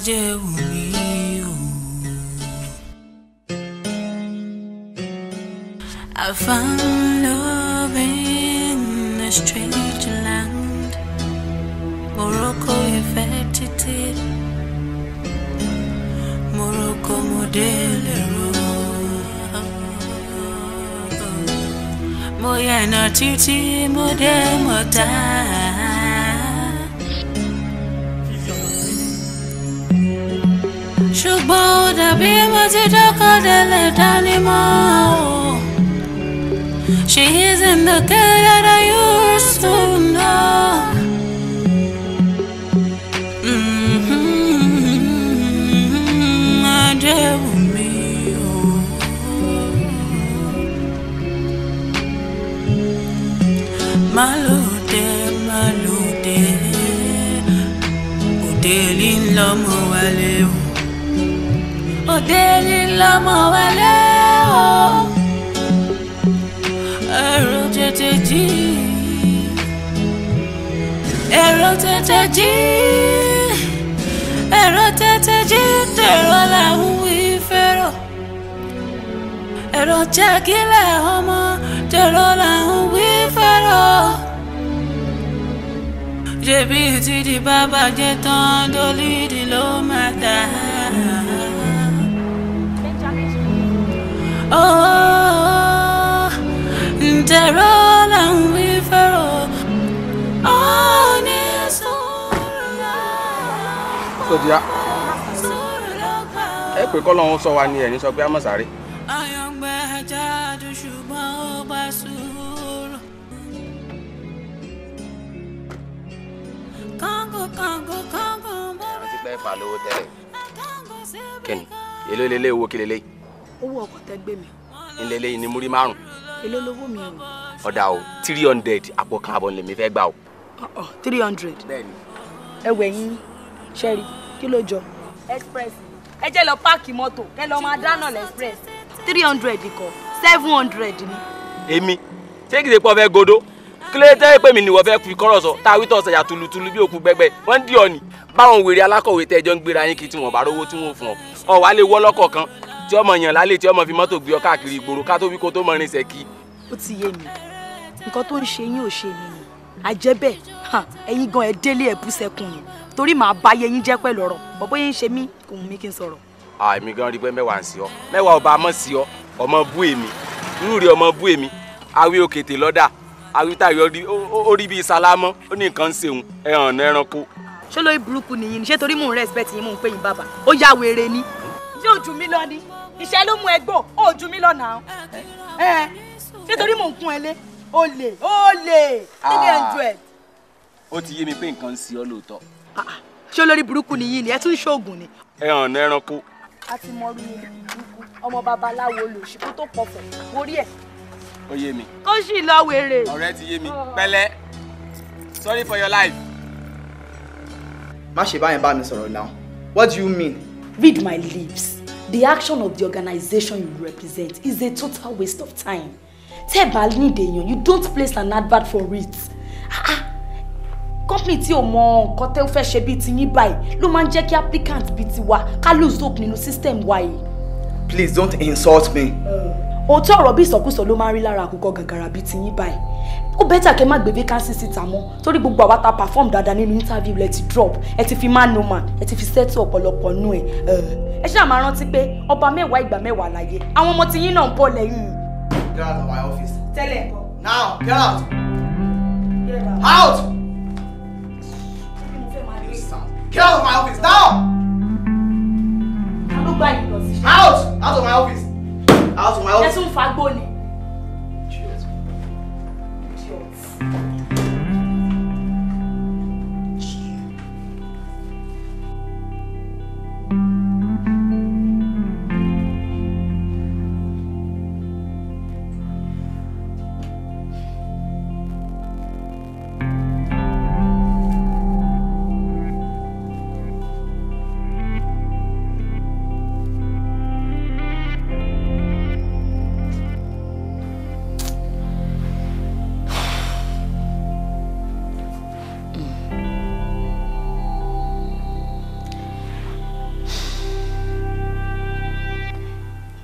Ajéwùmí o. I found love in a strange land. Morocco ìfẹ́ títí. Morocco mo délé ro. Mo yànnà títí mo dé mọ̀tá. Ṣùgbọ́n ó dàbí mo ti dọ́kọ̀ délé dání mọ́ o. She isn't the girl that I used to know. Ajéwùmí o. Malóde, malóde, òde ní lọ́mọ wálé o. Òde ní lọ́mọ wálé o. Èrò tètè jí, èrò tètè jí, èrò tètè jí, tèrò làwọn wí fẹ́rọ̀. Èrò jẹ́ kílẹ̀ ọmọ, tèrò làwọn wí fẹ́rọ̀. Ṣebí títí bàbá jẹ́ tán, dólídì ló máa dà. Oh, tèrò làwọn wí fẹ́rọ̀. Oh, ní sùúrù lọ́gbà. Sọdíà, ẹ pé kọ́lọ́hún sọ wa ni ẹ̀ ní sọ pé a mọ̀ sáré. Ayọ̀ngbẹ́ jáde ṣùgbọ́n ó bá sùúrù. Kọ́ńgò kọ́ńgò kọ́ńgò bọ́rẹ̀. Àti pé fà lówó tẹ́lẹ̀. Kẹ́ni, èló lélẹ̀ owó kí lélẹ̀? Owó ọkọ̀ tẹ́ gbé mi. Ńlẹ̀lẹ̀ yìí ni múrí márùn-ún. Èló lówó mi o? Ọ̀dà o, 300 àpò kan àbọ̀ lèmi fẹ́ gbà o. 300. Bẹ́ẹ̀ni. Ẹ̀wẹ̀ yín, ṣẹ́rí, kí ló jọ? Express. Ẹ jẹ́ lọ páàkì mọ́tò, kẹ́ lọ máa dáná lẹ́xpress. 300 kọ́, 700 ni. Èmi, ṣé kìí ṣe pé o fẹ́ godó? Kí ló dé pé mi ni wọ́n fẹ́ fi kọ́rọ̀ sọ? Tá a wí tọ̀ ṣẹ̀yà tulutulu bí òkú gbẹgbẹ, wọ́n ń dì ọ́ ni. Báwọn wèrè alákọ̀wé tẹ́ ẹjọ́ ń gbéra yín kí tí wọ́n bá rówó tí wọ́n fún ọ. Ọ wá lè wọ́ lọ́kọ̀ kan tí ọmọ yàn lálẹ́ tí ọmọ fi mọ́tò gbé ọ káàkiri ìgboro ká tó wí kó tó mọ rinṣẹ́ kí. Ó ti yé mi, nǹkan tó ń ṣe yín ò ṣe mí ni. Àjẹ́ bẹ́ẹ̀, ẹ̀yin gan ẹ délé ẹ̀ bú sẹ́kùn ni. Torí màá bá yẹ yín jẹ́ pẹ̀lú ọ̀rọ̀. Bọ̀bọ́ yín ń ṣe mí, kò wù mí kí n sọ̀rọ̀. Èmi gan rí pé mẹ́wàá ń sí ọ. Mẹ́wàá ọba mọ̀ sí ọ, ọmọ bú èmi. Irú rí ọmọ bú èmi. Awí òkètè lọ́dà. Awí táyọ̀ ó rí bíi sálámọ́, ó ní nǹkan ń ṣeun, ẹ̀hàn ẹranko. Ṣé lórí burúkú nìyí ni? Ṣé torí mò ń respect yín mò ń pè yín bàbá? Ó yá wèrè ni. Ṣé ó jù mí lọ ni? Ìṣẹ́ ló mú ẹgbọ́, ó jù mí lọ nà án. Ṣé torí mò ń kún ẹ lé? Olè, olè, 300. Ó ti yé mi pé nǹkan ń ṣe ọ lóòótọ́. Ṣé olórí burúkú nìyí ni? Ẹ tún ṣoògùn ni. Ẹ̀hàn ẹranko. A ti mọ orí burúkú, ọmọ babaláwo olòṣì kó tó pọ̀fọ̀, orí ẹ̀. Ó yé mi. Kó sì lọ wèrè. Ọ̀rẹ́ ti yé mi. Pẹ̀lẹ́. Sorry for your life. Má ṣe báyẹn bá mi sọ̀rọ̀ now. What do you mean? Read my lips. The action of the organization you represent is a total waste of time. Tẹ́ bá need èèyàn, you don't place an advert for it. Company tí ò mọ nǹkan tẹ́ fẹ́ ṣe bíi ti yín báyìí ló máa ń jẹ́ kí applicant bíi tiwa ká lose hope nínú system wa yìí. Please don't insult me. Òótọ́ ọ̀rọ̀ bí ìsọkúsọ ló máa ń rí lára àkùkọ gàgàrà bíi ti yín báyìí. Ó bẹ́tà kẹ́ má gbé vacancy síta mọ́ torí gbogbo àwa ta perform dáadáa nínú interview lẹ ti drop, ẹ ti fi man no man, ẹ ti fi settle ọ̀pọ̀lọpọ̀ nú ẹ̀. Ẹ ṣáà máa rántí pé ọba mẹ́wàá ìgbà mẹ́wàá láyé àwọn ọmọ tí yín náà ń bọ̀ lẹ́yìn. Get out of my office. Tẹ́lẹ̀ kọ́. Now, get out. Get out. Out! Get out of my office now! Out! Out of my office! Out of my office! Ẹ tún fagbó ni.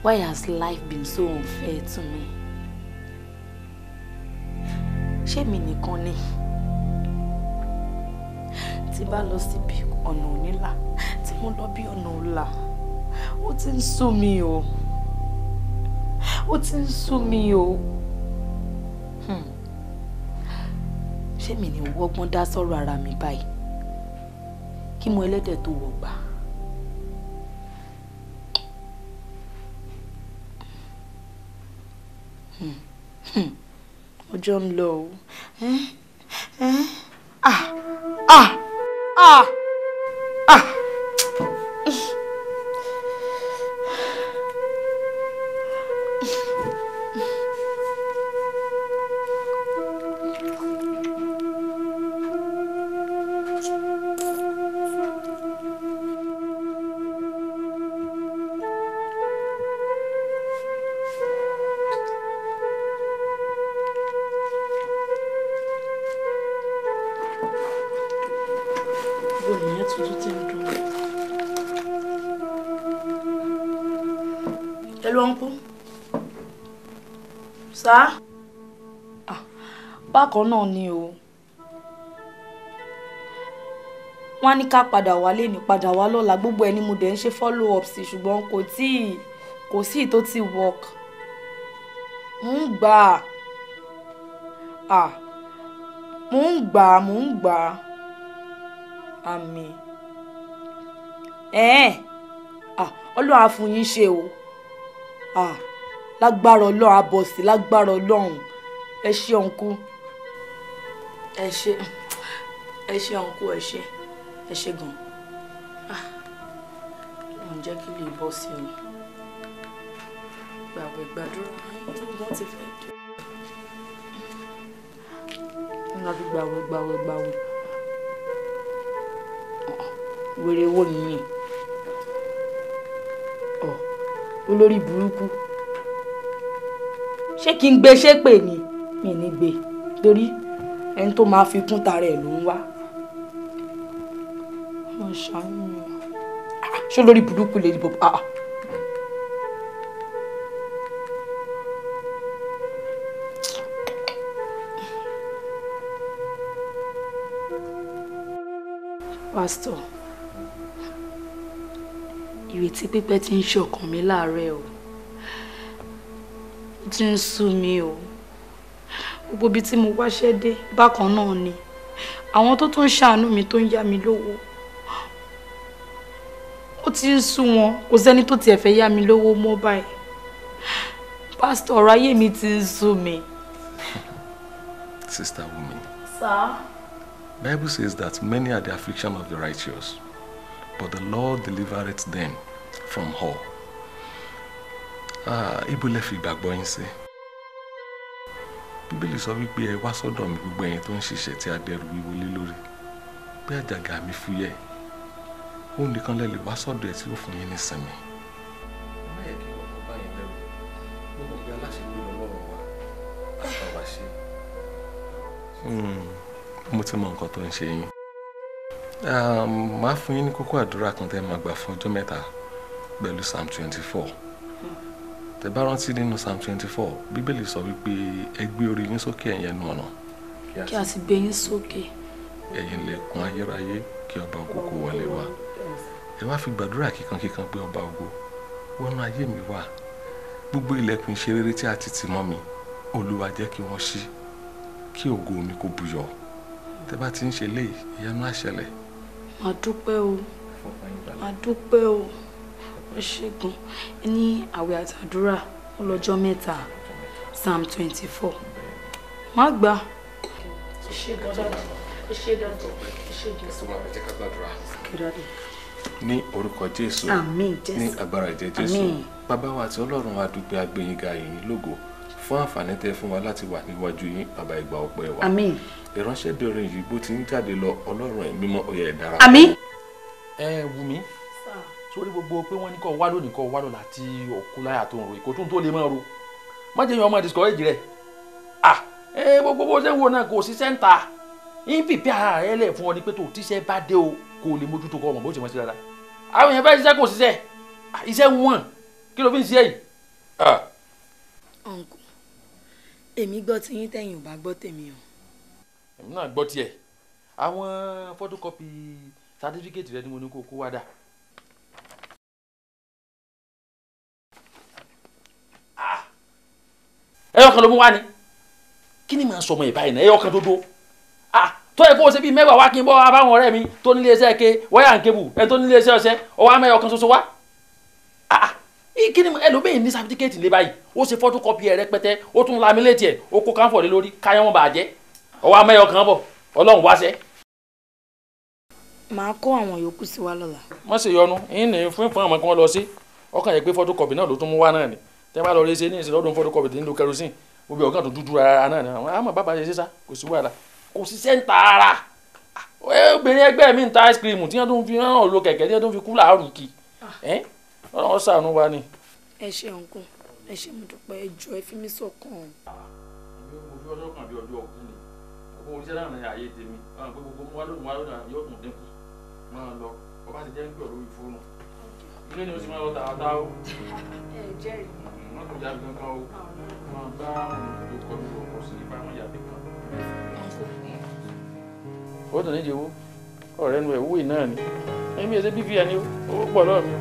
Why has life been so unfair to me? Ṣé mi nìkan ni? Tí bá lọ síbi ọ̀nà onílà, tí mo lọ bí ọ̀nà ọ̀la, ó ti ń sú mi o. Ó ti ń sú mi o. Ṣé mi ní wọ́gbọ́n dá sọ́rọ̀ ara mi báyìí? Kí mo ẹlẹ́dẹ̀ tó wọ̀ gbà. Ọjọ́ ń lọ o. Ah! Ah! Ah! Ah! Sá bákan náà ni o, wọ́n á ní ká padà wálé ní padà wá lọ́la, gbogbo ẹni mo dẹ̀ ń ṣe follow up sí, ṣùgbọ́n kò sí tó ti work. Mò ń gbà á, mò ń gbà á, mò ń gbà á, àmì ẹ̀ẹ́n Ọlọ́run á fún yín ṣe o, lágbára Ọlọ́run á bọ̀ sí, lágbára Ọlọ́run. Ẹ ṣé ọ̀nkú, ẹ ṣé, ẹ ṣé ọ̀nkú, ẹ ṣé, ẹ ṣé gan. Wọ́n jẹ́ kí lè bọ́ sí o, gbàwẹ̀ gbàdúrà wọ́n ti fẹ́ dé. Wọ́n á fi gbàwẹ̀ gbàwẹ̀ gbàwẹ̀. Wèrè wo nìyẹn? Olórí burúkú. Ṣé kí n gbé ṣépè ni? Mi ní gbé, torí ẹni tó máa fi kún tara ẹ̀ ló ń wá. Wọ́n ṣàánú mi. Ṣé olórí burúkú lè dìbò? Pásítọ̀, ìrètí pípẹ́ tí ń ṣọkàn mi láàárẹ̀ o, ó ti ń sú mi o. Gbogbo ibi tí mo wáṣẹ́ dé bákan náà ni àwọn tó tún ń ṣàánú mi tó ń yá mi lówó, ó ti ń sú wọn, kò sẹ́ni tó tiẹ̀ fẹ́ yá mi lówó mọ́ báyìí. Pásítọ̀, ọ̀rọ̀ ayé mi ti ń sú mi. Sister Wumi. Sir? Bible says that many are the affliction of the righteous, but the Lord delivereth them from all. Ibo lẹ fi ìgbàgbọ́ yín sí? Bíbélì sọ wípé ẹ wá sọ́dọ̀ mi gbogbo ẹ̀yin tó ń ṣiṣẹ́ tí a dẹrù wíwo lé lórí, pé àjàgà mi fúyẹ́. Òun nìkan lẹ lè wá sọ́dọ̀ ẹ̀ tí ó fún yín ní ìsinmi. Ẹ má yẹ kí ọkọ̀ bá yín lẹ́rù, mo mọ̀ pé aláṣepé lọ́lọ́run wa, àgbà wa ṣe. Mo ti mọ nǹkan tó ń ṣe yín. Màá fún yín ní kókó àdúrà kan tẹ́ máa gbà fún ọjọ́ mẹ́ta pẹ̀lú Psalm 24. Tẹ́ bá rántí nínú Psalm 24, Bíbélì sọ wípé ẹ gbé orí yín sókè ẹ̀yin ẹnu ọ̀nà. Kí a sì gbé yín sókè. Ẹ̀yin ilẹ̀kùn ayérayé, kí ọba ògo kó wọlé wá. Ẹ wá fi gbàdúrà kíkankíkan pé ọba ògo wọnú ayé mi wá. Gbogbo ilẹ̀kùn ìṣerere tí a ti tì mọ́ mi, Olúwa jẹ́ kí wọ́n ṣí, kí ògo mi kó buyọ̀. Tẹ́ bá ti ń ṣe léyìí, ìyanu á ṣẹlẹ̀. Màá dúpẹ́ o, màá dúpẹ́ o, ó ṣègùn ní àwẹ̀ àtàdúrà ọlọ́jọ́ mẹ́ta, Psalm 24. Má gbà. Ní orúkọ Jésù, ní agbára ẹ̀jẹ̀ Jésù, bàbá wa àti Ọlọ́run wa dúpẹ́, a gbé yín ga, yìn yín lógo fún àǹfààní tẹ́ fún wa láti wà níwájú yín. Bàbá, ìgbà ọpẹ́ wa. Àmín. Ìránṣẹ́bìnrin yìí bó ti ń jáde lọ, Ọlọ́run ẹ̀mí mímọ́, ó yá ẹ dára. Àmín. Ẹ Wùmí, sórí gbogbo pé wọ́n ní kó wá lónìí kó wá lọ́la tí òkú láyà tó ń ro ìkó tó ń tó lè máa ro, má jẹ́ yẹn ọmọ discourage rẹ̀. Ẹ gbogbo bó ṣe ń wo náà kò sí sẹ́ńtà ń pìpì ara rẹ lẹ̀ fún ọ ní pé tó tíṣẹ́ bá dé o kò lè mójútó kọ́ ọmọ bó ṣe mọ́ sí dáadáa. Àwọn èèyàn fẹ́ ṣiṣẹ́ kò ṣiṣẹ́, iṣẹ́ wọn kí ló fi ń ṣiṣẹ́ yìí? Uncle, èmi gbọ́ tí yín tẹ̀yìn ò bá gbọ́ tèmi o. Èmi náà gbọ́ tiẹ̀. Àwọn photocopy certificate rẹ ni mo ní kó kó wá dà. Ẹyọ kan ló mú wá ni. Kí ni màá sọmọ ìbáyìí náà? Ẹyọ kan tó dó. Tó yẹ kó o ṣe bíi mẹ́wàá wá kí n bọ́ abáwọn ọ̀rẹ́ mi tó nílé iṣẹ́ ke wáyà ń kébù ẹ tó nílé iṣẹ́ ọṣẹ ọwọ́ amẹ́yọ kan ṣoṣo wá. Kí ni ẹlòmíì ní sáfítíkẹ́ẹ̀tì lé báyìí, ó ṣe fọ́tókọ́pì ẹ̀ rẹpẹtẹ, ó tún lamiléètì ẹ̀, ó kó káńfọ̀ lé lórí káyọ̀ wọn bàjẹ́, ọwọ́ amẹ́yọ kan bọ̀, Ọlọ́run wáṣẹ́. Màá kó àwọn yòókù sí wa lọ́la. Má ṣe yọnu, yín ní fún àwọn kan lọ sí, ọkàn yẹ pé fọ́tókọ́pì náà ló tún mú wá náà ni, tẹ́ bá lọ rí ṣe ní ìṣe lọ́dún fọ́tókọ́pì tí ń lo kerosene, gbogbo ọ̀gá tó dúdú rárá náà ni, àwọn àmọ́ bàbá ṣe sísá, kò sí wàhálà, kò sí sẹ́ńtà ara. Obìnrin ẹgbẹ́ mi ń ta ice cream tí wọ́n tún fi hàn lo kẹ̀kẹ́ tí wọ́n tún fi kú láàrú kì. Ọlọ́run ṣàánú wa ni. Ẹ ṣé uncle, ẹ ṣé mo dúpẹ́, ẹ jọ̀ọ́ ẹ fi mí sọ́kàn. Mo fi ọjọ́ kan bí ọjọ́ ọkú ni, ọkọ oríṣẹ́ náà ní ààyè tèmi, ọ̀hún pé gbogbo wá lónìí wá lónìí yóò tún dínkù. Máa lọ, ọba ti jẹ́ ń pè lórí fóònù. Ilé ni o sì máa lọ tààtà o. Ẹ jẹ́rìí. Wọ́n tún yá mi kankan o. Máa bá olùkọ́ mi ọkọ̀ sí ipa wọn yàgbé kan. Ó tún nídìí owó, ọ̀rẹ́ nu ẹ̀ owó ìnáà ni. Èmi ẹ̀ ṣe BVN ni owó pọ̀ lọ́ọ̀ mi o.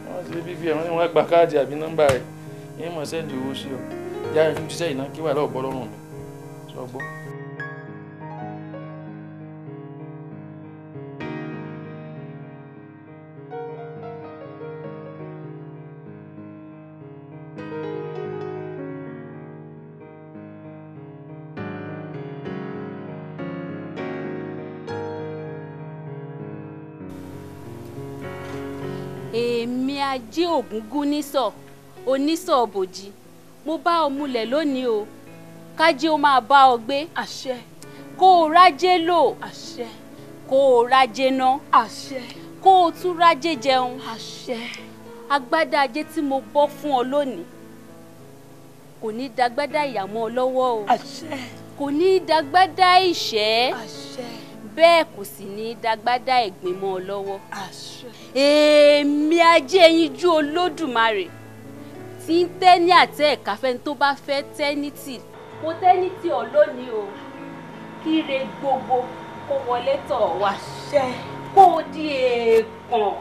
Wọ́n ti bíbí ẹ̀ wọ́n ní wọ́n gba káàdì àbí nọ́mbà rẹ̀ yín mọ̀ sẹ́ndì owó sí ọ jáde fún ṣiṣẹ́ ìná kí wà lọ́ọ̀ bọ́ lọ́rùn mi sọ gbọ́. Èmi ajé ògúngún nísọ̀ onísọ̀ bòjì, mo bá ọ mulẹ̀ lónìí o, kájé ó máa bá ọ gbé. Àṣẹ. Kó o rájé lò. Àṣẹ. Kó o rájé ná. Àṣẹ. Kó o tún rájé jẹun. Àṣẹ. Agbádá ajé tí mo bọ́ fún ọ lónìí kò ní dagbádá ìyà mọ́ ọ lọ́wọ́ o. Àṣẹ. Kò ní dagbádá ìṣẹ́. Àṣẹ. Bẹ́ẹ̀ kò sì ní dagbádá ẹ̀gbin mọ́ ọ lọ́wọ́. Àṣẹ. Èmi ajé ẹyinjú Olódùmarè tí ń tẹ́ ní àtẹ ẹ̀ka fẹ́ni tó bá fẹ́ tẹ́ ní tì. Mo tẹ́ ní tì ọ́ lónìí o, kíre gbogbo kó wọlé tọ̀ wá. Àṣẹ. Kó o di èèkàn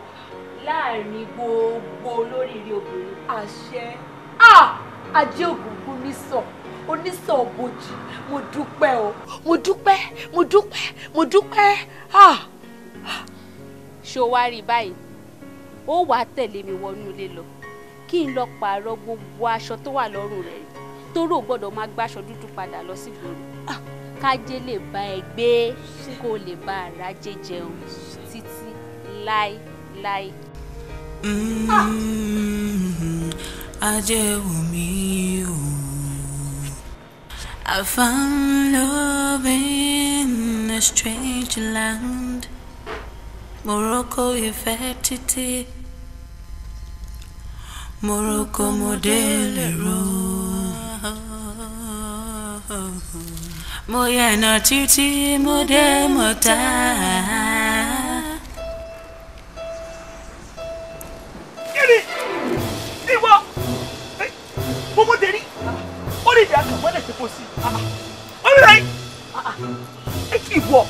láàrin gbogbo olóríire obìnrin. Àṣẹ. Ajé ògúngún nísọ̀ onísọ̀ bòjì, mo dúpẹ́ o, mo dúpẹ́, mo dúpẹ́, mo dúpẹ́. Ṣó wá rí báyìí, ó wàá tẹ̀lé mi wọnú ilé lọ kí n lọ pààrọ̀ gbogbo aṣọ tó wà lọ́rùn rẹ̀ torí ò gbọ́dọ̀ máa gbáṣọ dúdú padà lọ sígboro, kájé lè bá ẹ gbé, kó lè bá arájé jẹun títí láéláé. Ajé wù mí o. I found love in a strange land. Morocco ìfẹ́ títí, Morocco mo délé ro. Mo yànnà títí mo dé mọ̀tá. Kíni ìwọ gbogbo tẹ̀rí ó lè dà kàn mọ́lẹ̀ tẹ́kọ̀ sí i. Ó lè ìwọ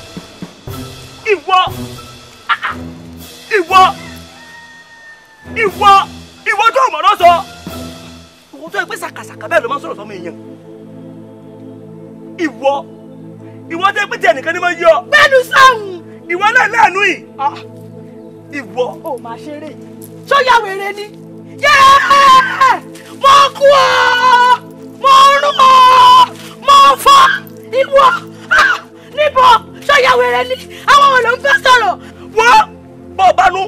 ìwọ ìwọ ìwọ ìwọ tó mọ̀ lọ sọ ìwọ tó yẹ pé sàkàsàkà bẹ́ẹ̀ ló máa ń sọ̀rọ̀ sọmọ èèyàn. Ìwọ ìwọ tó yẹ pé tí ẹnìkan ní máa ń yọ. Gbẹ́nu sọ̀hún. Ìwọ náà láàánú yìí. Ìwọ. Ó máa ṣeré sóyà wèrè ni. Yẹ́ẹ̀ mo kú ọ, mo rún ọ, mo fọ́ ìwọ níbo sóyà wèrè ni, àwọn wo ló ń fẹ́ sọ̀rọ̀. Wọ́n bọ̀ bánú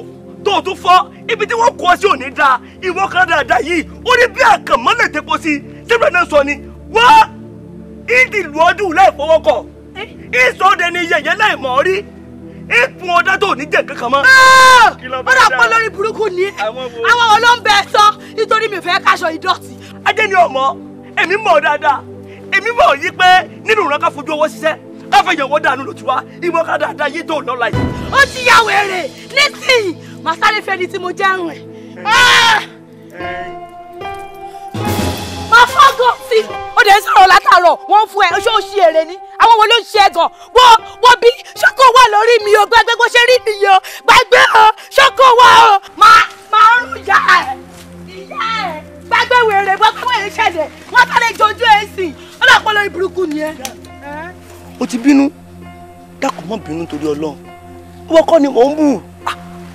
tó o tún fọ́ ibi tí wọ́n kọ́ ọ sí òní dáa, ìwọ kan dáadáa yìí ó ní bí àkànmọ́lẹ̀ tẹ́kọ̀ sí síbẹ̀ náà sọ ni wọ́n ìdí ìlú ọdún láì fọwọ́ kọ̀ ìsọdẹ ni yẹ̀yẹ́ láì mọ̀ rí ìpín ọdá tó ní jẹ́ kankan mọ́. Ó dà pọ̀ lórí burúkú ni àwọn wo ló ń bẹ sọ nítorí mi fẹ́ káṣọ ìdọ̀tí. Ajé ni ọmọ èmi mọ̀ dáadáa, èmi mọ̀ yí pé nínú ìran ká fojú owó ṣiṣẹ́ ká fẹ́ yẹ̀wò dànù lòtú wa ìwọ ká dáadáa yí tó lọ́la yìí. Ó ti ya wèrè nísìnyí, màá sáré fẹ́ ni tí mo jẹ́ rìn. Tó sí ó dẹ̀ ń sọ̀rọ̀ látàárọ̀ wọ́n fún ẹ ṣé ó ṣí èrè ni àwọn wo ló ń ṣe ẹ gan wọ́n bí ṣọ́kọ̀ wà lórí mi o gbàgbé bó ṣe rí nìyẹn o gbàgbé o ṣọ́kọ̀ wà o máa rún ìyá ẹ gbàgbé wèrè gbàgbé wèrè ṣẹlẹ̀ wọ́n sáré jojú ẹ sí ó dà pọ̀ lórí burúkú ni ẹ. O ti bínú dákun mọ́ bínú torí Ọlọ́run wọ́n kọ́ ni mò ń bù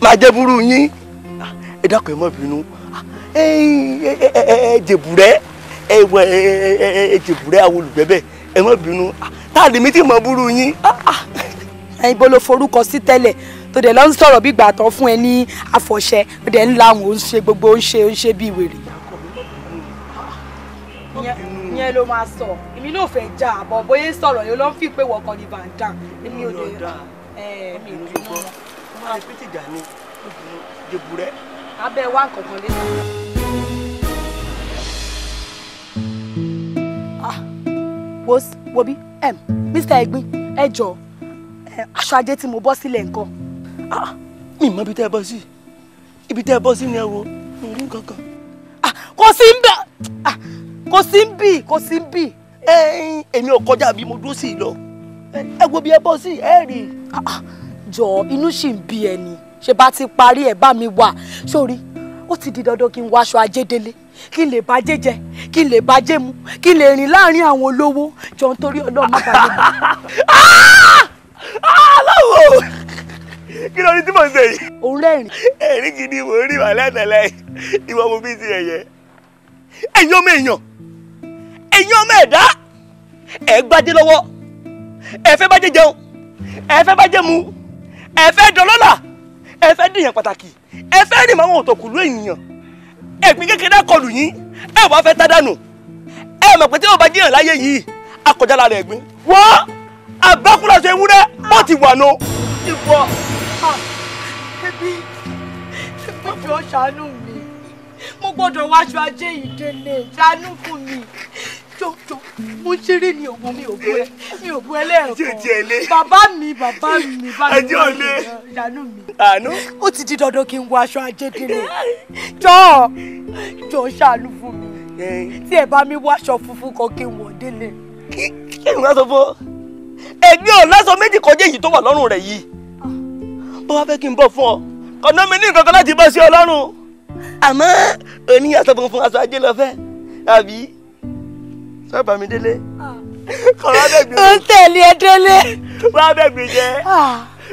máa jẹ́ burú yín ẹ dákun ẹ má bínú ẹ jèbùrẹ́ ẹ wọ ẹ jèbùrẹ́ àwọn olùgbẹ́bẹ̀ ẹ má bínú tá a lè mí tí mo burú yín. Ẹyin bó ló forúkọ sí tẹ́lẹ̀ tó dẹ̀ lọ ń sọ̀rọ̀ bí gbà tán fún ẹ ní àfọ̀ṣẹ ó dẹ̀ ń la òun ó ń ṣe gbogbo ó ń ṣe bí wèrè. Ìyẹn ló máa sọ èmi náà fẹ́ jà àbọ̀ bóyá sọ̀rọ̀ yóò ló ń fi pé wọ́n kan ní Van Dam èmi ò lè mi ò lè mọ́. Abẹ́ wa nǹkan lé. Wo bí Mr. Egbin ẹ jọ aṣọ ajé tí mo bọ́ sílẹ̀ nǹkan. Mi mọ ibi tẹ́ ẹ bọ́ sí ibi tẹ́ ẹ bọ́ sí ni ẹ wo mi rí nǹkan kan. Kò sí ń bẹ̀ kò sí ń bì kò sí ń bì. Èmi ò kọjá bí mo dúró sí lọ ẹ wo bí ẹ bọ́ sí ẹ rí. Jọ inú sì ń bí ẹni ṣe bá ti parí ẹ bá mi wà sórí ó ti di dandan kí n wọ aṣọ ajé délé kí n lè bá jẹ jẹ kí n lè bá jẹ mu kí n lè rìn láàrin àwọn olówó jọ nítorí Ọlọ́run má bàa mi. Aláwo kí ló ní tí mò ń ṣe yìí. Òun rẹ́rìn. Ẹ̀rín gidi mò ń rí wàhálà tẹ́lẹ̀ ìwọ mo fi ti ẹ̀yẹ. Ẹ̀yin ọmọ èèyàn ẹ̀yin ọmọ ẹ̀dá ẹ̀ gbájé lọ́wọ́ ẹ fẹ́ bá jẹ jẹun ẹ fẹ́ bá jẹ mu ẹ fẹ́ dọlọ́là ẹ fẹ́ dìyàn pàtàkì ẹ fẹ́ rìn máwọn òtòkùlú ènìyàn ẹ̀gbin kékeré kọlù yín ẹ wàá fẹ́ tá dànù ẹ mọ̀ pé tí yóò bá jiyàn láyé yìí akọjá lára ẹ̀gbin wọ́n àbákúláṣọ ewúrẹ́ ó ti wà nù. Ìwọ ẹbí jọ ṣàánú mi mo gbọ́dọ̀ wáṣọ ajé yìí délé ṣàánú fún mi jọjọ mo ń ṣeré ní ògùn mi ò bú ẹ lẹ́ẹ̀kan bàbá mi bá mi ṣàánú mi ó ti di dandan kí n wọ aṣọ ajé délé jọ jọ ṣàánú fún mi tí ẹ bá mi wọ aṣọ funfun kan kí n wọ̀ délé. Kí ni wọ́n sọ fún ọ ẹgbẹ́ ọ̀làsọ méjì kọjá èyí tó wà lọ́rùn rẹ̀ yìí bó wá fẹ́ kí n bọ̀ fún ọ ọ̀nà mi ní nǹkan kan láti bọ́ sí ọ lọ́rùn àmọ́ òní aṣọ funfun aṣọ ajé lọ fẹ́ àbí sọ́ọ̀bà mi délé kọ́ra bẹ́ẹ̀ gbé. Ó ń tẹ̀lé ẹ délé. Wá bẹ́ẹ̀ gbé jẹ́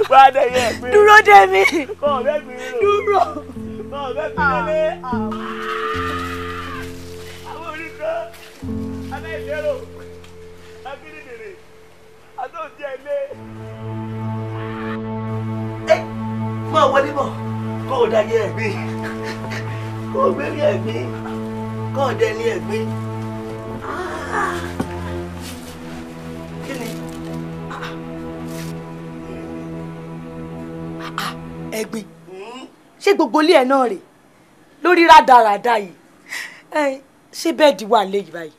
wá dẹ̀ yẹ gbé. Dúró dè mí. Kọ́ bẹ́ẹ̀ gbé rò. Dúró. Kọ́ bẹ́ẹ̀ gbé délé. Àwọn oníkan aláìlérò agídídèrè àtòjẹ́ ilé. Ẹ máa wọlé bọ̀ kó o dáyé ẹ̀gbin kó o gbé ní ẹ̀gbin kó o dẹ ní ẹ̀gbin. Kí ni? Ẹ̀gbin ṣé gbogbo ilé ẹ̀ náà rè lórí rádaràda yìí ṣé bẹ́ẹ̀dì wà léyìí báyìí.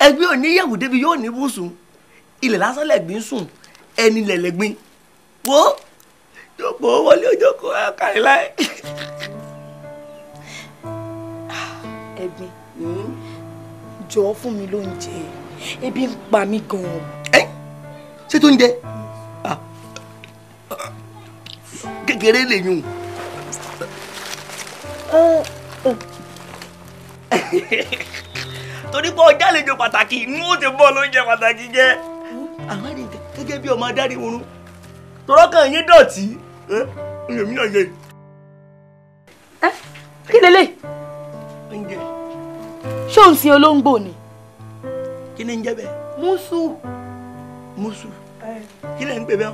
Ẹ̀gbin ò níyàwó débi yóò ní bùsùn ilẹ̀ lásán lẹ̀gbin sùn ẹni lẹ̀lẹ̀gbin wo jókòó wọlé ojókòó ẹ kárí láì. Ẹ̀gbin jọ̀ọ́ fún mi lóúnjẹ ebi ń pa mí gan-an. Ẹ ṣé tó ń jẹ kékeré lè yùn. Torí pé ọjà àlejò pàtàkì ní ó ti bọ́ lóúnjẹ pàtàkì jẹ àwọn ènìyàn gẹ́gẹ́ bí ọmọ adarí oorun tọrọkàn yín dọ̀tí èmi náà yẹ. Kí lélẹ̀? Oúnjẹ. Ṣé òun sin olóńgbò ni? Kí ni ń jẹ́ bẹ́ẹ̀? Mùsù. Mùsù. Kí lẹ̀ ń pè bẹ́ẹ̀?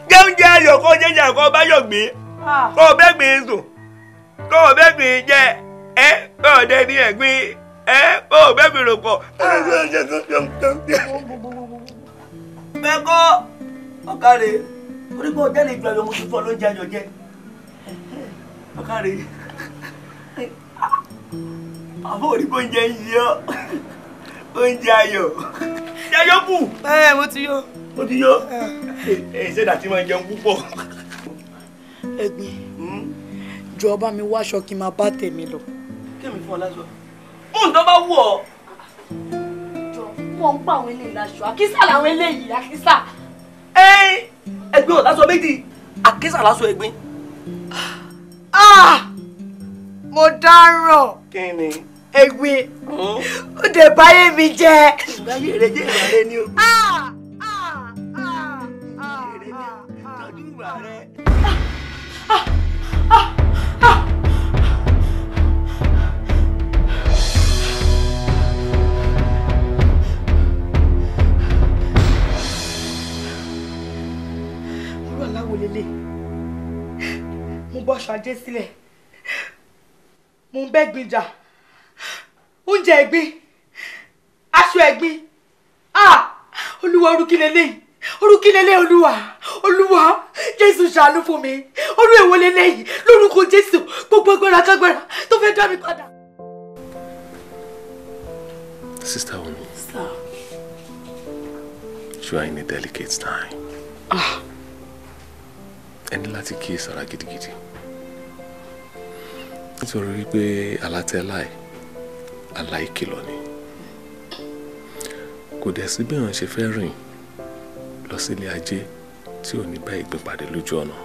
Jẹ oúnjẹ ayọ̀ kó jẹjẹ kó bá yọ̀ gbé kó bẹ́ẹ̀ gbé sùn kó bẹ́ẹ̀ gbé jẹ ẹ kó dẹ ní ẹ̀gbin ẹ kó bẹ́ẹ̀ gbé rò pọ̀. Bẹ́ẹ̀ kọ́ ọ̀kàrẹ̀ orí kò jẹ́ lè ju àyọ̀ mo ti fọ́ lóúnjẹ ayọ̀ jẹ ọ̀kàrẹ̀ àbọ̀ orí bó ń jẹ ń yọ oúnjẹ ayọ̀ jẹyọ kù. Ẹ mo ti yó. Mo ti yó. Ẹ ṣẹ̀dá tí máa ń jẹun púpọ̀. Ẹ̀gbin jọ̀ọ́ bá mi wáṣọ kí n máa bá tèmi lọ. Kí mi fún ọ lásọ. Mú nǹkan bá wù ọ́. Jọ mo ń pa àwọn eléyìí láṣọ àkísà làwọn eléyìí àkísà. Ẹgbẹ́ ò láṣọ méjì àkísà láṣọ ẹ̀gbin. Mo dáràn. Kí ni? Ẹ̀gbin ó dẹ̀ báyé mi jẹ́. Báyé rẹ jẹ́ ìwà rẹ ni o. Tọ́jú ìwà rẹ. Irú aláwo lélẹ̀, mo bọ́ aṣọ ajé sílẹ̀, mo ń bẹ́gbin jà, oúnjẹ ẹ̀gbin, aṣọ ẹ̀gbin. Olúwa orúkí lélẹ̀, orúkí lélẹ̀, olúwa, olúwa jésù ṣàánú fún mi, orú èwo lélẹ̀ yìí lórúkọ jésù, gbogbo agbára kágbára tó fẹ́ dá mi padà. Sister Wunmi, Sir. You are in a delicate time. Ẹ ní láti kíyèsára gidigidi. Nítorí wípé alátẹ́láì, àlá ìkìlọ̀ ni. Kò dẹ̀ sí bí èèyàn ṣe fẹ́ rìn lọ sílé ajé tí ò ní bá ìgbín pàdé lójú ọ̀nà.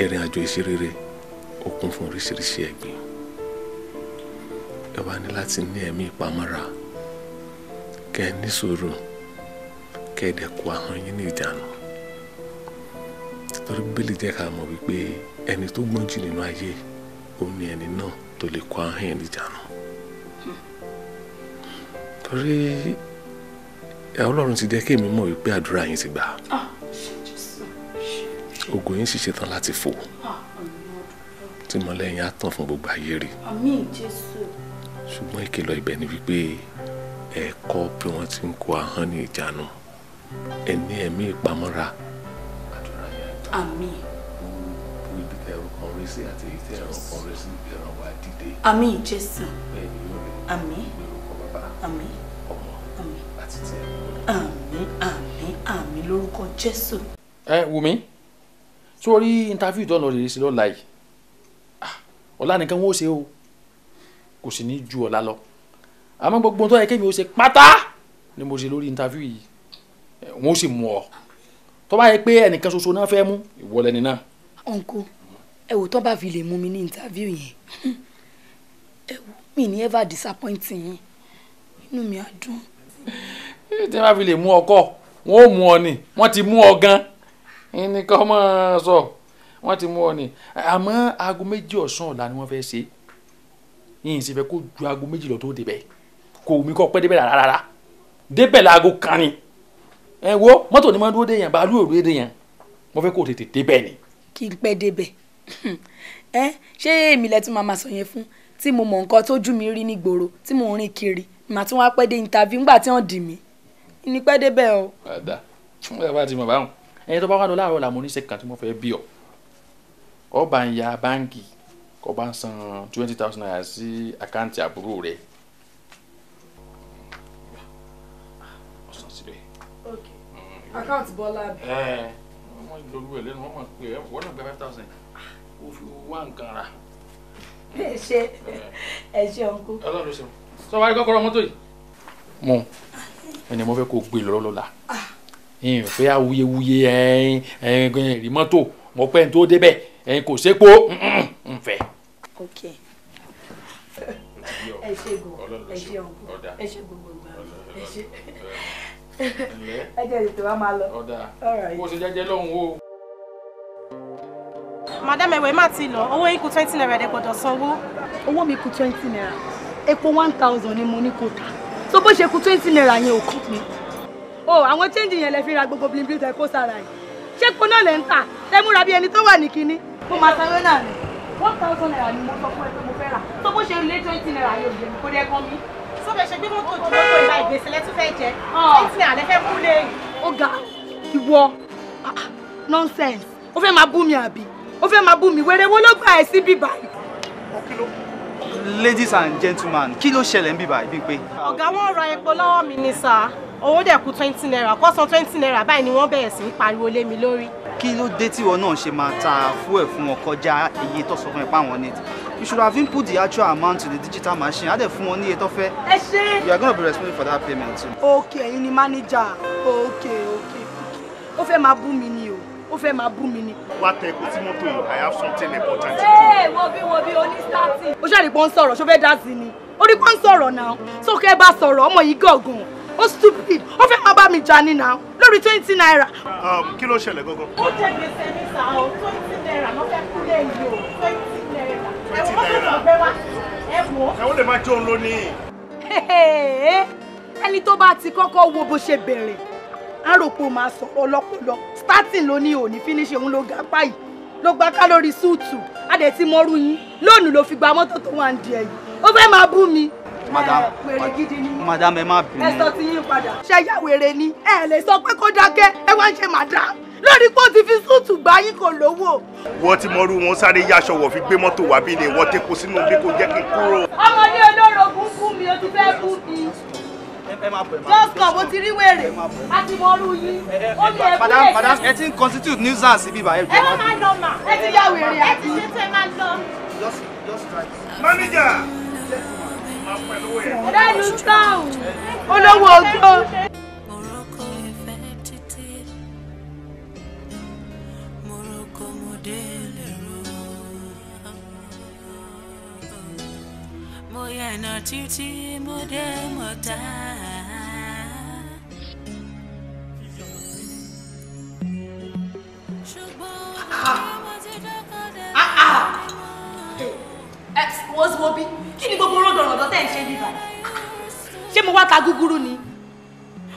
Ìrìn àjò ìṣerere ó kún fún oríṣiríṣi ẹ̀gbin. Ẹ wá ní láti ní ẹ̀mí ìpamọ́ra, kẹ́ ẹ ní sùúrù, kẹ́ ẹ dẹ̀ kó ahọ́n yín ní ìjánu. Torí Bíbélì jẹ́ ká mọ̀ wípé ẹni tó gbọ́n jù nínú ayé òun ni ẹni náà tó lè kó ahọ́n ẹ̀ níjànú. Torí Ọlọ́run ti jẹ́ kí èmi mọ̀ wípé àdúrà yín ti gbà. Ògo yín sì ṣetán láti fò. Tí mọ́lẹ̀ yín á tàn fún gbogbo ayé rí. Àmín Jésù. Ṣùgbọ́n ìkìlọ̀ ibẹ̀ ni wípé ẹ kọ́ bí wọ́n ti ń kó ahọ́n ní ìjánu. Ẹ ní ẹ̀mí ìpamọ́ra. Àmín. Gbogbo ibi tẹ ẹrù kan rí sí àti èyí tẹ ẹrù kan rí sí ìran wa dìde. Àmín Jésù. Bẹ́ẹ̀ ni yóò rí. Àmín. Lórúkọ bàbá. Àmín. Ọmọ. Àmín. Àti ti ẹ̀mí. Àmín àmín àmín lórúkọ Jésù. Ẹ Wùmí, sórí interview tó ń lọ rèé sí lọ́la yìí, ọ̀la nìkan wọ́n ó ṣe o, kò sì ní ju ọ̀la lọ. Àmọ́ gbogbo tó yẹ kémi ó ṣe pátá ni mo ṣe lórí interview yìí, wọ́n ó sì mú ọ. Tó bá yẹ pé ẹnìkan ṣoṣo náà fẹ́ mú, ìwọ lẹni náà. Uncle, ẹ wò tó bá fi lè mú mi ní interview yẹn, ẹ wò mi ní ever disappoint yín, inú mi á dùn. Tí wọ́n bá fi lè mú ọkọ, wọ́n ó mú ọ ni, wọ́n ti mú ọ gan. Ẹnì kan máa sọ, wọ́n ti mú ọ ni. Àmọ́ aago 2 ọ̀sán ọ̀la ni wọ́n fẹ́ ṣe. Yìnyín sì fẹ́ kó ju aago 2 lọ tó débẹ̀. Kò wù mí kó pẹ́ débẹ̀ rárá. Débẹ̀ láago 1 ni. Ẹ wo mọ́tò ni mo dúró dé yẹn, bàálù ò dúró dé yẹn. Mo fẹ́ kó tètè débẹ̀ ni. Kí n pẹ́ débẹ̀. Ẹ ṣé èmi lẹ tún máa sọ yẹn fún tí mo mọ nǹkan tójú mi rí nígboro tí mò ń rìn kiri, màá tún wá pẹ́ dé interview ńgbà tí wọ́n dì mí. Ní pẹ́ débẹ̀ o. Àdá, ẹ bá ti mọ̀ báwọn. Ẹni tó bá wà lọ láàárọ̀ làwọn oníṣẹ́ kan tí mo fẹ́ bí ọ. Ọ bá ń ya báǹkì kó bá ń san 20,000 naira sí àkáǹtì àbúrò rẹ̀. Ọ̀sán síbẹ̀. Àkáǹtì Bọ́lá bí. Ẹ wọ́n lórí ẹ̀ lẹ́nu, wọ́n mọ̀ pé wọ́n náà gba 5,000 kó fi wá nǹkan rà. Ẹ ṣé, ẹ ṣé ọ̀nkú. Ọlọ́run ló ṣeun. Sọ wá rí kọ́kọ́rọ́ mọ́tò yìí. Mo ẹni mo fẹ́ kó gbé lọ́rọ́ lọ́la. Ìyẹn fẹ́ awuyewuye ẹ̀ẹ́n ẹ̀ẹ́n rí mọ́tò mo pẹ́ n tó débẹ̀ ẹ̀ẹ́n kò sépo ń fẹ́. Ok. Ẹ ṣé gan, ẹ ṣé ọ̀nkú, ẹ ṣé gbogbo ìgbà, ẹ ṣé. Ẹ jẹ́ ètò wa máa lọ. Ọ̀dà bó ṣe jẹ́jẹ́ lọ́hùn o. Madam ẹ̀wẹ̀ má ti lọ, owó yín kù 20 naira ẹ gbọ́dọ̀ sanwó. Owó mi kù 20 naira, epo 1,000 ni mo ní kó tà. So bó ṣe kù 20 naira yẹn ò kàn mí. O àwọn change yẹn lẹ fi ra gbogbo blin tẹ kó sára yìí. Ṣé epo náà lẹ ń tà? Tẹ múra bí ẹni tó wà ní kinní. Mo máa sanwó náà ni. 1,000 naira ni mo sọ fún ẹ pé mo fẹ́ rà. So bó ṣe lé 20 naira yẹn ò jẹ́ mi kó dẹ́ kán mi. Sọ fẹ́ ṣe gbé mọ́tò ju mọ́tò ìlà ìgbésẹ̀ lẹ́tún fẹ́ jẹ. 20 naira lẹ fẹ́ mú lé. Ó ga ìwọ nonsense. Ó fẹ́ máa bú mi àbí? Ó fẹ́ máa bú mi wéré wo ló gbà ẹ́ sí bíbá yìí? Ladies and gentlemen, kí ló ṣẹlẹ̀ ń bíbá yìí pé? Ọ̀gá wọn ra epo lọ́wọ́ mi ni sá. Owó dẹ̀ kù 20 naira, kó san 20 naira báyìí ni wọ́n bẹ̀rẹ̀ sí í pariwo lé mi lórí. Kí ló dé tí ìwọ náà ṣe máa ta fuel fún wọn kọjá iye tó sọ fún ẹ páwọn ní? You should have input the actual amount to the digital machine. Á dẹ̀ fún wọn ní iye tó fẹ́. Ẹ ṣe. You are gonna be responsible for that payment too. Okay, ẹ̀yin ni manager. Okay. Ó fẹ́ máa bú mi ni o. Ó fẹ́ máa bú mi ni. Wá tẹ epo sí mọ́tò yìí, I have something important to do. Ee, wo bí oní starting. Ó ṣàrí pọ́n sọ̀rọ̀, ṣó fẹ́ dá sí ni? Orí pọ́n sọ̀rọ̀ náà. Sókè bá sọ̀rọ̀, ọmọ yìí gọ̀gàn. Ó stupid. Ó fẹ́ máa bá mi jà ní náà. Lórí 20 naira. Kí ló ṣẹlẹ̀ gangan? Ó jẹ gbèsè ní sà o, 20 naira ló fẹ́ kú lẹ́yìn o, 20 naira. 20 Ẹ̀wọ̀n mọ́tò naira. tó gbé wá. Ẹ wò ó. Ẹ̀wọ̀n lè máa jó òun lónìí. Ẹni tó bá ti kọ́kọ́ wo bó ṣe bẹ̀rẹ̀, á rò pé ó máa sọ̀rọ̀ ọlọ́pọlọ. Starting ló ní òní finish, òun ló ga páyì, ló gba kálórì súùtù, á dẹ̀ ti mọ́rú yín. Lónìí ló fi gba mọ́tò tó wà ń di ẹ̀yìn. Ó fẹ́ máa bú mi. Madam, Wèrè gidi ni. madam, ẹ má bínú. Ẹ sọ ti yín padà. Ṣé ya wèrè ni? Ẹ lè sọ pé kó dákẹ́, ẹ wá ń ṣe madam. Lórí pé ó ti fi súùtù gbá yín kò lówó. Wọ́n ti mọrú wọn sáré yáṣọ wọ̀ fi gbé mọ́tò wá bí ni wọ́n tepo sínú bí kò jẹ́ kí n kúrò. Ọmọdé olórogún kú mi, ó ti fẹ́ bú mi. Ẹ má bọ̀, ẹ má bọ̀. Just come, ó ti rí wèrè. A ti mọrú yín. Ó ní ẹ Madam, kúlẹ̀ madam, ẹ ti ń constitute nuisance ibi báyìí. Ẹ má máa lọ mà. Ẹ ti ya wèrè Ẹ àbí? ti ṣe tẹ́ máa lọ. Just try. Manager! Lẹ́nu sáhùn. Olówó ogbó. Morocco ìfẹ́ títí, Morocco mo délé ro. Mo yànnà títí mo dé mọ́ta. Ṣùgbọ́n mo ti dọ́kọ̀ dé. Ẹ wo bí kí ni gbogbo ròdòròdò tẹ̀ ń ṣe bíbá? Ṣé mo wá ta gúgúrú ni?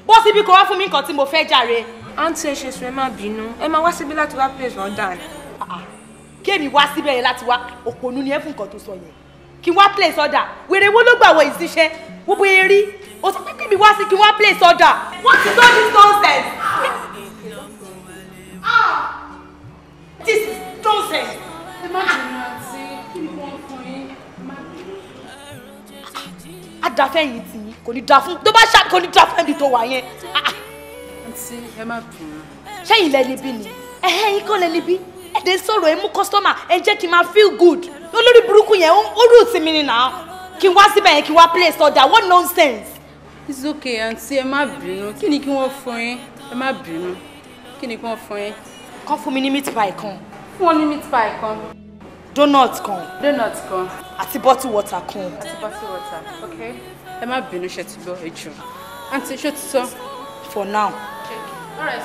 Bó síbí kò wá fún mi nǹkan tí mo fẹ́ jàre. Àǹtí, ẹ ṣe sùn, ẹ má bínú. Ẹ máa wá síbí láti wá place order ni. Kémi wá síbẹ̀ yẹn láti wá, òpònú ni ẹ fún nǹkan tó sọ yẹn. Kí n wá place order. Wèrè wo ló gbà wọ ìṣiṣẹ́? Wo bóyá rí? O sọ pé kémi wá sí kí n wá place order. What is all this nonsense? Ah! This is nonsense. Ẹ má bínú àǹtí, kí ni wọ́n fún yín? Ẹ má bínú. Adafẹ́yìn tì yín kò ní da fún tó bá ṣá, kò ní da fún ẹbí tó wà yẹn. Àǹtí, ẹ má bínú. Ṣẹ́yìn lẹ níbí ni? Ẹ̀hẹ́ yín kọ́ lẹ níbí. Ẹ̀dẹ̀ sọ̀rọ̀, ẹ mú kọ́sítọ́mà, ẹ jẹ́ kí n máa feel good. Olórí burúkú yẹn ó rú sí mi ni nà. Kí n wá síbẹ̀ yẹn kí n wá place order, what nonsense. It's okay àǹtí, ẹ má bínú. Kí ni kí wọ́n fún yín? Ẹ má bínú. Kí ni kí wọ́n fún yín? Kàn fún mi ní meat pie kan. Fún wọn ní meat pie kan. Donut kan. Donut kan. Àti bottle water kan. Àti bottle water, okay. Ẹ má bínú, ṣe ti gbọ́, ẹ jọ̀ọ́. Àǹtí, ṣó ti tán? For now. All right.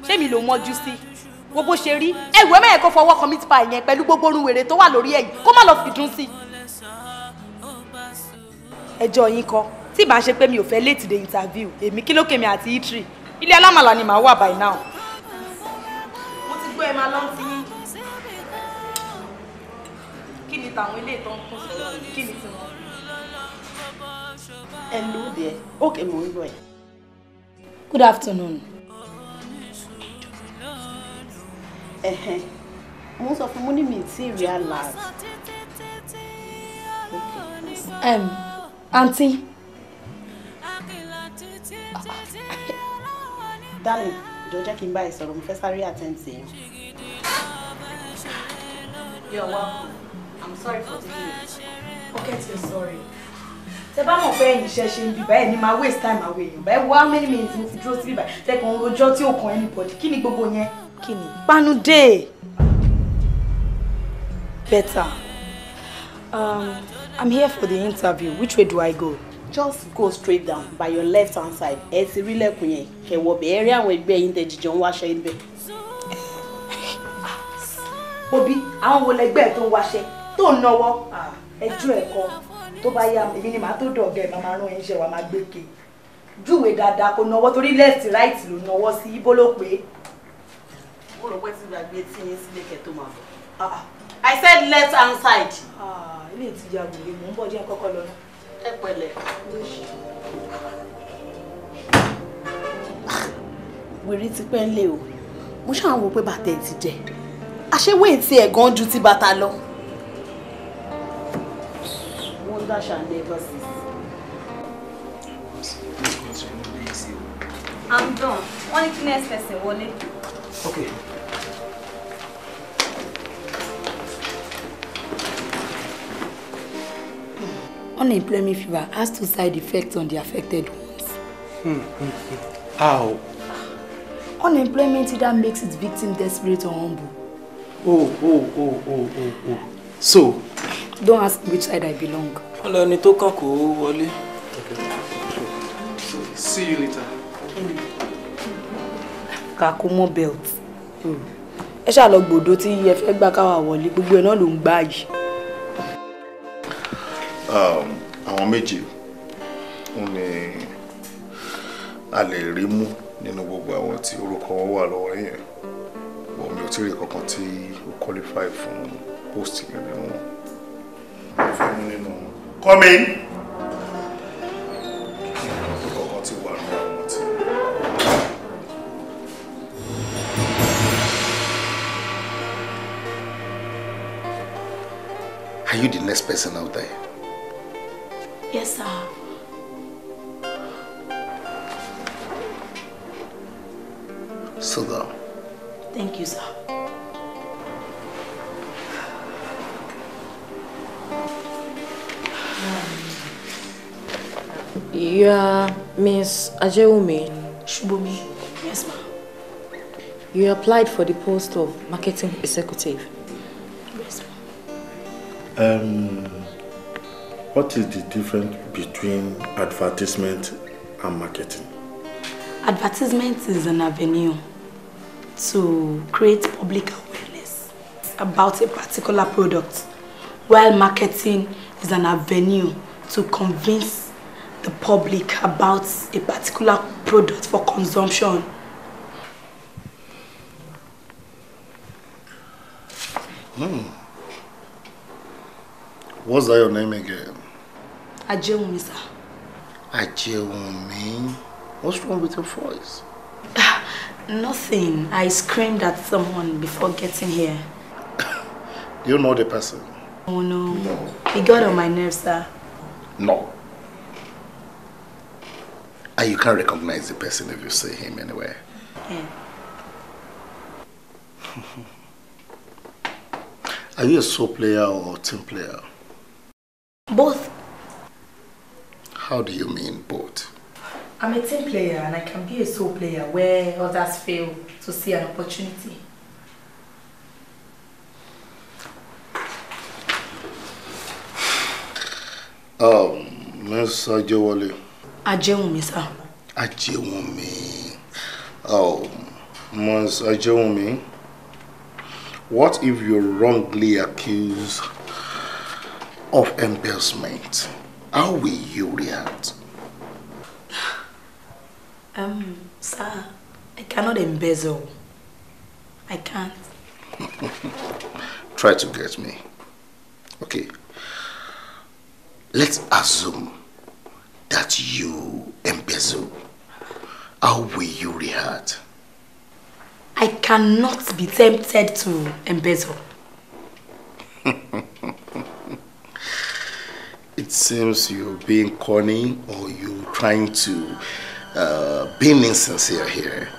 Ṣé mi ló mọ́jú sí? Wo bó ṣe rí? Ẹ̀wẹ̀ mẹ́yẹ̀ kó fọwọ́ kan meat pie yẹn pẹ̀lú gbogbo orun wèrè tó wà lórí ẹ̀yìn kó má lọ fìdún sí. Ẹjọ́ yín kọ́, tí ìbá ṣe pé mi ò fẹ́ late the interview, èmi kí ló kèmí àti itri? Ilé alámàlà ni màá wà by now. Mo ti gbọ́, ẹ máa lọ́n ti yín. Kí ni tàwọn ilé ìtàn kún sọ̀rọ̀? Kí ni tiwọn? Hello there. Okay, mo ń gbọ́ ẹ. Good afternoon. Ẹ̀hẹ̀n. Mo ń sọ fún mo ní mi tí rí alert. Aunty. Darling, jọ̀ọ́ jẹ́ kí n bá ẹ sọ̀rọ̀, mo fẹ́ sáré attend sí yín. You're welcome. I'm sorry for taking it. Okay, you're sorry. Tẹ bá mọ̀ pé ẹ̀yin iṣẹ́ ṣe ń bíbá ẹ̀ ní máa waste time àwọn èèyàn. Báyìí wo how many minutes mo fi dúró sí bíbá tẹkàn rojọ́ tí ò kan anybody. Kí ni gbogbo yẹn? Kí ni? Panude. Better. I'm here for the interview. Which way do I go? Just go straight down by your left hand side. Ẹ ti rí lẹ́kùn yẹn, kẹ́ wọ bẹ̀, ẹ rí àwọn ẹgbẹ́ yín tẹ́ jíjọ ń wáṣẹ́ níbẹ̀. Obi, àwọn wo lẹgbẹ́ ẹ̀ tó ń wáṣẹ́ tó ń náwó? Ẹjọ́ ẹ̀kọ́ tó bá yá, èmi ni màá tó dọ̀gẹ́ ẹ̀, màá rán iṣẹ́ wa, máa gbé ke. Júwe dáadáa kó náwó torí left right ló náwó sí, ibo ló pé. Mo rò pé tí gbàgbé tí yín sílé kẹ́ tó máa bọ̀. I said left hand side. Ilé ìtìjà wèrè, mò ń bọ̀, jẹ́ kọ́kọ́ lọ náà. Ẹ pẹ̀lẹ́. Wèrè ti pẹ́ ń lé o. Mo ṣáà ń wo pé bàtà ẹ̀ ti jẹ. Àṣewé tí ẹ̀ gan ju ti bàtà lọ. Wonder shall never cease. I'm done. Wọ́n ní kí next person wọlé. Okay. Unemployment fever has two side effects on the affected ones. How? Unemployment either makes its victim desperate or humble. Oh. So? Don't ask which side I belong. Ọlọ́ni tó kàn kó wọlé. Okay. So, see you later. Kàkó mọ́ belt. Ẹ ṣáà lọ gbòdo tí ẹ fẹ́ gbà káwa wọlé, gbogbo ẹ̀ náà ló ń gbá yìí. Àwọn méjì ní a lè rí mú nínú gbogbo àwọn tí orúkọ wọn wà lọ́wọ́ yẹn. Wọ́n mi ò tí ì rí kankan tí ó qualify fún post yẹn nínú wọn. Mo fẹ́ mú nínú wọn. Come in. Kankan tí wà nínú àwọn tí. Are you the next person out there? Yes, sir. Sit down. Thank you, sir. You are Miss Ajewumi. Shubomi. Yes, ma'am. You applied for the post of marketing executive. Yes, ma'am. What is the difference between advertisement and marketing? Advertisement is an avenue to create public awareness about a particular product, while marketing is an avenue to convince the public about a particular product for consumption. What's that your name again? Ajewumi, sir. Ajewumi? What's wrong with your voice? Nothing. I screamed at someone before getting here. Do you know the person? Oh, no. No. He got on my nerves, sir. No. And you can't recognize the person if you see him anywhere. Yeah. Are you a sole player or team player? Both. How do you mean both? I'm a team player and I can be a sole player where others fail to see an opportunity. Miss Ajewole. Ajewumi, sir. Ajewumi. Oh, Miss Ajewumi, what if you're wrongly accused of embezzlement? How will you react? Sir, I cannot embezzle. I can't. Try to get me. Okay. Let's assume that you embezzle. How will you react? I cannot be tempted to embezzle. It seems you're being corny or you're trying to being insincere here.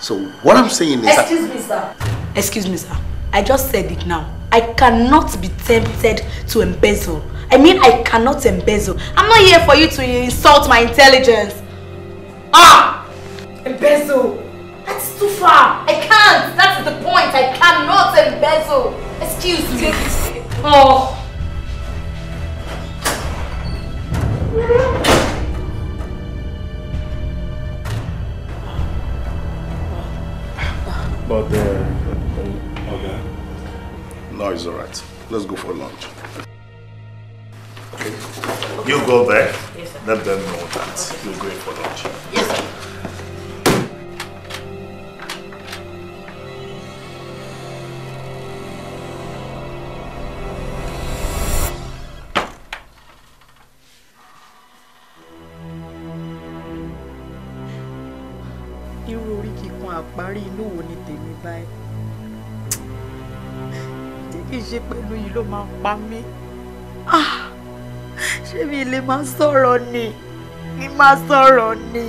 So what I'm saying is... Excuse me, sir. Excuse me, sir. I just said it now. I cannot be tempted to embezzle. I mean, I cannot embezzle. I'm not here for you to insult my intelligence. Ah! Embezzle. That's too far. I can't. That's the point. I cannot embezzle. Excuse me. Oh. But, okay. No, it's all right. Let's go for lunch. Okay. You go there. Yes, sir. Let them know that you're going for lunch. Yes, sir. Irú orí kíkan àparí inú wo ni tèmi báyìí? Tí kìí ṣe pẹ̀lú yìí ló máa ń pa mí. Ṣé mi lè máa sọ̀rọ̀ ni? Mi máa sọ̀rọ̀ ni.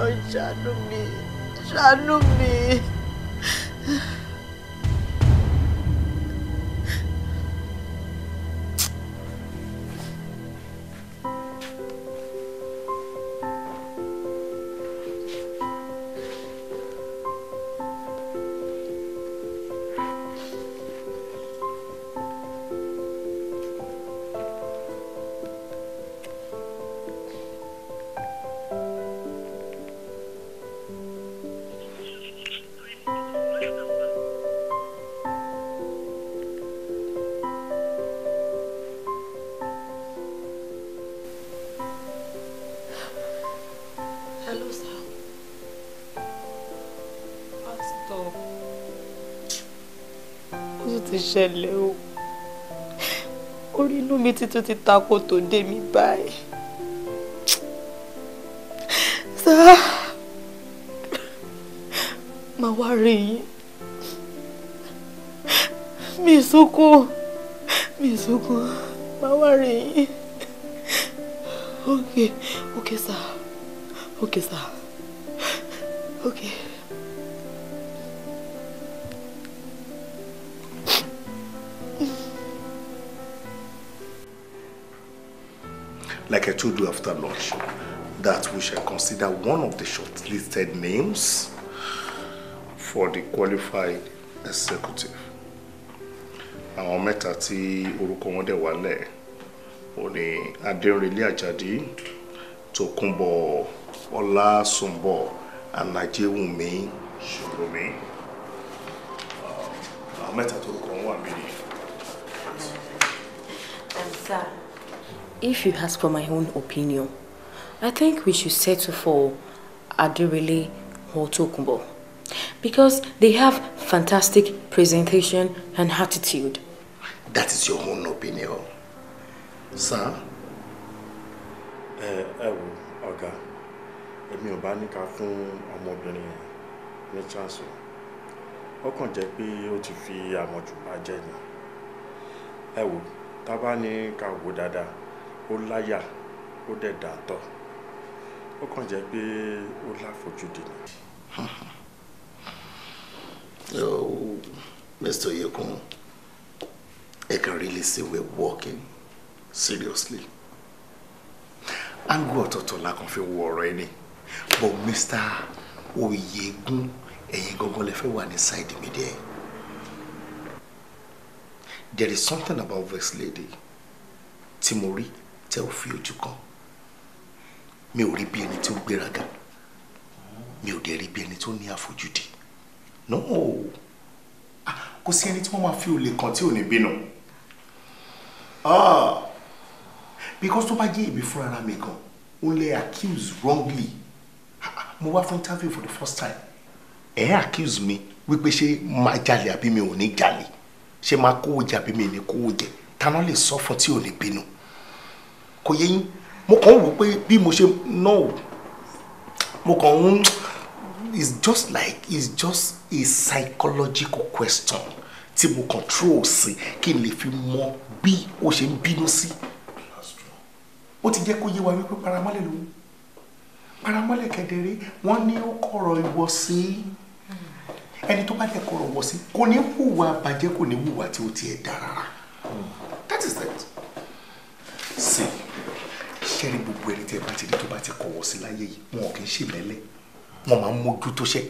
Ọlọ́run ṣàánú mi, ṣàánú mi. Hello, sir. Pastor. Ó tún ti ṣẹlẹ̀ o. Orí inú mi títún ti takò tó dé mi báyìí. Sir, màá wá rí yín. Mi sunkún, mi sunkún, màá wá rí yín. Okay, okay, sir. Okay, sir. Okay. Like I told you after lunch, that we shall consider one of the shortlisted names for the qualified executive. Àwọn mẹ́ta tí orúkọ wọn dẹ̀ wálẹ̀ ò ní Adérinlé Àjàdí, Tòkunbọ̀ Ọlásùnbọ̀, Anajewunmi Ṣòromi. Àwọn mẹ́ta tó orúkọ wọn wà mí ni. Sir, if you ask for my own opinion, I think we should settle for Aderele or Tokunbo because they have fantastic presentation and attitude. That is your own opinion, sir. Ẹ wo ọ̀gá, èmi ò bá ní ká fún ọmọbìnrin yẹn ní chance o. Ó kàn jẹ́ pé ó ti fi àmọ̀jù bàjẹ́ ni. Ẹ wo, tá bá ní ká wò dáadáa, ó láyà, ó dẹ̀ dáńtọ́. Ó kàn jẹ́ pé ó láfojúdi ni. Oh, Mr. Oyekun, I can really see we're working seriously. Angu ọ̀tọ̀ọ̀tọ̀ la kàn fi wo ọ̀rọ̀ ẹni. But Mr. Oyegun, ẹ̀yin gangan lẹ fẹ́ wà ní side mi díẹ̀. There is something about this lady tí mo rí tẹ́ ò fi ojú kan. Mi ò rí bí ẹni tí ó gbéraga. Mi ò dẹ̀ rí bí ẹni tó ní àfojúdi. No. Kò sí ẹni tí wọ́n máa fi olè kan tí ò ní bínú. Ah. Because tó bá jẹ́ èmi fúnra mi gan, ó lè accuse wrongly. Mo wá fún interview for the first time. Ẹ accuse mi wípé ṣé máa jalè àbí mi ò ní jalè. Ṣé máa kówó jẹ àbí mi ò ní kówó jẹ. Taná lè sọ fún tí ò ní bínú. Kò yé yín. Mo kàn ń wò pé bí mo ṣe no. Mo kàn ń. It's just like, it's just a psychological question tí mo control sí kí n lè fi mọ bí ó ṣe ń bínú sí. Ó ti jẹ́ kó yé wa wípé paramọ́lẹ̀ lòun. Paramọ́lẹ̀ kẹ̀dẹ̀rẹ́ wọ́n ní ó kọ̀rọ̀ ìwọ sí. Ẹni tó bá dẹ̀ kọ̀rọ̀ ìwọ sí kò ní hùwà bàjẹ́, kò ní hùwà tí ó tiẹ̀ dá rárá. That is it. See, ṣẹ́rí gbogbo ẹni tí ẹ bá ti rí tó bá ti kọ̀wọ̀ sí láyé yìí, wọn kì í ṣèmẹ́lẹ́. Wọ́n máa ń mójú tó ṣe.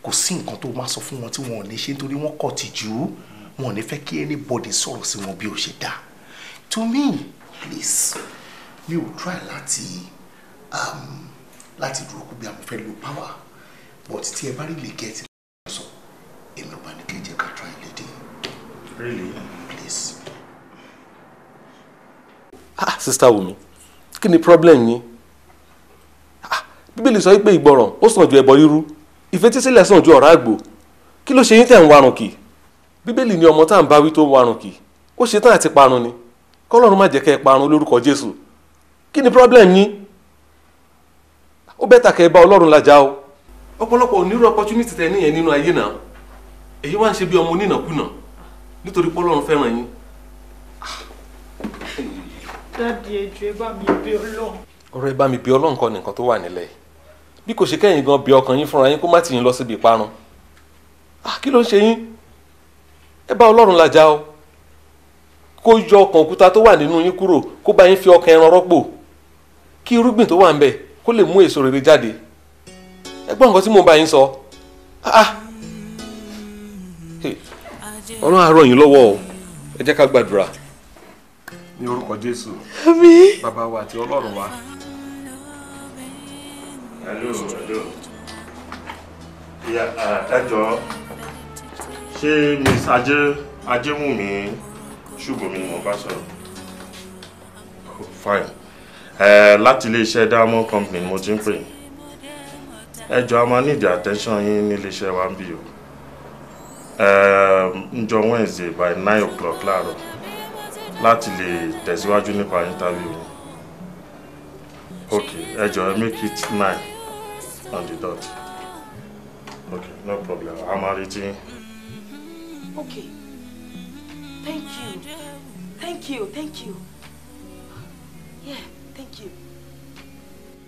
Kò sí nǹkan tó máa sọ fún wọn tí wọn ò ní ṣe nítorí wọ́n kọ̀ tìjú. Wọn ò ní fẹ́ kí anybody sọ̀rọ̀ sí wọn bí ó ṣe dá. To me, please, mi ò try láti láti dúró kú bí a mo fẹ́ lo power, but tí ẹ bá rí lè get sọ, èmi ò bá ní kí ẹ jẹ́ ká try lady. Really? Please. Ah, Sister Wumi, kí ni problem yín? Bíbélì sọ pé ìgbọràn ó sàn ju ẹbọ rírú, ìfetísílẹ̀ sàn ju ọ̀rá àgbò. Kí ló ṣe yín tẹ̀ ń warùn kì? Bíbélì ni ọmọ tá à ń bá wí tó ń warùn kì. Ó ṣe tán àti parun ni. Kọ́lọ́run má jẹ́ kẹ́ ẹ parun lórúkọ Jésù. Kí ni problem yín? Ó bẹ́tà kẹ́ ẹ bá Ọlọ́run làjà o. Ọ̀pọ̀lọpọ̀ onírú opportunity tẹ níyẹn nínú ayé náà. Èyí wá ń ṣe bí ọmọ onínàkúnà nítorí pé Ọlọ́run fẹ́ràn yín. Daddy, ẹ jọ̀ọ́ ẹ bá mi bẹ̀ Ọlọ́run. Ọ̀rọ̀ ẹ bá mi bẹ̀ Ọlọ́run kọ́ ni nǹkan tó wà nílẹ̀ yìí. Bí kò ṣe kẹ́yìn gan bí ọkàn yín fúnra yín kó má tì yín lọ síbi ìparun. Kí ló ń ṣe yín? Ẹ bá Ọlọ́run làjà o. Kó yọ ọkàn òkúta tó wà nínú yín kúrò, kó bá yín fi ọkàn ẹran rọ́pò, kí irúgbìn tó wà ń bẹ̀ kó lè mú èso rere jáde. Ẹ gbọ́ nǹkan tí mo bá yín sọ. Ọlọ́run á ràn yín lọ́wọ́ o. Ẹ jẹ́ ká gbàdúrà. Ní orúkọ Jésù. Àmín. Bàbá wa àti Ọlọ́run wa. Hello, hello. Yeah, ẹ jọ̀ọ́, ṣé Miss Ajéwùmí Ṣùbọ́mi ni mo bá sọ̀rọ̀? Fine. Láti iléeṣẹ́ Diamond Company mo ti ń pè. Ẹ jọ̀ọ́, a máa need attention yín ní iléeṣẹ́ wa ń bí o. Ǹjọ́ Wednesday by 9 o'clock láàárọ̀ láti lè tẹ̀síwájú nípa interview yín. Okay, ẹ jọ̀ọ́, make it 9 on the dot. Okay, no problem. A máa retí yín. Okay. Thank you. Thank you. Thank you. Yeah, thank you.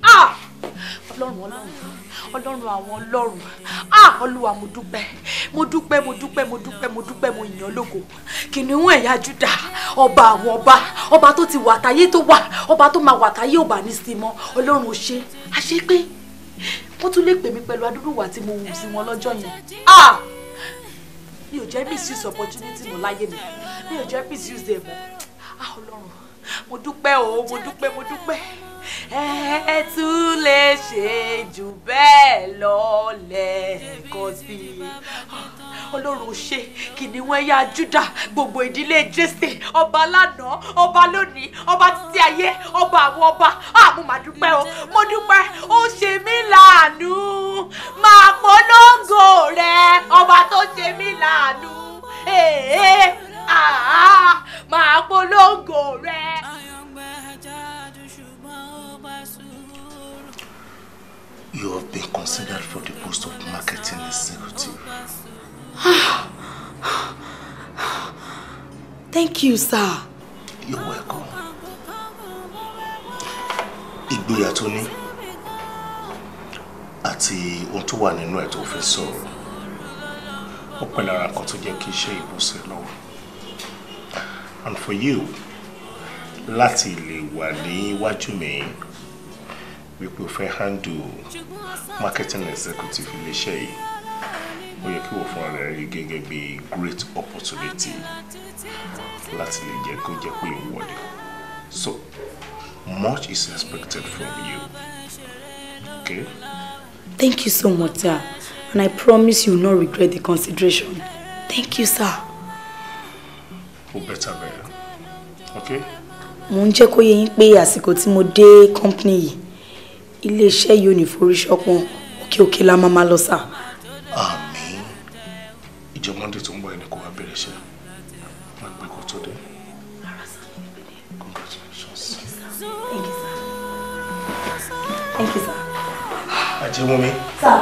Ah! Ọlọ́run, Ọlọ́run, Ọlọ́run àwọn Ọlọ́run. Ah! Olúwa, mo dúpẹ́. Mo dúpẹ́, mo dúpẹ́, mo dúpẹ́, mo dúpẹ́, mo yìn ọ́ lógo. Kìnìún ẹ̀yà Júdà, ọba àwọn ọba, ọba tó ti wà táyé tó wà, ọba tó máa wà táyé ò bá ní sí mọ́. Ọlọ́run ò ṣe. Àṣé pé wọ́n tún lè pè mí pẹ̀lú adúrú wà tí mo wù sí wọn lọ́jọ́ yẹn. Ah! Mi ò jẹ́ misuse opportunity mọ́ láyé mi. Mi ò jẹ́ misuse ẹ̀ mọ́. Ah, Ọlọ́run, mo dúpẹ́ o, mo dúpẹ́, mo dúpẹ́. Ẹ tún lè ṣe jù bẹ́ẹ̀ lọ lẹ́ẹ̀kan sí i. Ọlọ́run ò ṣe. Kìnìún ẹ̀yà Júdà, gbogbo ìdílé Jésè, ọba lánàá, ọba lónìí, ọba títí ayé, ọba àwọn ọba. Ah, mo mà dúpẹ́ o, mo dúpẹ́. Ó ṣe mí láàánú, máa polongo rẹ, ọba tó ṣe mí láàánú. Èè, àá, máa polongo rẹ. You have been considered for the post of marketing executive. Thank you, sir. You're welcome. Ìgboyà tó ní àti ohun tó wà nínú ẹ̀ tó fi sọ̀rọ̀, ó pẹ́ lára nǹkan tó jẹ́ kí iṣẹ́ ìbùsẹ̀ lọ́wọ́. And for you láti lè wà níwájú mi wípé o fẹ́ handle marketing executive iléeṣẹ́ yìí, ó yẹ kí wọ́n fúnra rẹ̀ rí gẹ́gẹ́ bí great opportunity láti lè jẹ́ kó jẹ́ pé ìwọ ni. So much is expected from you, okay? Thank you so much, sir. And I promise you will not regret the consideration. Thank you, sir. Ó better bẹ́ẹ̀, okay? Mo ń jẹ́ kó yé yín pé àsìkò tí mo dé company yìí, iléeṣẹ́ yìí ò ní forí ṣọpọ́n, òkè òkè la máa máa lọ, sir. Àmín. Ìjọ Monday tó ń bọ̀ ẹni kò wá bẹ̀rẹ̀ iṣẹ́. Má gbé kó tó dé. Congratulations. Thank you, sir. Thank you, sir. Ajéwúnmi. Sir.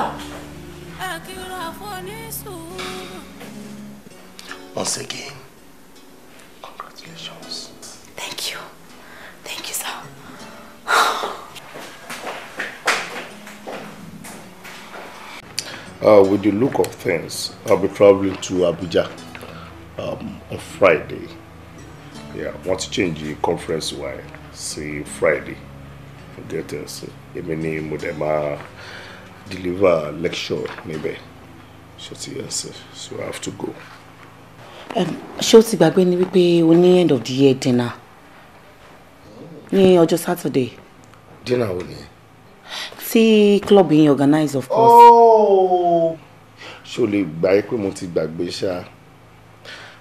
Once again, congratulations. Thank you. Thank you, sir. With the look of things, I'll be traveling to Abuja on Friday. Yeah, want to change the conference why? See Friday. Get us. Èmi ni mo dẹ̀ máa deliver lecture níbẹ̀. Ṣé ti yẹn sir? So I have to go. Ṣé o ti gbàgbé ni wípé o ní end of the year dinner ní ọjọ́ Saturday? Dinner wo ni? Tí club yín organize, of course. Oh! Ṣé o lè gbà yí pé mo ti gbàgbé ṣá?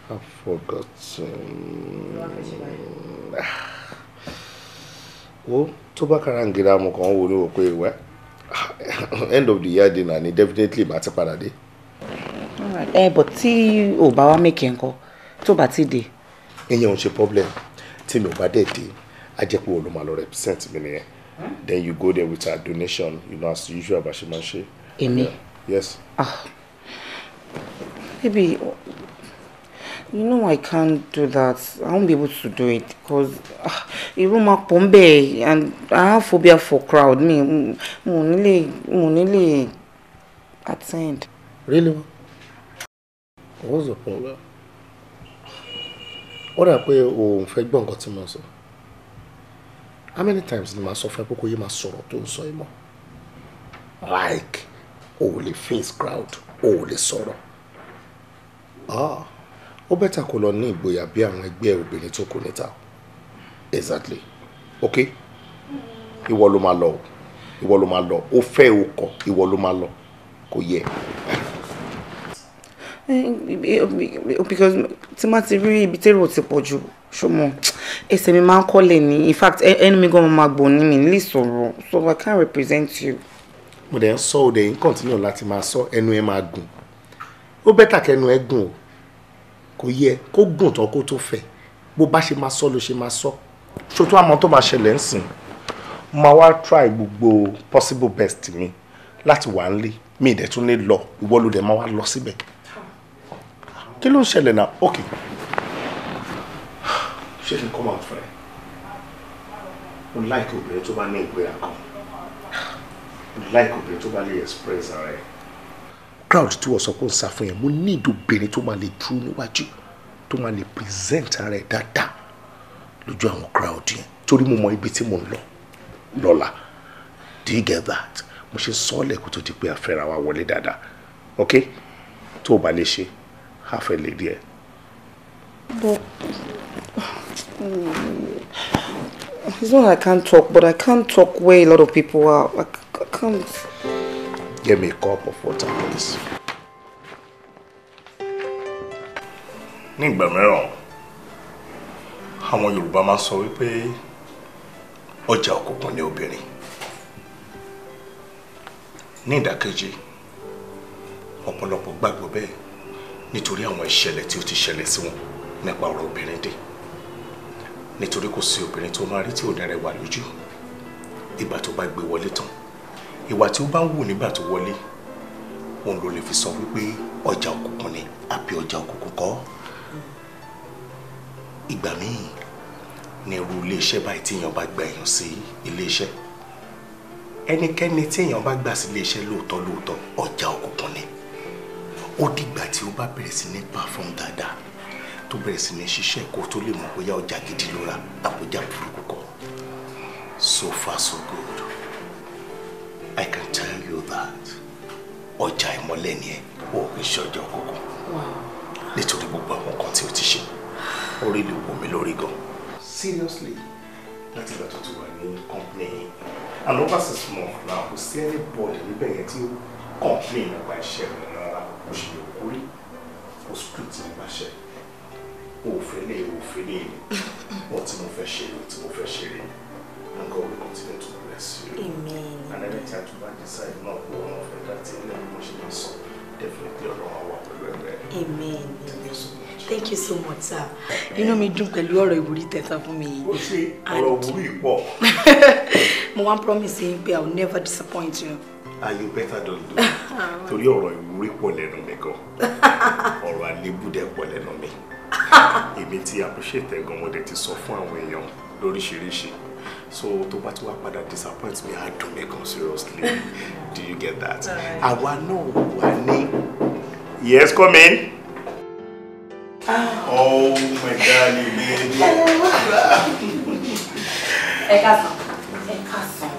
I forgot. Wo tó bá karangira, mo kàn ń wo ní wò pé wẹ́ end of the year dinner ni, definitely màá ti padà dé. Alright. Ẹ but tí o bá wá make ńkọ́, tó bá ti dé? Ìyẹn ò ṣe problem. Tí mi ò bá dẹ̀ dé, á jẹ́ pé wọ́n ló máa lọ represent mi nìyẹn. Then you go there with our donation, as usual, bá ṣe máa ṣe. Èmi? Yeah. Yes. Ah, baby, you know I can't do that. I won't be able to do it because Irú máa pọ̀ ń bẹ̀ and I have phobia for crowd. Mi mo ní lè attend. Really? What's the problem? Ó dà pé o ò fẹ́ gbọ́ nǹkan tí mo sọ. How many times ni màá sọ fún ẹ pé kò yé máa sọ̀rọ̀ tó ń sọ yìí mọ́? Like, o ò lè face crowd, o ò lè sọ̀rọ̀. Ah, ó better kó lọ ní ìgboyà bí àwọn ẹgbẹ́ obìnrin tó kù níta. Exactly. Okay? Ìwọ ló máa lọ o. Ìwọ ló máa lọ. Ó fẹ́ o kọ̀, ìwọ ló máa lọ. Kò yẹ. Because tí má ti rí ibi térò ti pọ̀ jù, ṣọmọ, ẹsẹ̀ mi máa ń kọ́lẹ̀ ní. In fact, ẹnu mi gan máa gbọ̀n ní mi ní lè sọ̀rọ̀, so I can't represent you. Mo dẹ̀ ń sọ, ó dẹ̀ ń continue láti máa sọ, ẹnu ẹ máa gùn. Ó better kẹnu ẹ gùn o. Kò yẹ kó gùn tán kó tó fẹ̀. Bó bá ṣe máa sọ ló ṣe máa sọ. Ṣòtú àmọ́ tó máa ṣẹlẹ̀ ń sìn. Mo máa wá try gbogbo possible best mi láti wà nílé. Mi ìdẹ̀ tún ní lọ, ìwọ ló dẹ̀ máa wá lọ síbẹ̀. Kí ló ń ṣẹlẹ̀ náà? Okay. Ṣé kí n come out fún ẹ? Mo like obìnrin tó bá ní ìgboyà kan. Mo like obìnrin tó bá lè express ara ẹ̀. Crowd tí wọ́n sọ pé ó ń sá fún yẹn, mo need obìnrin tó máa lè dúró níwájú, tó máa lè present ara ẹ̀ dáadáa lójú àwọn crowd yẹn. Torí mo mọ ibi tí mo ń lọ lọ́la. Do you get that? Mo ṣe sọ́ọ̀lẹ̀ kó tó di pé a fẹ́ra wa wọlé dáadáa. Okay? Tó o bá lè ṣe, a fẹ́ lè díẹ̀. But it's not I can't talk, but I can't talk where a lot of people are. I can't. Get me a cup of water, please. Ní ìgbà mìíràn, àwọn Yorùbá máa ń sọ wípé ọjà òkùnkùn ni obìnrin. Ní ìdàkejì, ọ̀pọ̀lọpọ̀ gbàgbọ́ bẹ́ẹ̀ nítorí àwọn ìṣẹ̀lẹ̀ tí ó ti ṣẹlẹ̀ sí wọn nípa ọ̀rọ̀ obìnrin dé. Nítorí kò sí obìnrin tó máa rí tí ò ní rẹwà lójú. Ìgbà tó bá gbé wọlé tán, ìwà tí ó bá ń wù nígbà tó wọlé, òun ló lè fi sọ wípé ọjà òkùnkùn ni àbí ọjà òkùnkùn kọ́. Ìgbà míì ní irú iléeṣẹ́ báyìí tí èèyàn bá gba èèyàn sí iléeṣẹ́, ẹnikẹ́ni tí èèyàn bá gbà sí iléeṣẹ́ lóòótọ́ lóòótọ́ ọjà òkùnkùn ni. Ó dìgbà tí ó bá bẹ̀rẹ̀ sí ní perform dáadáa, tó bẹ̀rẹ̀ sí ní ṣiṣẹ́ kó tó lè mọ̀ bóyá ọjà gidi ló rà àbójà burúkú kọ́. So far so good. I can tell you that ọjà ìmọ́lẹ̀ ni ẹ, ó kì í ṣe ọjà òkùnkùn. Nítorí gbogbo àwọn nǹkan tí ó ti ṣe, ó rí lè wò mí lórí gan. Seriously, láti ìgbà tó ti wà ní company and over 6 months now, kò sí anybody níbẹ̀ yẹn tí ó complain nípa iṣẹ́ rẹ̀ rárá. Bó ṣe lè kórí, kò street nípa iṣẹ́. Òfin lè wọ́n tí mo fẹ́ ṣe rè, tí mo fẹ́ ṣe rè. And God will continue to bless you. Amen. And anytime to bá decide náà pé wọ́n fẹ́ dá tí ilé bí mo ṣe máa sọ, definitely Ọlọ́run á wà pẹ̀lú ẹ̀rẹ́. Amen. Thank you so much, sir. Inú mi dùn pẹ̀lú ọ̀rọ̀ ìwúrí tẹ̀sán fún mi yìí. Ó ṣe ọ̀rọ̀ ìwúrí pọ̀. Mo wá promise yín pé I will never disappoint you. Ah, you better don't do. Torí ọ̀rọ̀ ìwúrí pọ̀ lẹ́nu mi gan. Ọ̀rọ̀ àlébù dẹ̀ pọ̀ lẹ́nu mi. Èmi ti appreciate ẹ̀ gan, mo dẹ̀ ti sọ fún àwọn èèyàn lóríṣiríṣi. So tó bá ti wá padà disappoint me, á dùn mí gan seriously. Do you get that? Àwa náà wà ní. Yes, come in. Oh my darling baby. Ẹ káàsán. Ẹ káàsán.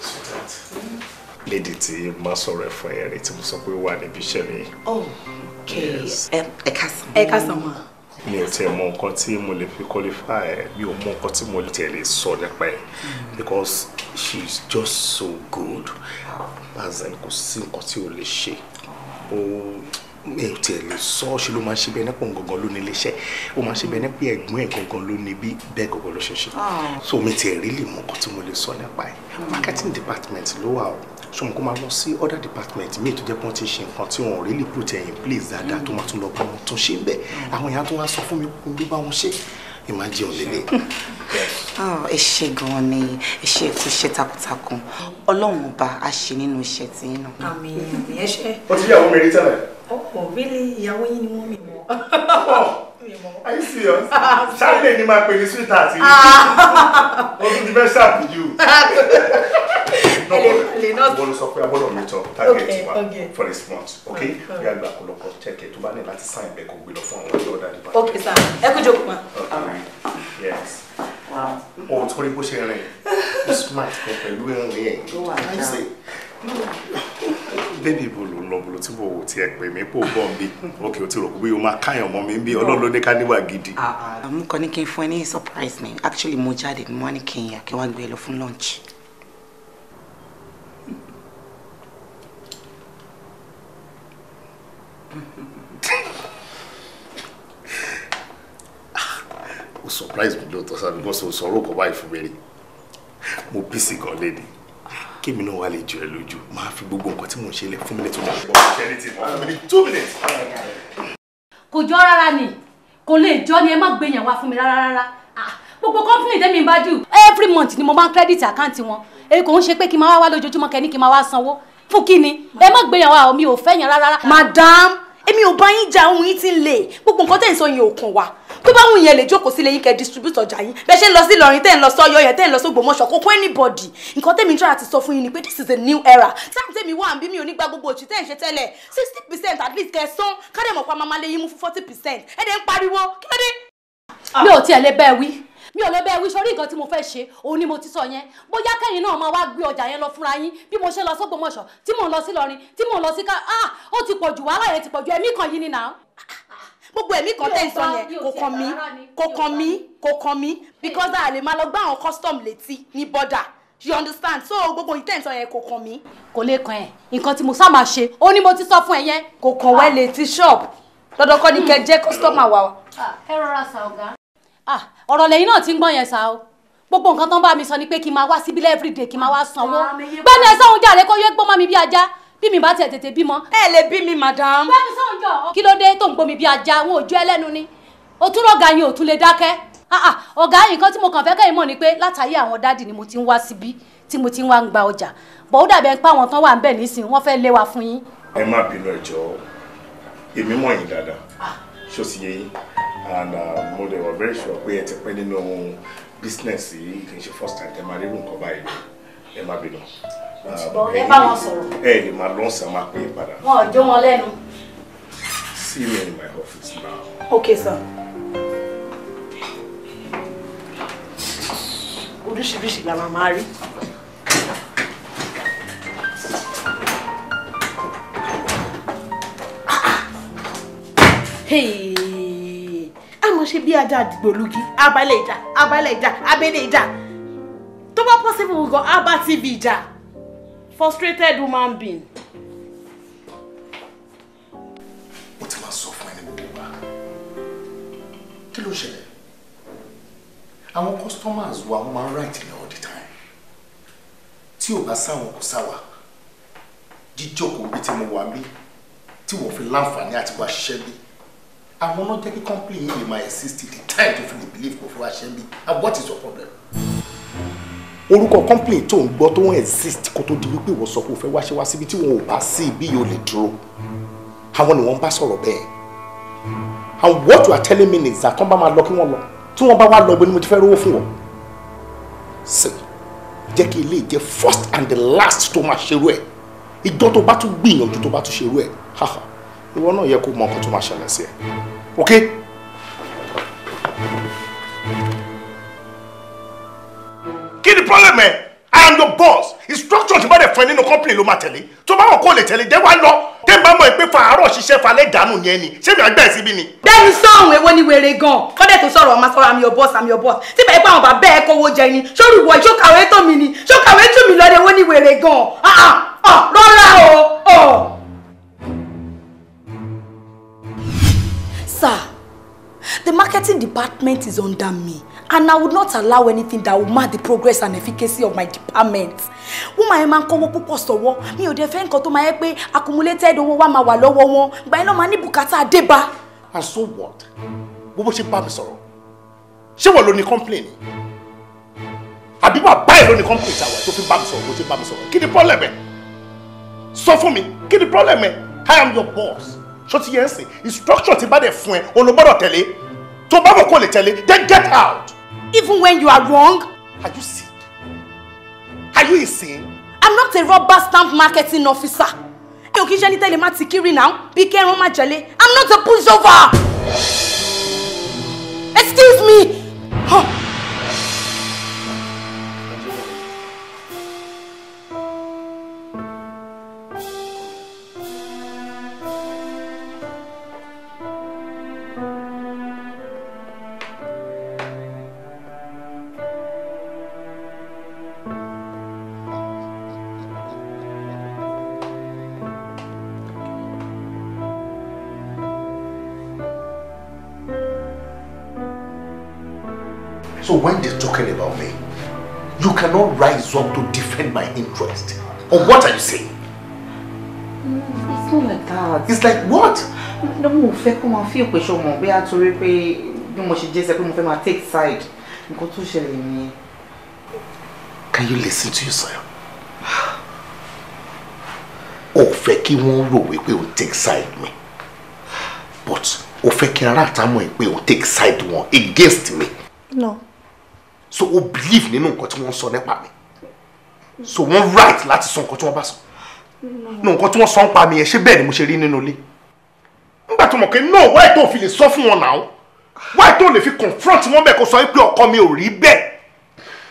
Sweetheart, lady tí má sọ̀rọ̀ ẹ̀ fún ẹ rí tí mo sọ pé ó wà níbi iṣẹ́ mi. Oh, okay. Ẹ káàsán. Ẹ káàsán ma. Mi ò tiẹ̀ mọ nǹkan tí mo lè fi qualify ẹ̀, mi ò mọ nǹkan tí mo tiẹ̀ lè sọ nípa ẹ̀ because she is just so good. As in, kò sí nǹkan tí o lè ṣe. Mi ò tiẹ̀ lè sọ, ṣe ló máa ń ṣe bẹ́ẹ̀ nípa òun gangan ló ní iléeṣẹ́, ó máa ń ṣe bẹ́ẹ̀ nípa ẹ̀gbọ́n ẹ̀ gangan ló ní bí bẹ́ẹ̀ gangan ló ṣe ṣe. So mi tiẹ̀ rí lè mọ nǹkan tí mo lè sọ nípa ẹ̀. Marketing department ló wà o. So mo kó máa lọ sí other department míì tó jẹ́ pé wọ́n ti ṣe nǹkan tí wọ́n really put in place dáadáa tó máa tún lọ bá wọn tún ṣe ń bẹ̀. Àwọn èèyàn tó wá sọ fún mi kó ló bá wọn ṣe. Imagine lele. Ẹ ṣé gan ni, ẹ ṣé kú iṣẹ́ takuntakun. Ọlọ́run ọba á ṣe nínú iṣẹ́ tí yín náà. Àmín, àmín, ẹ ṣé. Ó ti yàwó mi rí tẹ́lẹ̀. Oh, really? Ìyàwó yín ni wọ́n mi mọ̀. mọ́. Are you serious? Ṣáàlẹ̀ ni máa pè ní sweetheart yìí. O tún ti fẹ́ ṣàpìjù. No problem. Wọ́n sọ pé a gbọ́dọ̀ meet up target wa for this month, okay? Bí a gbà kó lọ kọ check ẹ̀ tó bá ní láti sign bẹ́ẹ̀ kó gbé lọ fún àwọn ọjọ́ ọ̀dà department. Okay sir, ẹ kú jókòó ma. Yes. O torí bó ṣe rìn, ó smart kan pẹ̀lú ìrìn ẹ̀. Bébí ibo ló ń lọ bolo tí mo wò tí ẹ pè mí pò bọ̀ ń bí. Ok, o ti rò pé o máa káyàn mọ́ mi ń bí. Ọlọ́run ló ní ká níwà gidi. Mo kàn ní kí n fún ẹ ní surprise ni. Actually, mo jáde mo wá ní kí n yà kí wọ́n gbé ẹ lọ fún lunch. O surprise mi lóòótọ́ sábẹ́ because o sọ̀rọ̀ kọ̀ báyìí fún mi rí. Mo busy gan lédi. Kémi náà wà lè jọ ẹ lójú. Máa fi gbogbo nǹkan tí mò ń ṣe lẹ̀ fún mi lẹ́tọ̀ọ́ máa gbọ́. Fún mi ní 2 minutes. Kò jọ rárá ni, kò lè jọ ni, ẹ má gbé yẹn wá fún mi rárá rárá. Gbogbo company tẹ́mi bá jù every month ni mo máa ń credit account wọn. Èyí kò ń ṣe pé kí n máa wá lójoojúmọ́ kẹ́ ní kí n máa wá sanwó. Fún kí ni? Ẹ má gbé yẹn wá, mi ò fẹ́ yẹn rárá. Madam, èmi ò bá yín jà, ohun yín ti ń le. Gbogbo nǹkan tẹ́ ń sọ yẹn ò kàn wá. Tó bá wùn yẹn lè jókòó sílé yín kẹ́ distribute ọjà yín. Bẹ́ẹ̀ ṣe ń lọ sí Ìlọrin, tẹ́ ń lọ sọ́yọ́ yẹn, tẹ́ ń lọ sógbòmọ̀ṣọ́, kò kún anybody. Nǹkan tẹ́mi ń try àti sọ fún yín ni pé this is a new era. Time tẹ́mi wà ń bí mi ò ní gba gbogbo òṣì tẹ́ ń ṣe tẹ́lẹ̀. 60% at least kẹ́ san. Kádẹ̀ mọ̀ pa máa lé yín mú fún 40%. Ẹ dẹ̀ ń pariwo. Kí ló dé? Mi ò tiẹ̀ lè bẹ́ẹ̀ wí. Mi ò lè bẹ́ẹ̀ wí sórí nǹkan tí mo fẹ́ ṣe, òun ni mo ti sọ yẹn. Bóyá kẹ́yìn náà máa wá gbé ọjà yẹn lọ fúnra yín. Bí mo ṣe lọ sógbòmọ̀ṣọ́, tí mò ń lọ sí Ìlọrin, tí mò ń lọ sí ká, ó ti pọ̀ jù, wàhálà yẹn ti pọ̀ jù, ẹ̀mí kan yìí ni nà. Gbogbo ẹ̀mí kan tẹ́ ń sọ yẹn kò kàn mí, kò kàn mí, kò kàn mí, because a lè máa lọ gbá àwọn custom létí ní border, you understand? So gbogbo ìtẹ́ ń sọ yẹn kò kàn mí. Kò lè kàn ẹ́, nǹkan tí mo sá máa ṣe, ó ní mo ti sọ fún ẹ yẹn. Kò kàn wẹ́ létí shop, dandan kọ́ ni kẹ́ jẹ́ customer wa. Ẹ rọra sa ọ̀gá. Ọ̀rọ̀ lẹ́yìn náà ti ń gbọ́n yẹn sa o. Gbogbo nǹkan tó ń bá mi sọ ni pé kí n máa wá síbílẹ̀ everyday, kí n máa wá sanwó. Gbẹ́ni ẹ sọ́hun jàre kó yẹ gbọ́n mọ́ mi bí ajá. Bí mi bá tiẹ̀ tètè bímọ. Ẹ lè bí mi, madam. Gbẹ́ni sọ́hun jọ. Kí ló dé tó ń gbomi bí ajá? Wọn ò jó ẹlẹ́nu ni. O tún rọ̀gà yín ò tún lè dákẹ́. Ọ̀gá yìí, nǹkan tí mo kàn fẹ́ kẹ́yìn mọ̀ ni pé látàyé àwọn dádì ni mo ti ń wá síbí tí mo ti ń wá ń gba ọjà. Bọ̀ ó dàbí ẹni pé àwọn tán wà ń bẹ̀ nísìnyí, wọ́n fẹ́ lé wa fún yín. Ẹ má bínú, ẹ jọ̀ọ́. Èmi mọ̀ yín dáadáa. Ṣó ti yé yín? And mo dẹ̀ were very sure pé ẹ ti pẹ́ nínú business yìí, kì í ṣe first time tẹ máa rírun nǹkan báyìí. Ẹ má bínú. Ẹ bá wọn sọ̀rọ̀. Ẹ lè máa lọ́sàn-án máa pè é padà. Wọn ò jó wọn lẹ́nu. See me in my office now. Okay, sir. Oríṣiríṣi la máa máa rí. Àmọ́ ṣe bí ajá àdìgbòlugi, abalẹ̀ ìjà, abalẹ̀ ìjà, abẹ́lẹ̀ ìjà. Tó bá possible gan, abá TV ìjà. Frustrated woman being. Mo ti máa sọ fún ẹ ní gbogbo wa. Kí ló ṣẹlẹ̀? Àwọn customers wa wọ́n máa ń right ní all the time. Tí ò bá sáwọn kò sáwà. Jíjókòó bí tí mo wà bí, tí wọ́n fi láǹfààní àti wá ṣiṣẹ́ bí. Àwọn náà jẹ́ kí company yìí lè máa exist the time tó fi lè believe kò fi wá ṣiṣẹ́ bí. And what is your problem? Orúkọ company tó ń gbọ́ tó ń exist kó tó di wípé ìwọ sọ pé o fẹ́ wáṣẹ́ wá síbi tí wọn ò bá sí ibi yóò lè dúró. Àwọn ni wọ́n bá sọ̀rọ̀ bẹ́ẹ̀. And what you are telling me is that tán bá máa lọ kí wọ́n lọ. Tí wọ́n bá wá lọ ibo ni mo ti fẹ́ rówó fún wọn. Sí, jẹ́ kí ilé jẹ́ first and the last tó máa ṣerú ẹ̀. Ìjọ tó bá tún gbìyànjú tó bá tún ṣerú ẹ̀. Haha, ìwọ náà yẹ kó mọ nǹkan tó máa ṣẹlẹ̀ sí ẹ. Okay? Kí ni problem ẹ? I am your boss. Instruction tí bá dẹ̀ fún ẹ nínú company ló máa tẹ̀lé. Tó bá wọn kó lè tẹ̀lé jẹ́ wá lọ. Tẹ́ ń bá mọ̀ ẹ pé fàárọ̀ ṣiṣẹ́ falẹ̀ dànù ni ẹni. Ṣé mi àgbẹ̀ ẹ̀ síbí ni? Bẹ́ẹ̀ni sọ̀hún, èwo ni wèrè gan-an? Kọ́dẹ̀ tó sọ̀rọ̀ ọmọ sọ̀rọ̀ I'm your boss, I'm your boss. Tí bẹ́ẹ̀ pé àwọn bàbá ẹ̀ kówó jẹ ni. Sórí ìwọ ìṣókàwé tó mi ni. Ṣókàwé jù mí lọ ni èwo ni wèrè gan-an? Rọra o. Sir, the marketing department is under me, and I would not allow anything that will mar the progress and efficacy of my department. Woman yẹn máa ń kówó púpọ̀ sọ́wọ́, mi ò dẹ̀ fẹ́ nǹkan tó máa yẹ pé accumulated owó wa máa wà lọ́wọ́ wọn, ìgbà yẹn náà máa ní bùkátà débá. And so what? Bó bó ṣe bá mi sọ̀rọ̀, ṣé wọ́n ló ní complain ni? Àbí bàbá ẹ̀ ló ní complain ṣàwọ̀ tó fi bá mi sọ̀rọ̀ bó ṣe bá mi sọ̀rọ̀? Kí ni problem ẹ̀? Sọ fún mi, kí ni problem ẹ̀? I am your boss. Ṣó ti yẹ ń sìn? Instruction ti bá dẹ̀ fún ẹ, o ló gbọ́dọ̀ tẹ̀lé. Tó bá mọ̀ kó lè tẹ̀lé, then get out. Even when you are wrong. Are you sick? Are you insane? I'm not a rubber stamp marketing officer. Mi ò kí ń ṣe ní tẹ́lẹ̀ má ti kiri now, bí kẹrun má jẹlé. I'm not a pushover. Excuse me. Huh. So when they're talking about me, you cannot rise up to defend my interest. Or what are you saying? It's not like that. It's like what? No, mo fẹ́ kó máa feel pé ṣo mọ̀ bí a torí pé bí mo ṣe jẹ́ sẹ́ pé mo fẹ́ máa take side. Nǹkan tó ṣẹlẹ̀ nìyẹn. Can you listen to yourself? O fẹ́ kí wọ́n rò wípé o take side mi. But o fẹ́ kí ará àtàmọ̀ ẹ̀ pé o take side wọn against me. No. So o believe nínú nǹkan tí wọ́n sọ nípa mi. So wọ́n right láti sọ nǹkan tí wọ́n bá sọ. No, nǹkan tí wọ́n sọ nípa mi yẹn, ṣé bẹ́ẹ̀ ni mo ṣe rí nínú ilé? Nígbà tó mọ̀ pé no, why tó fi lè sọ fún wọn now? Why tó lè fi confront wọn bẹ́ẹ̀ kó sọ pé ọkọ mi ò rí bẹ́ẹ̀?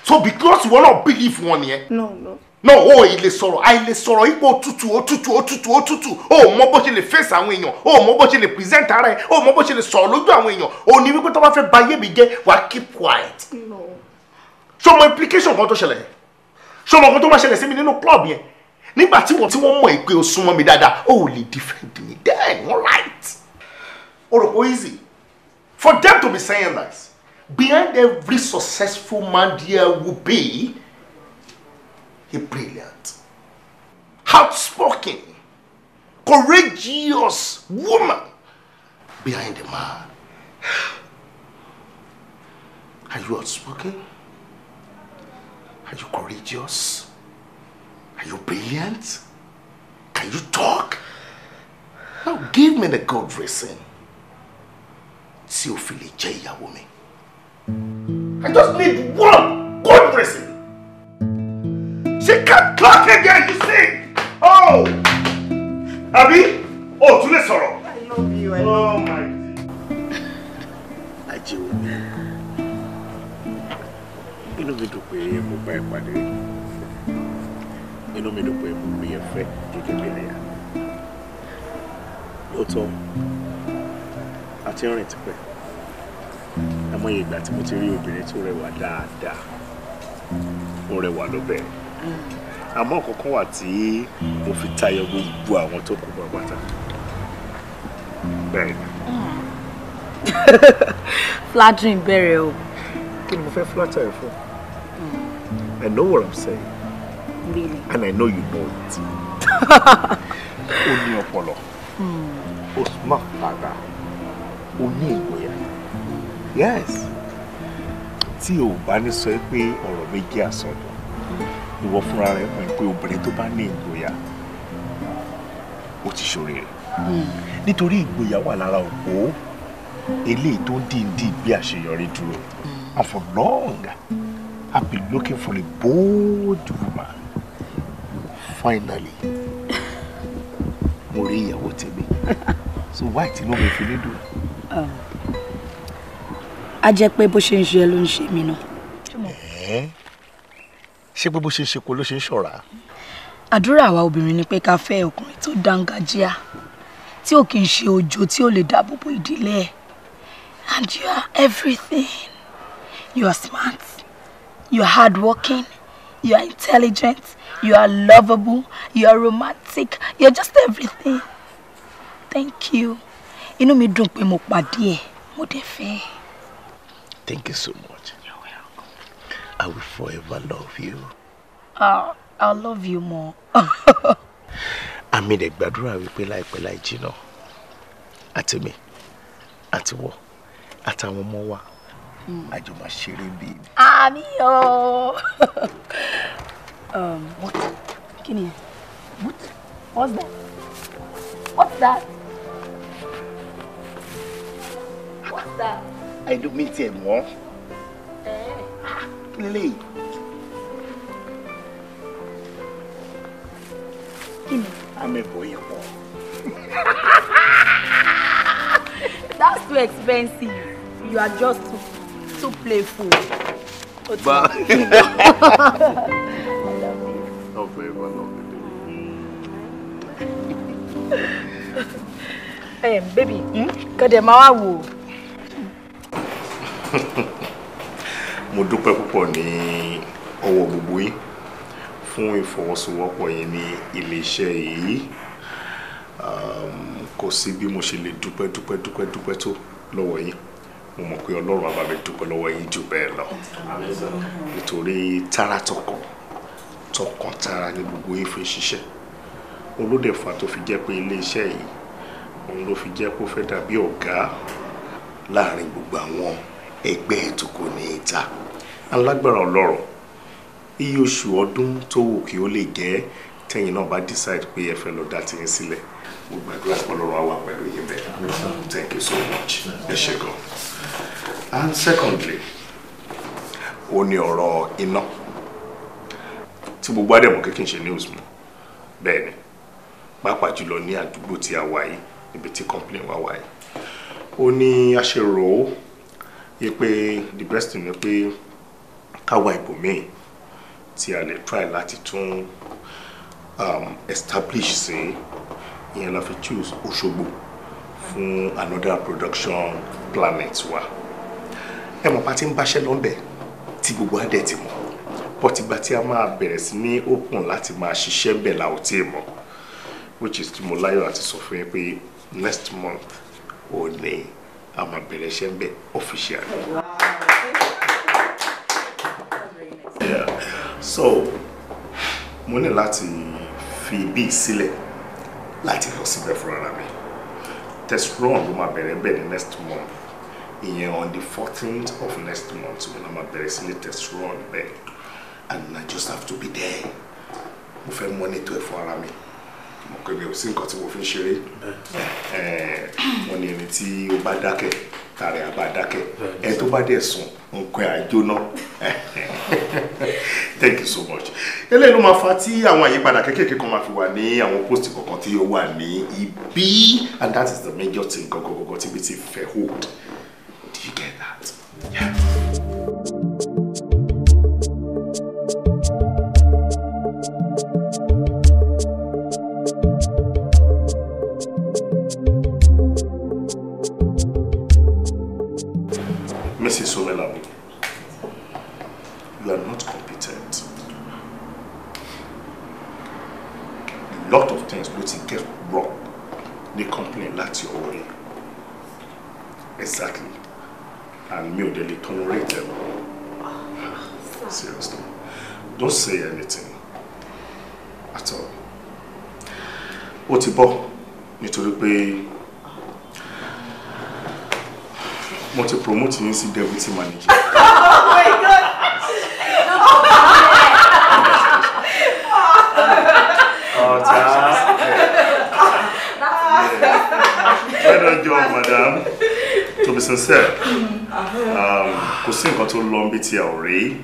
So because wọ́n náà believe wọn nìyẹn. No, no. No, o ì lè sọ̀rọ̀, àì lè sọ̀rọ̀ ipò òtútù, òtútù, òtútù, òtútù. O ò mọ bó ṣe lè face àwọn èèyàn, o ò mọ bó ṣe lè present ara ẹ, o ò mọ bó ṣe lè sọ̀rọ̀ lójú àwọn èèyàn. O ní wípé tó bá fẹ́ ba ayé mi jẹ́, wàá keep quiet. No. Ṣé o mọ implication kan tó ṣẹlẹ̀? Ṣé o mọ nǹkan tó máa ṣẹlẹ̀ sí mi nínú club yẹn? Nígbà tí wọ́n mọ̀ pé o súnmọ́ mi dáadáa, o ò lè defend me then, all right? O rò pé easy for them to be saying this. Behind every successful man there will be a brilliant, outspoken, courageous woman behind the man. Are you outspoken? Are you courageous? Are you brilliant? Can you talk? Now give me the good reason. Tí o fi lè jẹ́ ìyàwó mi. I just need one good reason. She can't clock again, you see. Oh! Abi? Oh, tún lè sọ̀rọ̀. I love you. I love you. Oh my. Ajéwùmí. Inú mi dùn pé mo bá ẹ pàdé. Inú mi dùn pé mo rí ẹ fẹ́ gẹ́gẹ́ bí aya. Lóòótọ́, a ti ń rìn tipẹ́. Àmọ́ ìgbà tí mo ti rí obìnrin tó rẹwà dáadáa, ó rẹwà lóbìnrin. Àmọ́ nǹkan wà tí mo fi tayọ gbogbo àwọn tó kù pàápàá. Bẹ́ẹ̀ ni. Flattering bẹ̀rẹ̀ o. Kí ni mo fẹ́ flatter ẹ fún? I know what I'm saying. Really? And I know you know it. Ó ní ọpọlọ. Ó smart dáadáa. Ó ní ìgboyà. Yes. Tí o bá ní sọ pé ọ̀rọ̀ mi jẹ́ àsọdùn, ìwọ fúnra rẹ mọ̀ pé obìnrin tó bá ní ìgboyà, ó ti ṣoríire. Nítorí ìgboyà wà lára òpó eléyìí tó ń dìndín bí àṣeyọrí dúró. And for long, I've been looking for a bold woman. Finally, mo rí ìyàwó tèmi. So why tí inú mi fi ní dùn? A jẹ́ pé bó ṣe ń ṣe ẹ ló ń ṣe mí náà. Ṣé pé bó ṣe ń ṣe kó ló ṣe ń ṣọ̀rá? Àdúrà àwa obìnrin ni pé ká fẹ́ ọkùnrin tó dángájíá, tí ò kì í ṣe òjò tí ò lè dáàbò bo ìdílé ẹ̀. And you are everything. You are smart. You are hardworking. You are intelligent. You are lovable. You are romantic. You are just everything. Thank you. Inú mi dùn pé mo pàdé ẹ, mo dẹ̀ fẹ́. Thank you so much. You're welcome. I will forever love you. I'll love you more. Àmì dẹ̀ gbàdúrà wípé láìpẹ́ láì jìnnà, àti mi, àti wọ, àtàwọn ọmọ wa, àjọ máa ṣeré bí. Àmì o. What? Kí ni? What? What's that? What's that? What's that? I don't mean tiẹ̀ mọ́. Kí lélẹ́yìí? Kí ni? Amẹ̀bọ̀ yẹn pọ̀. That's too expensive. You are just too playful. But I love you. Oh, babe, I love you. Baby, kọ́dẹ̀ máa wá wò. Mo dúpẹ́ púpọ̀ ní ọwọ́ gbogbo yín fún ìfọwọ́sowọ́pọ̀ yín ní ilé-iṣẹ́ yìí. Kò sí bí mo ṣe lè dúpẹ́ dúpẹ́ dúpẹ́ dúpẹ́ tó lọ́wọ́ yín. Mo mọ̀ pé Ọlọ́run á bá mi dúpẹ́ lọ́wọ́ yín jù bẹ́ẹ̀ lọ. Nítorí tara tọkàn tọkàn tara ní gbogbo yín fi ṣiṣẹ́. Olódẹ̀fà tó fi jẹ́ pé ilé-iṣẹ́ yìí òun ló fi jẹ́ kó fẹ́ dàbí ọ̀gá láàrin gbogbo àwọn ẹgbẹ́ ètò kò ní ìta. Alágbára Ọlọ́run, iye oṣù ọdún tó wù kí ó lè jẹ́ tẹ́yìn náà bá decide pé ẹ fẹ́ lọ dá tiyín sílẹ̀. Mo gbàdúrà pé Ọlọ́run á wà pẹ̀lú yín bẹ́ẹ̀. Thank you so much. Ẹ ṣé gan. And secondly, ó ní ọ̀rọ̀ iná tí gbogbo àdẹ̀mọ̀ kékeré ṣe news mọ́. Bẹ́ẹ̀ ni, pàápàá jùlọ ní àdúgbò tí a wà yìí, níbi tí complain wà wà yìí. Ó ní a ṣe rò ó yẹ pé the best thing ni pé ká wá ibòmíì tí a lè try láti tún establish sí. Ìyẹn la fi choose Òṣogbo fún another production planet wa. Ẹ mọ̀ pa tí ń báṣẹ́ lọ́nbẹ̀ tí gbogbo adẹ̀ ti mọ̀, bọ́tìgbà tí a máa bẹ̀rẹ̀ sí ní open láti máa ṣiṣẹ́ bẹ̀ la ò tí ì mọ̀, which is tí mo láyọ̀ àti sọ fún yín pé next month ò ní a máa bẹ̀rẹ̀ iṣẹ́ bẹ̀ officially. Yeah. So mo ní láti fi bí sílẹ̀ láti lọ síbẹ̀ fúnra mi. Test run ló máa bẹ̀rẹ̀ bẹ̀ ní next month. Ìyẹn on the 14th of next month mo máa bẹ̀rẹ̀ sí ní test run bẹ́ẹ̀, and I just have to be there. Mo fẹ́ monitor ẹ̀ fún ara mi. Mo pè mí ò sí nǹkan tí mo fi ń ṣeré. Wọ́n ní ẹni tí ó bá dákẹ́ tààrẹ á bá dákẹ́, ẹ tó bá dẹ̀ sùn nǹkan ẹ̀ àjóná. Thank you so much. Eléyìí ló máa fa tí àwọn àyípadà kéékèèké kan máa fi wà ní àwọn post kọ̀ọ̀kan tí ó wà ní ibi, and that is the major thing gọ́gọ́gọ́gọ́ tí bí ti fẹ́ hold. Do you get that? Yeah. Mrs. Owolabi, you are not competent. A lot of things ló ti get wrong ní company láti ọwọ́ yìí. Exactly. And mi ò dẹ̀ lè tolerate them. Seriously. Don't say anything at all. Ó ti bọ́ nítorí pé mo ti promote yín sí deputy manager. Oh my God! Ọ̀tá. Well done job, madam. To be sincere, kò sí nǹkan tó lọ bí tí a ò rí,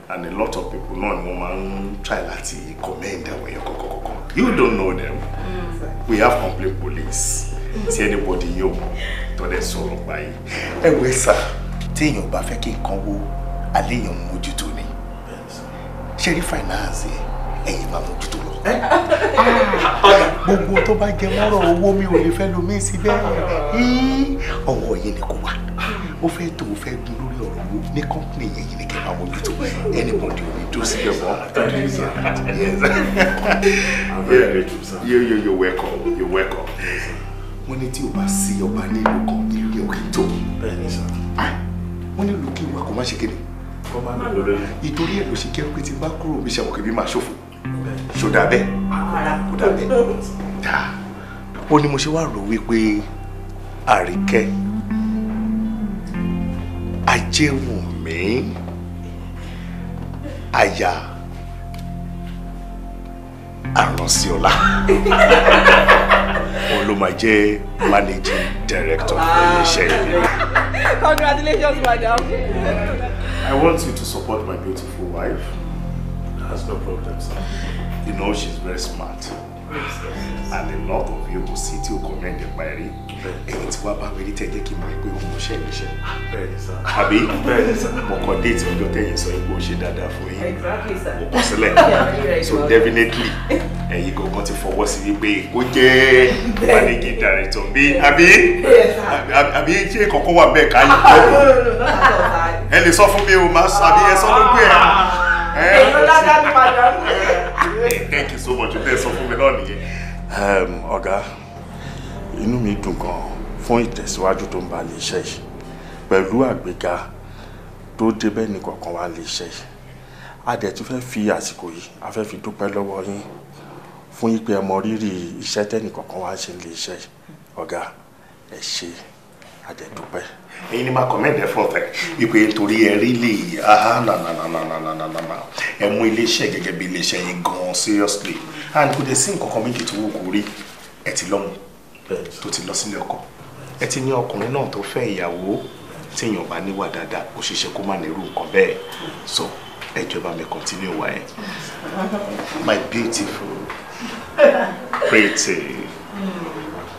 and a lot of people náà ni wọ́n máa ń try láti commend àwọn èèyàn kọ̀kọ̀kọ̀kọ̀. You don't know them. We have complaint police. Tí anybody yóò mọ̀ tó dẹ̀ sọ̀rọ̀ báyìí. Ẹ wẹ́ sà, téèyàn bá fẹ́ kí nǹkan wo alẹ́ èèyàn mójútó ni. Ṣé rí finance ẹ̀yin máa mójútó lọ? Gbogbo tó bá jẹ mọ́rọ̀ owó mi ò lè fẹ́ lomi sí bẹ́ẹ̀. Ọwọ́ yìí ni kò wá. Ó fẹ́ tó o fẹ́ gun lórí ọ̀rọ̀ owó ní company yẹn yìí ni kẹ́ máa mójútó. Anybody ò ní dúró síbẹ̀ mọ́. You're welcome. You're welcome. Wọ́n ní tí o bá sí ọba nílùú kan ìlú yẹn ò kì í tó. Wọ́n nílùú kí ìwà kò má ṣe kéde. Ìtorí ẹ̀ ló ṣe jẹ́ pé tí bá kúrò mi ṣàwọn kìbí máa ṣòfò. Ṣó dà bẹ́ẹ̀? Kò dà bẹ́ẹ̀. Dà. Ó ní mo ṣe wá rò wípé Àríkẹ́ Ajéwùnmí aya Àránṣíọlá òun ló máa jẹ́ managing director iléeṣẹ́ yìí. Congratulations, madam. I want you to support my beautiful wife. That's no problem, sir. You know she's very smart. And a lot of you will see to commend the Mary. Ẹ̀yin tí wàá bá mi rí tẹ́jẹ́ kí n mọ̀ pé òun ṣe níṣẹ́. Àbí mo kàn déètì ọjọ́ tẹ́yìn sọ pé ó ṣe dáadáa fún yín. Exactly, sir. Mo kọ sílẹ̀. So definitely ẹ̀yin gangan ti fọwọ́ sí wípé kó jẹ́ managing director bí àbí àbí ṣé kọ̀ọ̀kan wà bẹ́ẹ̀ ká yìí. Ẹ lè sọ fún mi o, máa sọ àbí ẹ sọ lójú ẹ̀. Thank you so much. Ẹ sọ fún mi náà nìyẹn. Ọ̀gá, inú mi dùn gan fún ìtẹ̀síwájú tó ń bá lè ṣe yìí pẹ̀lú àgbéga tó débẹ̀ ní kọ̀ọ̀kan wá lè ṣe yìí. A dẹ̀ tún fẹ́ fi àsìkò yìí, a fẹ́ fi dúpẹ́ lọ́wọ́ yín fún yín pé ẹ mọ rírì iṣẹ́ tẹ́nì kọ̀ọ̀kan wá ṣe lè ṣe yìí. Ọ̀gá, ẹ ṣé, a dẹ̀ dúpẹ́. Ẹ̀yin ni máa commend effort ẹ wípé nítorí ẹ rí lè na ẹ mú iléeṣẹ́ gẹ́gẹ́ bí iléeṣẹ́ yín gan seriously, and kò dé sí nǹkan kan méjì tó wù kó rí. Ẹ ti lọ́mọ tó ti lọ sílé ọkọ, ẹ ti ní ọkùnrin náà tó fẹ́ ìyàwó tí èèyàn bá níwà dáadáa ó ṣeéṣe kó má nírú nǹkan bẹ́ẹ̀. So ẹ jọ̀ọ́ bá mi continue wá ẹ. My beautiful, pretty,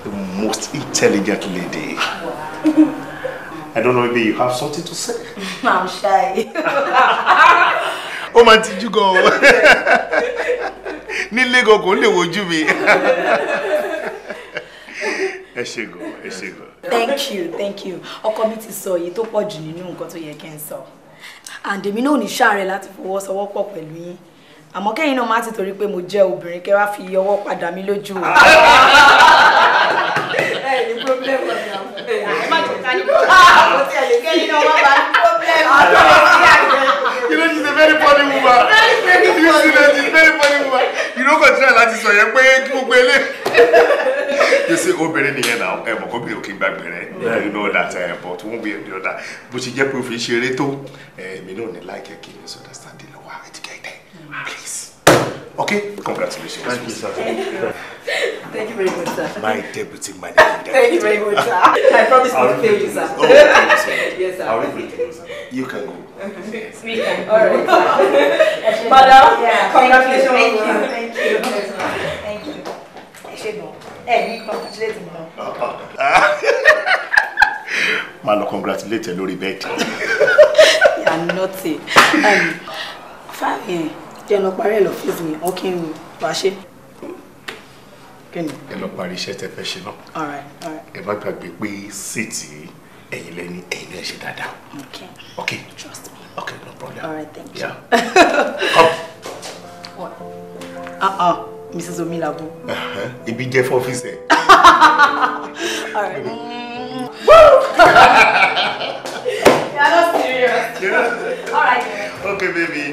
the most intelligent lady. I don't know, maybe you have something to say. I'm shy. Ó máa tijú gan o. Nílé gan kò lè wojú mi. Ẹ ṣé gan, ẹ ṣé gan. Thank you, thank you. Ọkọ mi ti sọ èyí tó pọ̀ jù nínú nǹkan tó yẹ kí n sọ. And èmi náà ò ní ṣàárẹ̀ láti fọwọ́sowọ́pọ̀ pẹ̀lú yín. Àmọ́ kẹ́yìn náà má ti torí pé mo jẹ́ obìnrin kẹ́ wá fi ọwọ́ padà mí lójú o. Ẹ ní problem ọ̀nà. Ẹ má jẹ́ ká ní problem. You know she's a very funny woman. Very, very funny. You see that she's very funny woman. You know kò try láti sọ yẹn pé kí gbogbo ilé. You see obìnrin nìyẹn náà, ẹ mọ̀ kóbìnrin ò kí ń gbàgbé rẹ̀. You know that but one way or the other. Bó ṣe jẹ́ pé òfin ṣeré tó, èmi náà ní láìkẹ́ kí misunderstanding lọ́wọ́ ẹ̀dígẹ́dẹ́. Please. Okay? Congratulations. Thank you, sir. Thank you very much, sir. My deputy manager. Thank you very much, sir. I promise not to fail you, sir. Oh, thank you so much. Yes, sir. I'll leave it to you, sir. You can go. We can. All right, sir. Madam, yeah, congratulations. Thank you. Thank you. Thank you. Ẹ ṣé gan. Ẹ ní congratulate mi náà. Má lọ congratulate lórí bẹ́ẹ̀dì. You are naughty. Fine. Jẹ́ lọ parí ẹ̀ lọ́fíìsì mi, wọ́n kí n wá ṣe. Ẹ lọ parí iṣẹ́ tẹ́ fẹ́ ṣe náà. All right, all right. Ẹ má gbàgbé pé síìtì ẹ̀yin lẹ́ni ẹ̀yin lẹ́ ṣe dáadáa. Okay. Okay. Trust me. Okay, no problem. All right, thank you. Yeah. Come. What? Mrs. Omilabu. Ibi jẹ́ fọ́fíìsì ẹ̀. All right. You're not serious. Yeah. All right. Okay, baby.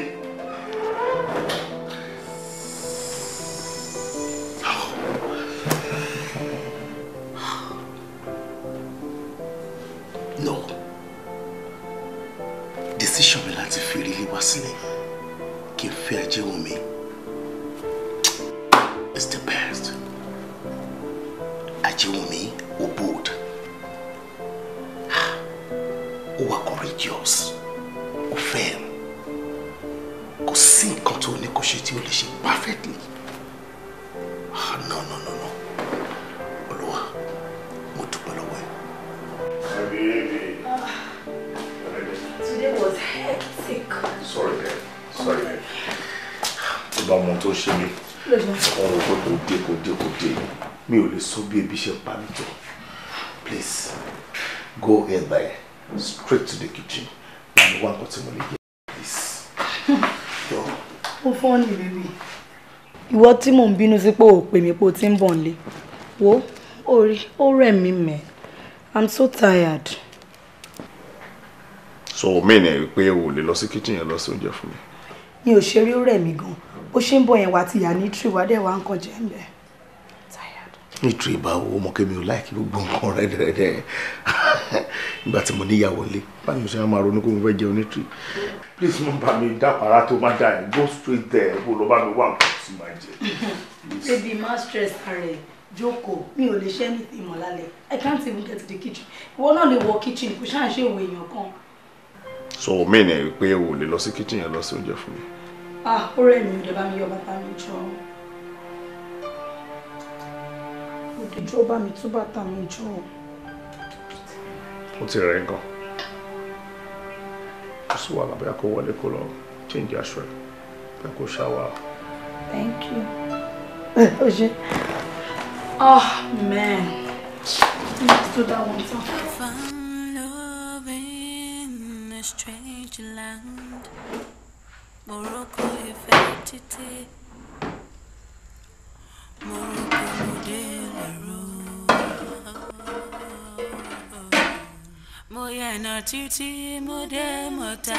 No. Decision mi láti fi rílé wá sílẹ̀ kí n fẹ́ Ajéwùmí is the best. Ajéwùmí ó bold, ó wà courageous, ó firm. Kò sí nǹkan tó ní kó ṣe tí ó lè ṣe perfectly. No, no, no, no. Olúwa, mo dúpẹ́ lọ́wọ́ ẹ. Today was hectic. Sorry, babe. Sorry, babe. Tó bá mọ tó ṣe mí. Ọ̀rọ̀ pé kò dé, kò dé, kò dé. Mi ò lè sọ bí ebi ṣe pa mí jọ. Please, go in there, straight to the kitchen. And one nǹkan tí mo lè jẹ. Please. Ó fọ́ ni bèbí. Ìwọ tí mò ń bínú sí pé ò pè mí pé o ti ń bọ̀ nílé. Wo, ó rẹ̀ mí mẹ́. I'm so tired. So mean ẹ pé o lè lọ sí kitchen yẹn lọ sí oúnjẹ fún mi. Mi ò ṣe rí, ó rẹ̀ mí gan. Bó ṣe ń bọ̀ yẹn wá ti yà ní tree wá dẹ̀ wá ń kàn jẹ́ ń bẹ̀. Ní tree báwo, mọ̀ kí mi ò láìkí gbogbo nǹkan rẹ́dẹ̀rẹ́dẹ̀. Nígbà tí mo níyàwó lé, báwo ni mo ṣe máa ronú kó mo fẹ́ jẹun ní tree? Please má bá mi dápàrà tó má dà ẹ̀, go straight there, kó lọ bá mi wá nǹkan tí màá jẹ. Baby, má stress ara ẹ̀. Jókòó, mi ò lè ṣe anything mọ́ lálẹ́. I can't even get to the kitchen. Ìwọ náà lè wọ kitchen, kò ṣáà ṣe ìwé èèyàn kan. So mi ní pé o lè lọ sí kitchen yẹn lọ sí oúnjẹ fún mi. Ah, ó rẹ̀ mí, ò dẹ̀ bá mi yọ bàtà mi jọ. Ó dẹ̀ jọ̀ọ́ bá mi tú bàtà mi jọ. Ó ti rẹ̀ gan. Kò sí wàhálà, bóyá kó wọlé kó lọ change aṣọ ẹ̀, bóyá kó shower. Thank you. Ó ṣe. Oh man, let's do that one time. I found love in a strange land. Morocco ìfẹ́ títí. Morocco mo dé lérò. Mo yànnà títí mo dé mọ̀tá.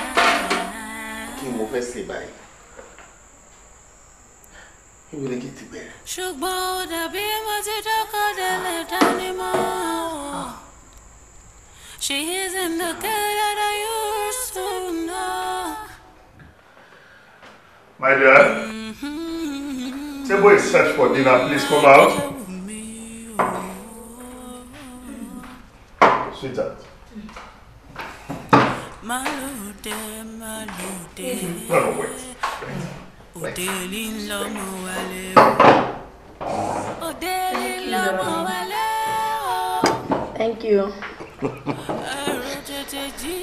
Kí mo fẹ́ ṣe báyìí? Ibo ni kí n ti bẹ̀rẹ̀? Ṣùgbọ́n ó dàbí mo ti dọ́kọ̀ délé dání mọ́. She isn't the girl that I used to know. My dear, table is set for dinner. Please come out. Sweetheart. Malude, malude. No, no, wait. Òdèlí ń lọ mọ wálé o. Òdèlí ń lọ mọ wálé o. Thank you. Èrò tètè jí.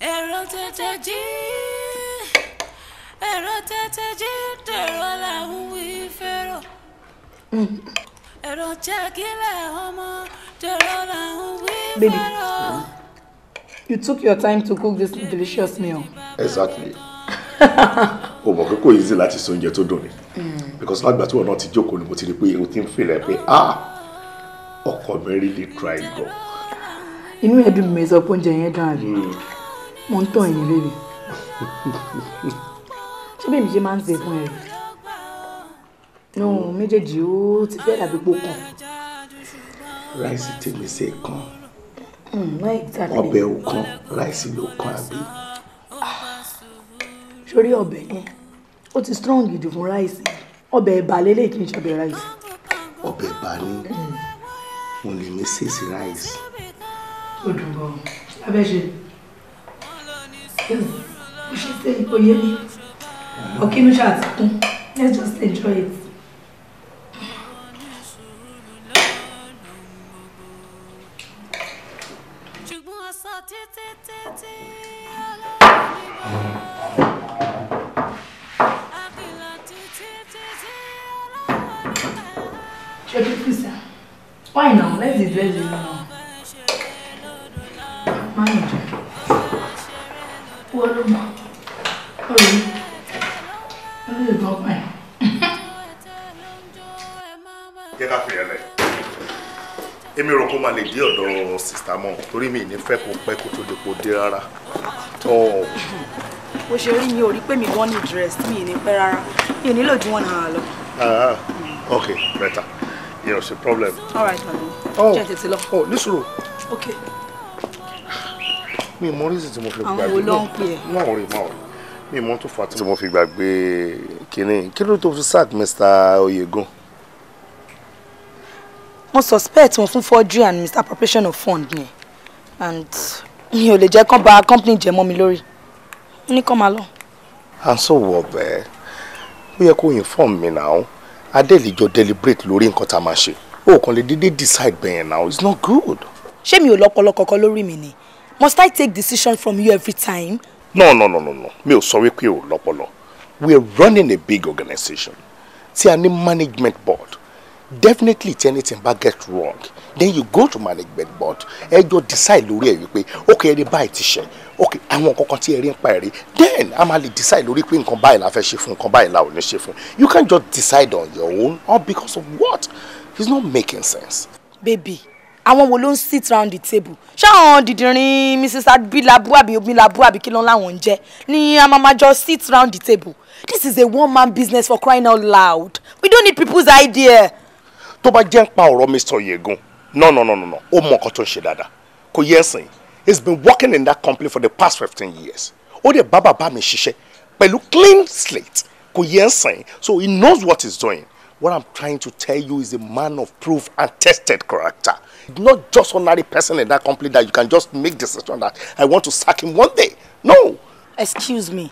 Èrò tètè jí. Èrò tètè jí. Dèrò làwọn wí fẹ́rọ̀. Èrò jẹ́ kílẹ̀ ọmọ. Dèrò làwọn wí fẹ́rọ̀. You took your time to cook this delicious meal. Exactly. O mọ̀ pé kò easy láti ṣe oúnjẹ tó dùn ni. Because lágbà tí wọn náà ti jókòó ni mo ti rí pé o ti ń fìlẹ̀ pé ah, ọkọ mi really try gan. Inú ẹ̀ dùn mí sọ pé oúnjẹ yẹn dùn àbí? Mo ń tàn ẹ̀yìn bébì. Ṣé bèbí ṣe máa ń ṣe fún ẹ rí? No, méjèèjì ó ti fẹ́ dàbí pò kàn. Ráìsì tèmi ṣe kan. Not exactly. Ọbẹ̀ ò kan, ráìsì ló kan àbí? Sórí ọbẹ̀ yẹn, ó ti strong jù fún ráìsì. Ọbẹ̀ ẹ̀bà lélẹ̀ kì í ṣe ọbẹ̀ ráìsì. Ọbẹ̀ ẹ̀bà ni mo lè ní sèṣì ráìsì. Ó dùn gan-an. Abẹ́ ṣe. Ó ṣe ṣe oyé mi. Ọ̀kínú ṣáà ti kún. Let's just enjoy it. Check it, please. Why now? Let's eat, let's eat now. Manage. What am I? This is not mine. Jẹ́ ká fi ẹlẹ̀. Èmi rò kó máa lè dé ọ̀dọ̀ sista mọ́ torí mi ní fẹ́ kó pẹ́ kó tó lè kó dé rárá. Bó ṣe rí mi ò rí pé mi gan ní dress mi ní pẹ́ rárá. Mi ò nílò ju 1 hour lọ. Okay, better. You know, it's a problem. All right, darling. Oh, jẹ́ tètè lọ. Oh, ní sùúrù. Okay. Mi mọ reason tí mo fi gbàgbé. Àwọn wo ló ń pè ẹ́? Má worry, má worry. Mi mọ tó fà tí mo fi gbàgbé kínní. Kí ló tó fi sack Mr. Oyegun? Wọ́n suspect wọn fún forgery and misappropriation of fund ni. And mi ò lè jẹ́ kán bà company jẹ́ mọ́ mi lórí. Ó ní kán máa lọ. And so what, bẹ́ẹ̀? Ó yẹ kó inform mi now. Adele jọ deliberate lórí nǹkan tá a máa ṣe. O kàn lè dédé decide bẹ́ẹ̀ now. It's not good. Ṣé mi ò lọ́pọlọ kankan lórí mi ni? Must I take decision from you every time? No, no, no, no, no. Mi ò sọ wípé o lọ́pọlọ. We are running a big organization. Tí a ní management board. Definitely tí anything bá get wrong, then you go to management board. Ẹ jọ decide lórí ẹ̀ wípé okay ẹni báyìí ti ṣe. Okay, àwọn nǹkan kan tí ẹ rí ń pa ẹ̀rí. Then a máa lè decide lórí pé nǹkan báyìí la fẹ́ ṣe fún, nǹkan báyìí la ò ní ṣe fún. You can't just decide on your own all because of what? It's not making sense. Baby, àwọn wo ló ń sit round the table? Ṣé àwọn dìdìrín Mrs. Abilabu àbí Omilabu àbí kí ló ń láwọn ń jẹ́ ni a máa ma jọ sit round the table? This is a one-man business for crying out loud. We don't need people's idea. Tó bá jẹ́ ń pa ọ̀rọ̀ Mr. Oyegun, no, no, no, no, no. Ó mọ nǹkan tó ń ṣe dáadáa. Kò yẹ ẹ̀sìn. He's been working in that company for the past 15 years. Ó dẹ̀ bá bàbá mi ṣiṣẹ́ pẹ̀lú clean slate. Kò yẹ ẹ̀sìn. So he knows what he's doing. What I'm trying to tell you is a man of proof and tested character. Not just ordinary person in that company that you can just make decision that I want to sack him one day. No. Excuse me.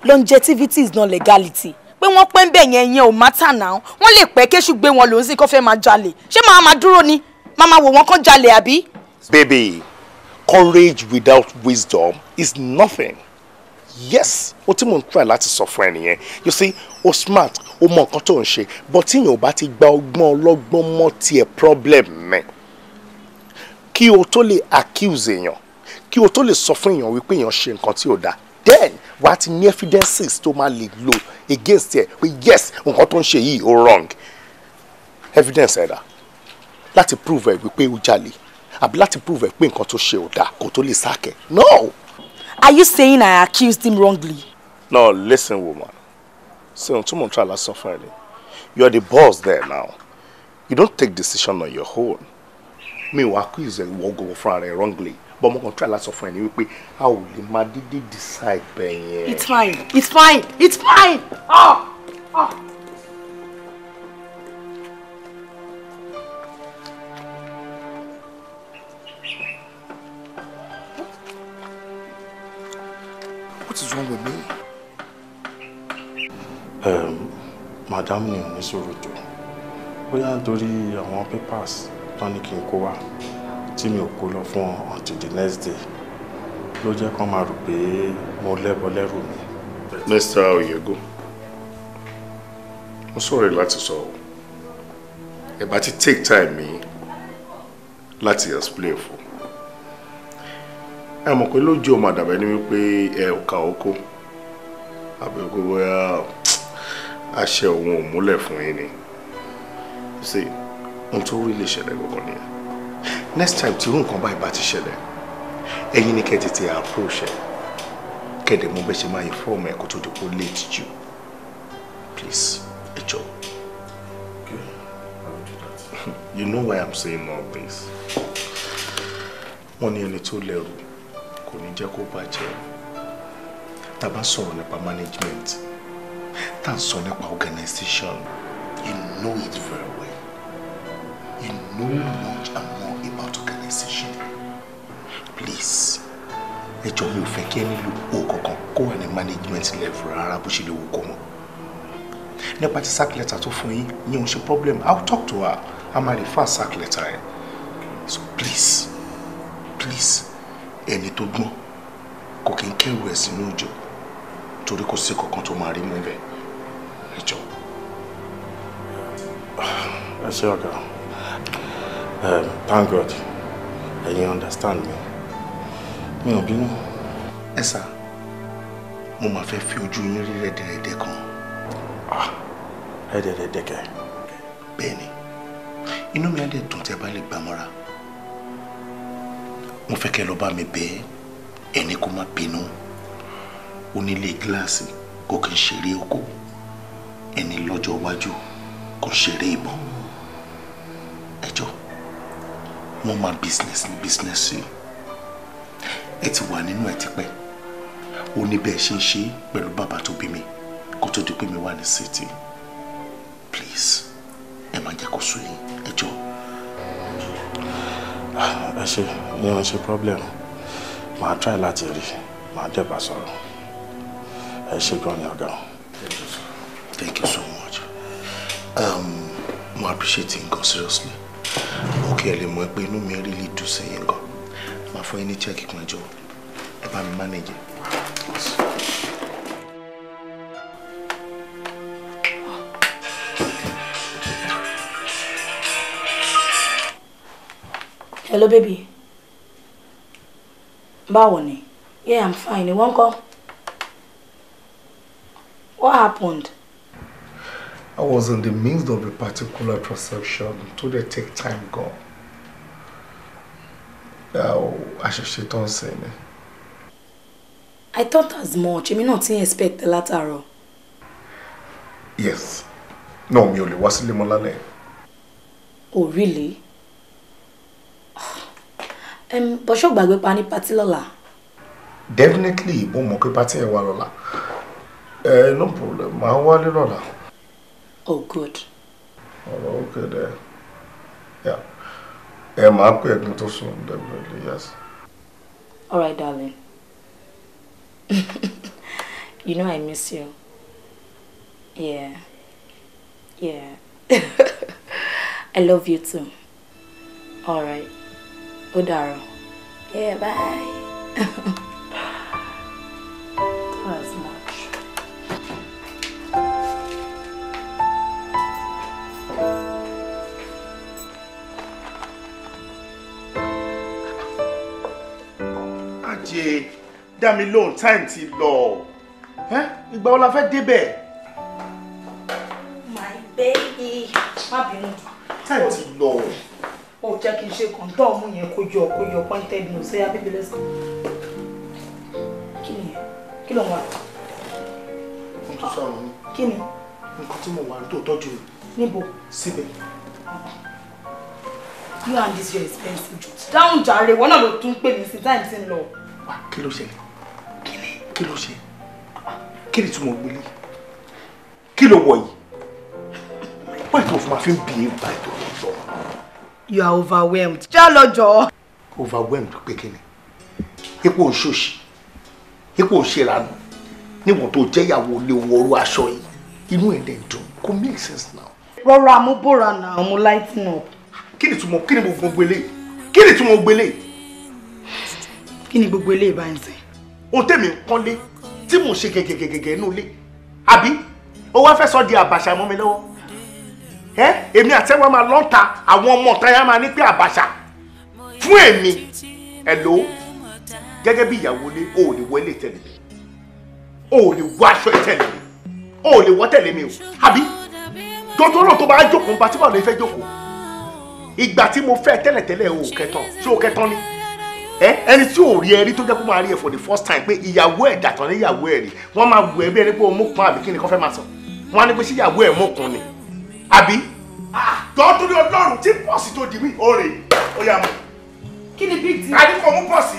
Longevity is not legality. Pé wọ́n pẹ́ ń bẹ̀ yẹn yẹn ò matter now. Wọ́n lè pẹ́ kéṣù gbé wọn lòún sì kó fẹ́ máa jalè. Ṣé màá máa dúró ni? Màá máa wò wọ́n kán jalè àbí? Baby, courage without wisdom is nothing. Yes, o tí mo ń try láti sọ fún ẹ nìyẹn. You see, o smart, o mọ nǹkan tó ń ṣe, but tí èèyàn ò bá ti gba ọgbọ́n ọlọ́gbọ́n mọ́ tiẹ̀ problem mẹ́. Kí o tó lè accuse èèyàn, kí o tó lè sọ fún èèyàn wípé èèyàn ṣe nǹkan tí ò dáa, then wà á ti ní evidences tó máa lè lò against ẹ pé yes, nǹkan tó ń ṣe yìí ó wrong. Evidence ẹ̀dá láti prove ẹ wípé ó jalè àbí láti prove ẹ pé nǹkan tó ṣe ò dáa kó tó lè sack ẹ. No! Are you saying I accused him wrongly? No, listen, woman. So, tí mo ń try láti sọ fún ẹ ni, you are the boss there now. You don't take decision on your own. Mi ò accuse ẹ ìwọ gbogbo fúnra rẹ wrongly, but mo kàn try láti sọ fún ẹ ni wípé a ò lè máa dídí decide bẹ́ẹ̀ yẹn. It's fine. It's fine. It's fine. Ah! Ah! What is wrong with me? Madam ni ò ní sọ̀rọ̀ tó. Bóyá nítorí àwọn papers tán ní kí n kó wá tí mi ò kó lọ fún wọn until the next day ló jẹ́ kán máa rò pé mo lẹ́bọ lẹ́rù mi. Mr. Oyego, mo sọ̀rọ̀ láti sọ ọ́. Ẹ bá ti take time mi láti explain fún. Ẹ mọ̀ pé lójú ọmọ àdàbẹ̀ ni wípé ẹ ò ka oko àbí kó bóyá àṣẹ òun ò múlẹ̀ fún yín ni. You see, ohun tó rí lè ṣẹlẹ̀ gbọ̀ngàn nìyẹn. Next time tí irú nǹkan báyìí bá ti ṣẹlẹ̀, ẹ̀yin ni kẹ́ tètè approach ẹ̀, kẹ́dẹ̀ mú bẹ́ẹ̀ ṣe máa inform ẹ̀ kó tó di kó late jù. Please, ẹ jọ̀ọ́. Okay, I will do that. You know why I'm saying all this. Wọ́n ní ẹni tó lẹ́rù kò ní jẹ́ kó bàjẹ́. Tá a bá sọ̀rọ̀ nípa management, tá a sọ nípa organization, you know it very well. You know much and more about organization. Please, ẹ jọ̀ọ́ mi ò fẹ́ kí ẹni lu owó kankan kó wà ní management level rárá bó ṣe lè wò kó mọ́. Nípa ti sack letter tó fún yín, ní òun ṣe problem, I'll talk to her. A máa refer sack letter ẹ̀. So please, please, ẹni tó gbọ́n kò kí n kẹ́rù ẹ̀ sínú òjò torí kò sí kankan tó máa rí mú bẹ́ẹ̀. Ẹ jọ̀ọ́. Ẹ ṣé ọ̀gá. Thank God, ẹ̀yin understand me. Mi ò bínú. Ẹ sà, mo máa fẹ́ fi ojú yín rí rẹ́dẹ̀rẹ́dẹ́ kan. Ah, rẹ́dẹ̀rẹ́dẹ́ kẹ̀. Bẹ́ẹ̀ni, inú mi á dẹ̀ dùn tẹ́ bá lè gbà mọ́ra. Mo fẹ́ kẹ́ lọ bá mi bẹ̀ ẹni kó má bínú. Onílé gíláàsì kò kí n ṣeré oko, ẹni lọ́jọ́ iwájú kò ń ṣeré ìbọn. Ẹ jọ̀ọ́, wọ́n máa business ní business yìí. Ẹ ti wà nínú ẹ tipẹ́. Ó ní bẹ́ẹ̀ ṣe ń ṣe pẹ̀lú bàbá tó bí mi kó tó di pé mi wà ní city. Please, ẹ má jẹ́ kó sú yín. Ẹ jọ̀ọ́. Ẹ ṣe ní wọn ṣe problem. Màá try láti rí, màá dẹ̀ bá sọ̀rọ̀. Ẹ ṣe gan ni ọ̀gá. Thank you so much. Mo appreciate yín gan seriously. Okay, ẹ lè mọ̀ pé inú mi really dùn sí yín gan. Màá fún yín ní check kan, ẹ jọ̀ọ́. Ẹ bá mi manage. Hello, baby. Báwo ni? Yeah, I'm fine. Ìwọ ńkọ́? What happened? I was in the midst of a particular transaction tó dẹ̀ take time gan. Àṣẹ̀ṣe tó ń sìn ni. I thought as much. Èmi náà ti ń expect látàárọ̀. Yes. No, mi ò lè wá sílé mọ́ lálẹ́. Oh, really? But ṣó gbàgbé pa ní party lọ́la? Definitely, mo mọ̀ pé party ẹ̀ wà lọ́la. No problem, màá wálé lọ́la. Oh, good. Ọ̀rọ̀ okay there. Yeah. Ẹ máa pè é kí n tó sùn, definitely, yes. All right, darling. You know I miss you. Yeah. Yeah. I love you too. All right. Ó dàárọ̀. Yeah, bye. That's much. Ajé, dá mi lóhùn, time ti lọ. Ìgbà wo la fẹ́ débẹ̀? My baby. Má bínú. Time ti lọ. Ó jẹ́ kí n ṣe kọ̀ǹtọ́ ọmú yẹn kó yọ pointed nose. Ṣé baby, let's go. Kí ni? Kí ló ń wá? Ohun tó sọ̀rọ̀ ni. Kí ni? Nǹkan tí mo wà ní tó tọ́jú mi. Níbo? Síbẹ̀. You and this your expensive jokes. Dáhùn jàre, wọ́n náà ló tún pè mí sí time tí ń lọ. Wá, kí ló ṣẹlẹ̀? Kí ni? Kí ló ṣe? Kí ni tí mo gbélé? Kí ló wọ̀ yìí? Why tó fi máa fi ń bí ìgbà ètò ọ̀dọ́? You are overwhelmed. Já lọ jọ̀ọ́. Overwhelmed pé kí ni? Ipò òṣòṣì, ipò òṣèrànù, níwọ̀n tó jẹ́yàwó lé wọrú aṣọ yìí, inú ẹ̀ dẹ̀ dùn, kò make sense now. Rọra mo bóra náà, mo lighten up. Kí ni túmọ̀, kí ni gbogbo eléyìí? Kí ni túmọ̀ gbogbo eléyìí? Kí ni gbogbo eléyìí bá ń sìn? Ohun tèmi ń pọ́nlé tí mò ń ṣe gẹ́gẹ́gẹ́gẹ́ inú ilé, àbí? Ó wá fẹ́ sọ di àbàṣà mọ́ mi lọ́wọ́. Èmi àtẹ́wọ́ máa lọ́ta àwọn ọmọ ọ̀tá yẹn máa ní pé àbàṣà fún èmi. Hello, gẹ́gẹ́ bí ìyàwó ilé, o ò lè wọ ilé tẹ̀lé mi, o ò lè wọ aṣọ tẹ̀lé mi, o ò lè wọ tẹ̀lé mi o, àbí? Dọ́tọ́ náà tó bá jókòó bá tí báwo lè fẹ́ jókòó? Ìgbà tí mo fẹ́ tẹ́lẹ̀tẹ́lẹ̀ o ò kẹtàn, ṣé o kẹtàn ni? Ẹni tí ò rí ẹ rí tó jẹ́ kó máa rí ẹ for the first time pé ìyàwó ẹ̀ dàtọ̀ ní ìyàwó ẹ̀ rí, wọ́n máa wù ẹ́ bí ẹni pé o mú kan àbí kí ni kò fẹ́ máa sọ, wọ́n á ní pé ṣé ìyàwó ẹ̀ mú kan ni, àbí? Dọ́tún ní Ọlọ́run tí pọ̀sì tó di mí, ó rè é, ó yá mu. Kí ni big deal? Àdínkù mú pọ̀sì.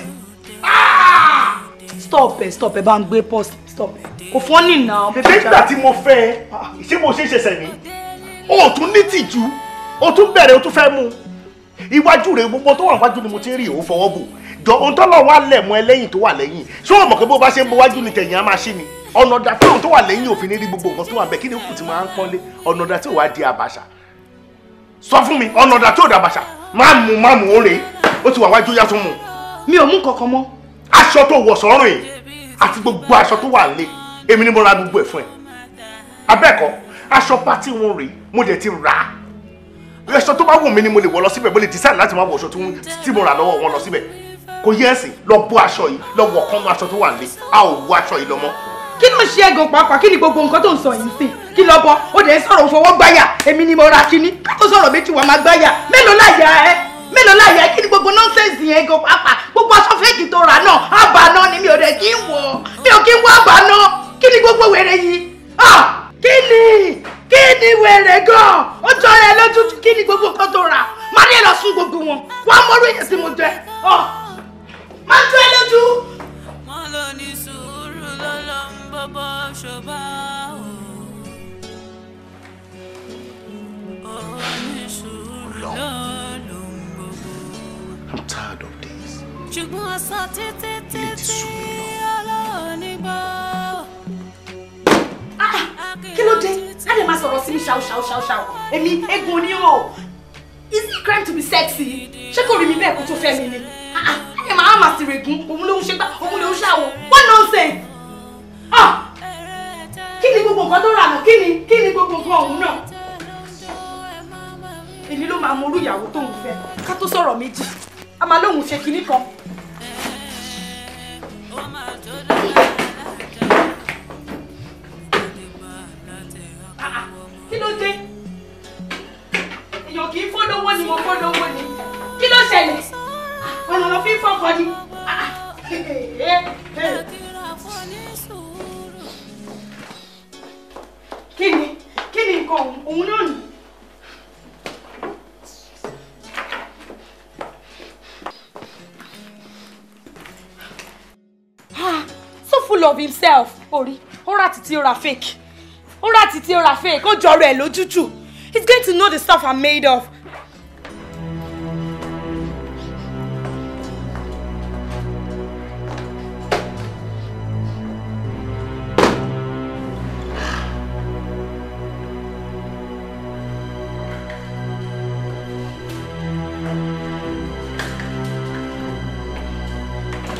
Stop ẹ, stop ẹ, bá ń gbé pọ̀sì, stop ẹ. Kò fọ́ ní ìnà. Nígbà tí mo fẹ́ ẹ, ṣé mo ṣe é ṣẹṣẹ ni? O ò tún ní tìjú, o tún bẹ̀rẹ̀, o tún fẹ́ mú. Iwájú rẹ̀ gbogbo tó wà wájú ni mo ti ń rí òun fọwọ́ bò. Jọ ohun tó lọ wá lẹ̀ mọ́ ẹ lẹ́yìn tó wà lẹ́yìn. Ṣé o mọ̀ pé bó bá ṣe ń bo wájú ni tẹ̀yìn á máa ṣí ni? Ọ̀nà ọ̀dà tí òun tó wà lẹ́yìn òfin ní rí gbogbo nǹkan tó wà bẹ́ẹ̀ kí ni kù tí máa ń pọ́nlé? Ọ̀nà ọ̀dà tí ò wá di àbàṣà. Sọ fún mi, ọ̀nà ọ̀dà tí ò dàbàṣà. Má mú ó rèé. Ó ti wà wájú yá tún mú. Mi ò mú kankan mọ́. Aṣọ tó wọ̀ sọ́rùn yìí àti gbogbo aṣọ tó wà nílé, èmi ni mo ra gbogbo ẹ̀ fún ẹ. Abẹ́ẹ̀kọ́, aṣọ pátí wọn rèé, mo dẹ̀ ti rà á. Aṣọ tó bá wù mí ni mo lè wọ̀ lọ síbẹ̀, mo lè decide láti máa wọ̀ aṣọ tí mo rà lọ́wọ́ wọn lọ síbẹ̀. Kò yẹ ẹ̀sìn, lọ bọ́ aṣọ yìí, lọ wọ̀ kán mọ́ aṣọ tó wà nílé, a ò wọ aṣọ yìí lọ mọ́. Kí ló ṣe é gan pàápàá? Kí ni gbogbo nǹkan tó ń sọ yìí sìn? Kí lọ bọ? Ó dẹ̀ ń sọ̀rọ̀ fọwọ́ gbáyà, èmi ni mo ra kíní. Ká tó sọ̀rọ̀ méjì wà máa gbáyà. Mélòó láyà ẹ? Mélòó láyà ẹ? Kí ni gbogbo nọ́ńsẹ̀nsì yẹn gan pàápàá? Gbogbo aṣọ fẹ́ẹ̀kì tó rà náà, àbá náà ni mi ò dẹ̀ kí ń wọ̀. Mi ò kí ń wọ àbá náà. Kí ni gbogbo wèrè yìí? Kí ni? Kí ni wèrè gan? Ó jọra ẹ lójú. Kí ni gbogbo nǹkan tó rà? Má ní ẹ lọ sún gbogbo wọn. Wàá mọ́rú èyí tí mo jẹ. Má jọ ẹ lójú. Wọ́n lọ ní sùúrù lọ́lọ́ ń bọ́bọ́ ṣọba o. Ó ní sùúrù lọ́lọ́ ń bọ́bọ́. I'm tired of this. Ṣùgbọ́n aṣọ títí títí ọlọ́ọ̀ni gbọ́. Kí ló dé? A lè máa sọ̀rọ̀ sí mi ṣáò ṣáò ṣáò ṣáò. Èmi eégún oníhò. Is it crime to be sexy? Ṣé kò rí mi bẹ́ẹ̀ kó tó fẹ́ mi ni? Ẹ máa máa sì règún, òun ló ń ṣe gbá, òun ló ń ṣàwò. What nonsense! Kí ni gbogbo nǹkan tó rà náà? Kí ni gbogbo nǹkan ọ̀hún náà? Èmi ló máa mọ orú ìyàwó tóun fẹ́. Ká tó sọ̀rọ̀ méjì, a máa lóun ṣe kinní kan. Kí ló dé? Èèyàn kì í fọ́dọ̀wọ́ ni mo fọ́dọ̀wọ́ ni. Kí ló ṣẹlẹ̀? Ọ̀nà ló fi ń fọ́kọ ni. Kí ni? Kí ni nǹkan òun náà nì? So full of himself. Orí, ó rà títí ó ra fake. Ó rà títí ó ra fake. Ó jọrọ ẹ̀ lójújù. He's going to know the stuff I'm made of.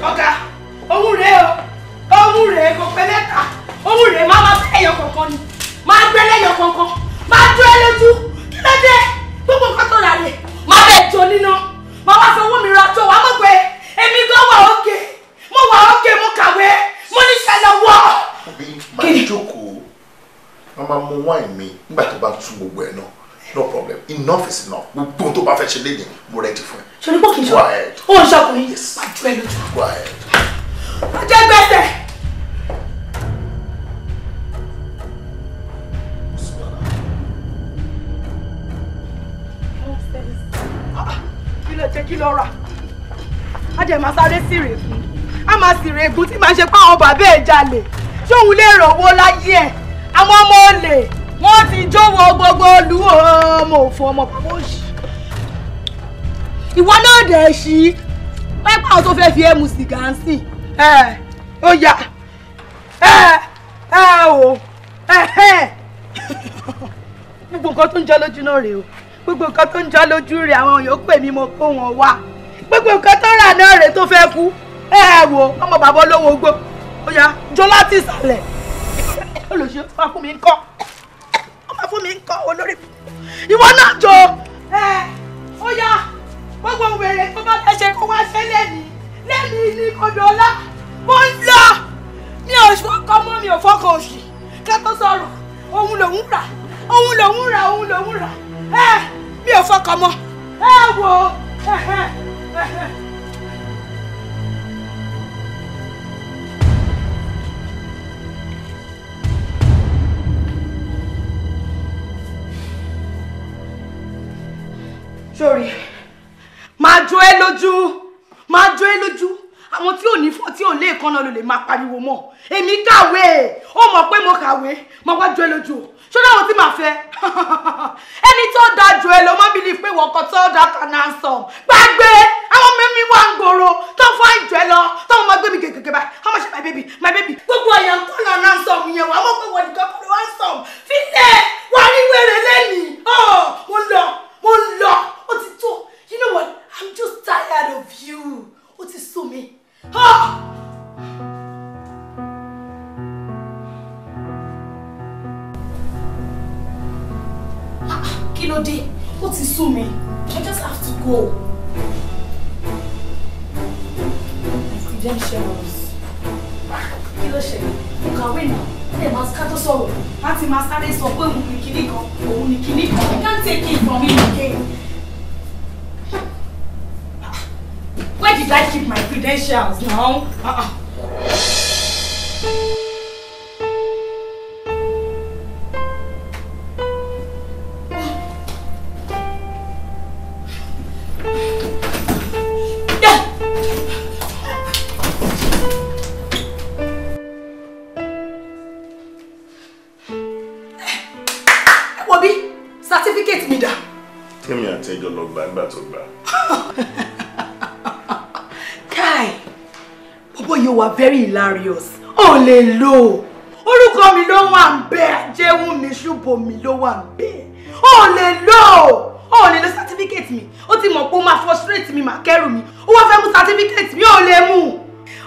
Ọ̀gá, òun rèé o, òun rèé, kò pé mẹ́ta, òun rèé, máa máa bẹ́ ẹyọ kọ̀ọ̀kan ni, máa gbé lẹ́yọ kọ̀ọ̀kan, máa jó ẹ lójú, kí ló dé? Gbogbo nǹkan tó rà rè, máa bẹ̀ jọ níná, máa wá fowó mi ra tó, wàá mọ̀ pé èmi gan wà ókè, mo wà ókè, mo kàwé, mo níṣẹ́ lọ́wọ́. Òbí máa jókòó, wọ́n máa mú wáìn mi nígbà tó bá tún gbogbo ẹ̀ náà. No problem, enough is enough. Gbogbo tó bá fẹ́ ṣe léde, mo ready fún ẹ. Ṣé onípò kì í ṣe? Ó ń ṣọkùnrin, máa jó ẹ lójú. Go ahead. Jẹ́ gbèsè. Kí ló jẹ́, kí ló rà? A jẹ́ máa sáré sí règùn. A máa sì règùn tí màá ṣe pé àwọn bàbá ẹ̀ jalè. Ṣé òun lè rọ̀wọ́ láyé ẹ̀? Àwọn ọmọ olè wọ́n ti jówó gbogbo olú ọmọ òfò ọmọ bàbá òṣì. Ìwọ náà dẹ̀ ṣí. Pẹ́pẹ́ àwọn tó fẹ́ fi ẹ́ mu sìgá ń sìn. Ẹ ó yá, ẹ ẹ o, ẹ ẹ, gbogbo nǹkan tó ń jọ lójú náà rèé o, gbogbo nǹkan tó ń jọ lójú rèé, àwọn yòókù èmi mo kó wọn wá, gbogbo nǹkan tó rà náà rèé tó fẹ́ kú. Ẹ wò ọmọ bàbá olówó gbó, ó yá jọ láti ìsàlẹ̀. Olùṣe tó máa fún mi ń kọ́, ó máa fún mi ń kọ́ olórí ìwọ náà jọ. Ẹ ó yá, gbogbo wèrè tó bá fẹ́ ṣe kó wá ṣe lẹ́nìí lẹ́nìí ní kọjọ́lá. Mo ń lọ, mi ò fọkàn mọ́, mi ò fọkàn òṣì ká tó sọ̀rọ̀. Òun lòún rà, òun lòún rà, òun lòún rà. Ẹ mi ò fọkàn mọ́. Ẹ wò ó. Sórí, máa jó ẹ lójú, máa jó ẹ lójú. Àwọn tí ò ní fọ́ tí ò lé ìkànnà ló lè máa pariwo mọ́. Èmi kàwé, ó mọ̀ pé mo kàwé, mo wá jó ẹ lójú o. Ṣé láwọn tí màá fẹ́? Ẹni tó da jù ẹ lọ má believe pé wọ́n kọ́ tó da kan handsome. Gbàgbé àwọn mímí wà ń gbòòrò tó fún àìjọ ẹ lọ tó máa gbé mi gègé báyìí. How much my baby, my baby. Gbogbo àyà tó nà handsome yẹn wà á mọ̀ pé wọ́n nìkan kọ́ ló handsome. Fílẹ̀ wà á rí wèrè lẹ́nìí. Mo lọ, mo lọ, ó ti tó. You know what? I'm just tired of you. Ó ti sú mi. Ah! Kí ló dé? Ó ti sú mi. I just have to go. My credentials. Kí ló ṣẹlẹ̀? Mo kàwé náà. Ó lè máa ká tó sọ̀rọ̀. Láti máa sáré sọ pé òun ní kinní kan, òun ní kinní kan. I can't take it from him again. Where did I keep my credentials now? Wo bí certificate mi dà. Tèmi àti ẹjọ́ lọ gbà nígbà tó gbà. Kai, bọ́bọ́ yóò wà very hilarious. Ó lè lò ó. Orúkọ mi ló wà ń bẹ̀. Jẹ́wọ́n mi ṣùbọ̀ mi ló wà ń bẹ̀. Ó lè lò ó. Ó lè lo certificate mi. Ó ti mọ̀ pé ó máa frustrate mi, máa kẹ́rù mi. Ó wá fẹ́ mú certificate mi, ó lè mú.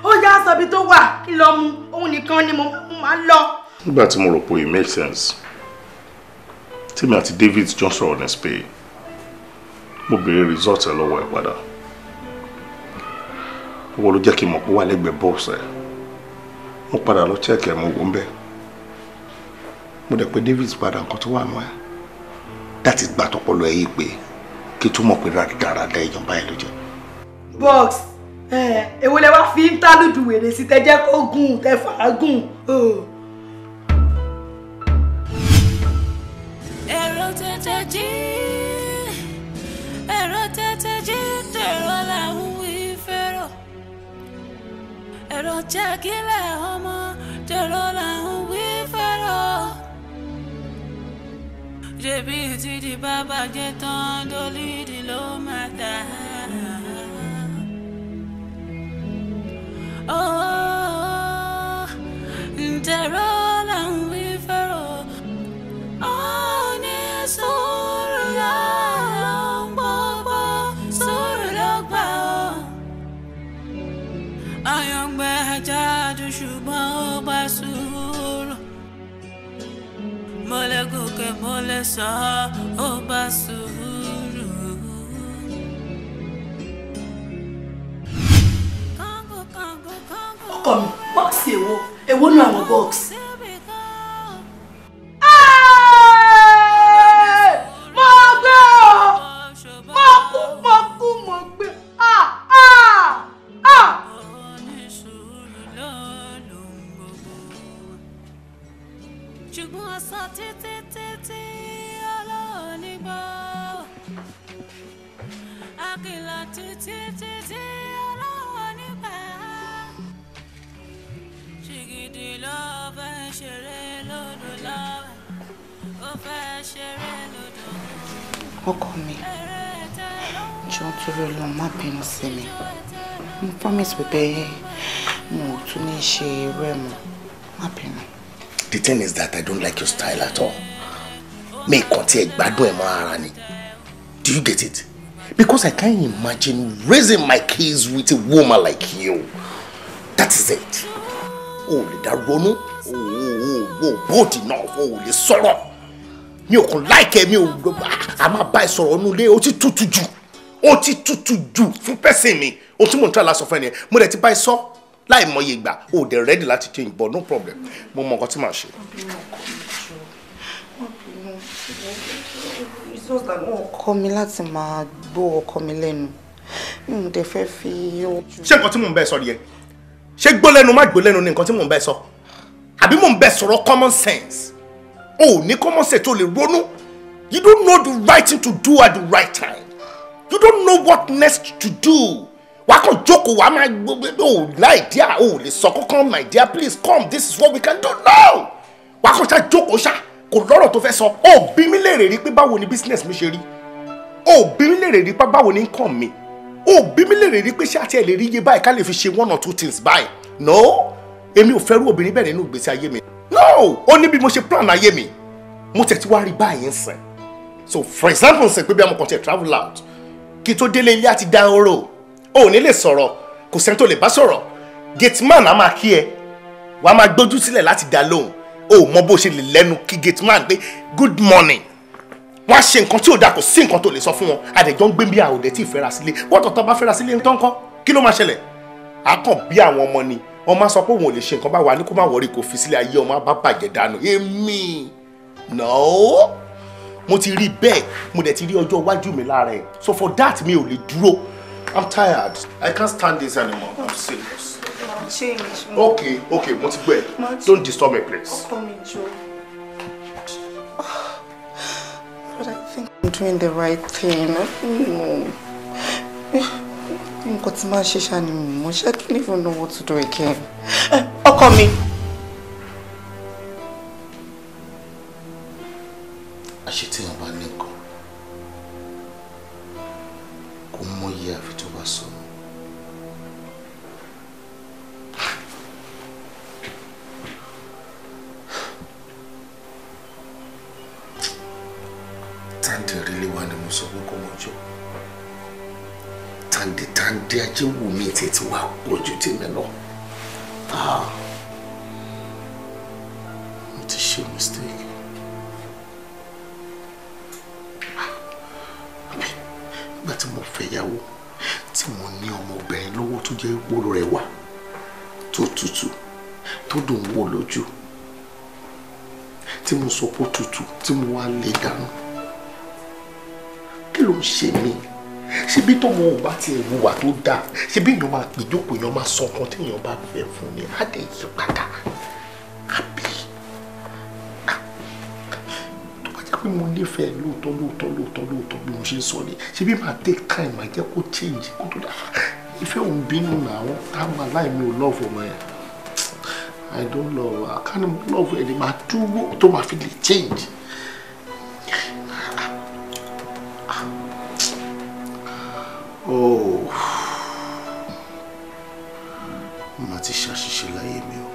Ó yá aṣọ ibi tó wà kí lọ mú. Òun nìkan ni mo máa ń lọ. Nígbà tí mo rò pé it makes sense, tèmi àti David jọ sọ̀rọ̀ ní Spain, mo béèrè result ẹ lọ́wọ́ ẹ padà. Wọ́n ló jẹ́ kí n mọ̀ pé wà lẹ́gbẹ̀ẹ́ bọ́ọ̀sì ẹ̀. Mo padà lọ check ẹ̀, mo wò ń bẹ̀. Mo dẹ̀ pé David padà nǹkan tó wà nù ẹ̀. Láti gbà tọpọlọ ẹ yìí pé kí tó mọ̀ pé rádaràda èèyàn báyìí ló jẹ́. Box, èwo lẹ wá fi ń tálùdù wèrè sí tẹ jẹ́ kó gùn tẹ fàágùn. Èrò tètè jí, èrò tètè jí, dèrò làwọn wí fẹ́rọ̀. Èrò jẹ́ kílẹ̀ ọmọ, dèrò làwọn wí fẹ́rọ̀. Débi títí bàbá jẹ́ tán dólídìí ló máa dà. Oh, ntẹ̀rọ là ń wí fẹ́rọ̀, ó ní sùúrù ló ń gbogbo, sùúrù ló gbà ó. Àyàngbẹ́ ajá dùn ṣùgbọ́n ó bá sùúrù. Mo lè gòkè, mo lè sọ, ó bá sùúrù. Ọkọ mi, bọ́ọ̀sì èwo? Èwo nù àwọn bọ́ọ̀sì? Mo gbé o! Mo kú, mo kú, mo gbé! Ah! Ah! Ah! Ṣùgbọ́n ọ̀sán títí títí ọlọ́ọ̀ni gbọ́. Àkìlọ̀ títí títí ọlọ́ọ̀ni gbà. Ṣìgìdì ló fẹ́ ṣeré lódò lọ́wọ́. Ó fẹ́ ṣeré lódò. Ọkọ mi, jọ̀ọ́ torí Ọlọ́run má bínú sí mi. Mo promise wípé mo ò tún ní ṣe irú ẹ̀ mọ́. Má bínú. The thing is that I don't like your style at all. Mi kàn tiẹ̀ gbádùn ẹ̀ mọ́ ara ni. Do you get it? Because I can't imagine raising my kids with a woman like you. That is it. O ò lè dá ronú, o ò bold enough, o ò lè sọ̀rọ̀. Mi ò kàn like ẹ, mi ò a máa bá ẹ sọ̀rọ̀ nínú ilé, o ti tutù jù. O ti tutù jù fún pẹ́sìn mi. O tí mò ń try láti sọ fún ẹ nìyẹn. Mo dẹ̀ ti bá ẹ sọ láì mọye ìgbà, o dẹ̀ ready láti change, but no problem. Mo mọ nǹkan tí màá ṣe. Wọ́n kọ́ mi láti máa gbọ́ ọkọ mi lẹ́nu. Mi ò dẹ̀ fẹ́ fi ojú. Ṣé nǹkan tí mò ń bá ẹ sọ nìyẹn? Ṣé gbọ́ lẹ́nu má gbọ́ lẹ́nu ni nǹkan tí mò ń bá ẹ sọ? Àbí mò ń bá ẹ sọ̀rọ̀ common sense? O ò ní common sense tó lè ronú. You don't know the right thing to do at the right time. You don't know what next to do. Wàá kàn jókòó, wàá máa gbogbo o láìdíà, o ò lè sọ kọ́kọ́, my dear, please come, this is what we can do now. Wàá kàn ṣá jókòó ṣá, kò lọ́rọ̀ tó fẹ́ sọ. O bí mi léèrè rí pé báwo ni business mi ṣe rí. O bí mi léèrè rí pé báwo ni income mi. O bí mi léèrè rí pé ṣé àti ẹ̀ lè rí iye báyìí ká lè fi ṣe one or two things báyìí. No, èmi ò fẹ́rú obìnrin bẹ́ẹ̀ nínú ìgbésí ayé mi. No, ó ní bí mo ṣe plan ayé mi. Mo tẹ̀ tí wá rí báyìí ń sìn. So for example, sìn pé bí amọ̀kàn tẹ̀ travel out, kí tó délé ilé àti dá oró. O ò ní lè sọ̀rọ̀, kò sẹ́ni tó lè bá sọ̀rọ̀. Gateman á máa kí ẹ, wàá máa gbójú sílẹ̀ láti dá lóhùn. O ò mọ bó ṣe lè lẹ́nu kí gateman pé good morning. Wọ́n á ṣe nǹkan tí ò dáa, kò sí nǹkan tó lè sọ fún wọn. Àdẹ̀jọ́ ń gbé bí àwòdẹ̀ tí ì fẹ́ra sílé. Wọ́n tọ̀tọ̀ bá fẹ́ra sílé ń tán kọ́, kí ló máa ṣẹlẹ̀? À kàn bí àwọn ọmọ ni. Wọ́n máa sọ pé òun ò lè ṣe nǹkan báwa ní kó má wọrí, kó fi sílé ayé ọmọ á bá bàjẹ́ dànù. Èmi no, mo ti rí bẹ́ẹ̀, mo dẹ̀ ti rí ọjọ́ iwájú mi lára ẹ̀. So for that mi ò lè dúró. I'm tired. I can't stand this anymore. I'm serious. Change. Okay, okay, mo ti gbọ́ ẹ. Don't disturb me, please. Ọkọ mi jọ̀ọ́. But I think I'm doing the right thing. I don't know. Nǹkan tí máa ṣe ṣá ni mo ṣe. I don't even know what to do again. Ọkọ mi. Àṣé tí èèyàn bá ní nǹkan, kò mọyì àfi tó bá sọnù. Tàǹdì rílé wa ni mo sọ pé kó mọ jọ. Tàǹdì tàǹdì ajé wù mí tètè wá pọ̀ ju tèmi lọ. Ah, mo ti ṣe mistake. Nígbà tí mo fẹ́ yàwó, tí mo ní ọmọbìnrin lọ́wọ́ tó jẹ́ ìpòrò rẹ̀ wà, tó tutù, tó dùn wò lójú, tí mo sọ pé ó tutù, tí mo wá lè dànù. Kí ló ń ṣe mí? Ṣé bí tọmọ ò bá ti hùwà tó dáa, ṣé bí èèyàn máa pèjókòó, èèyàn máa sọ nǹkan tí èèyàn bá fẹ́ fún ni, á dẹ̀ yí padà. Àbí tó bá jẹ́ pé mo nífẹ̀ẹ́ lóòótọ́ lóòótọ́ lóòótọ́ lóòótọ́ bí mo ṣe ń sọ ni, ṣé bí màá take time, màá jẹ́ kó change kó tó dáa. Ìfẹ́ òun bínú náà, táwọn aláìmí ò love ọmọ yẹn. I don't love her. I can't love her. Màá dúró tó máa fi lè change. Oh, má ti ṣàṣìṣe láyé mi o.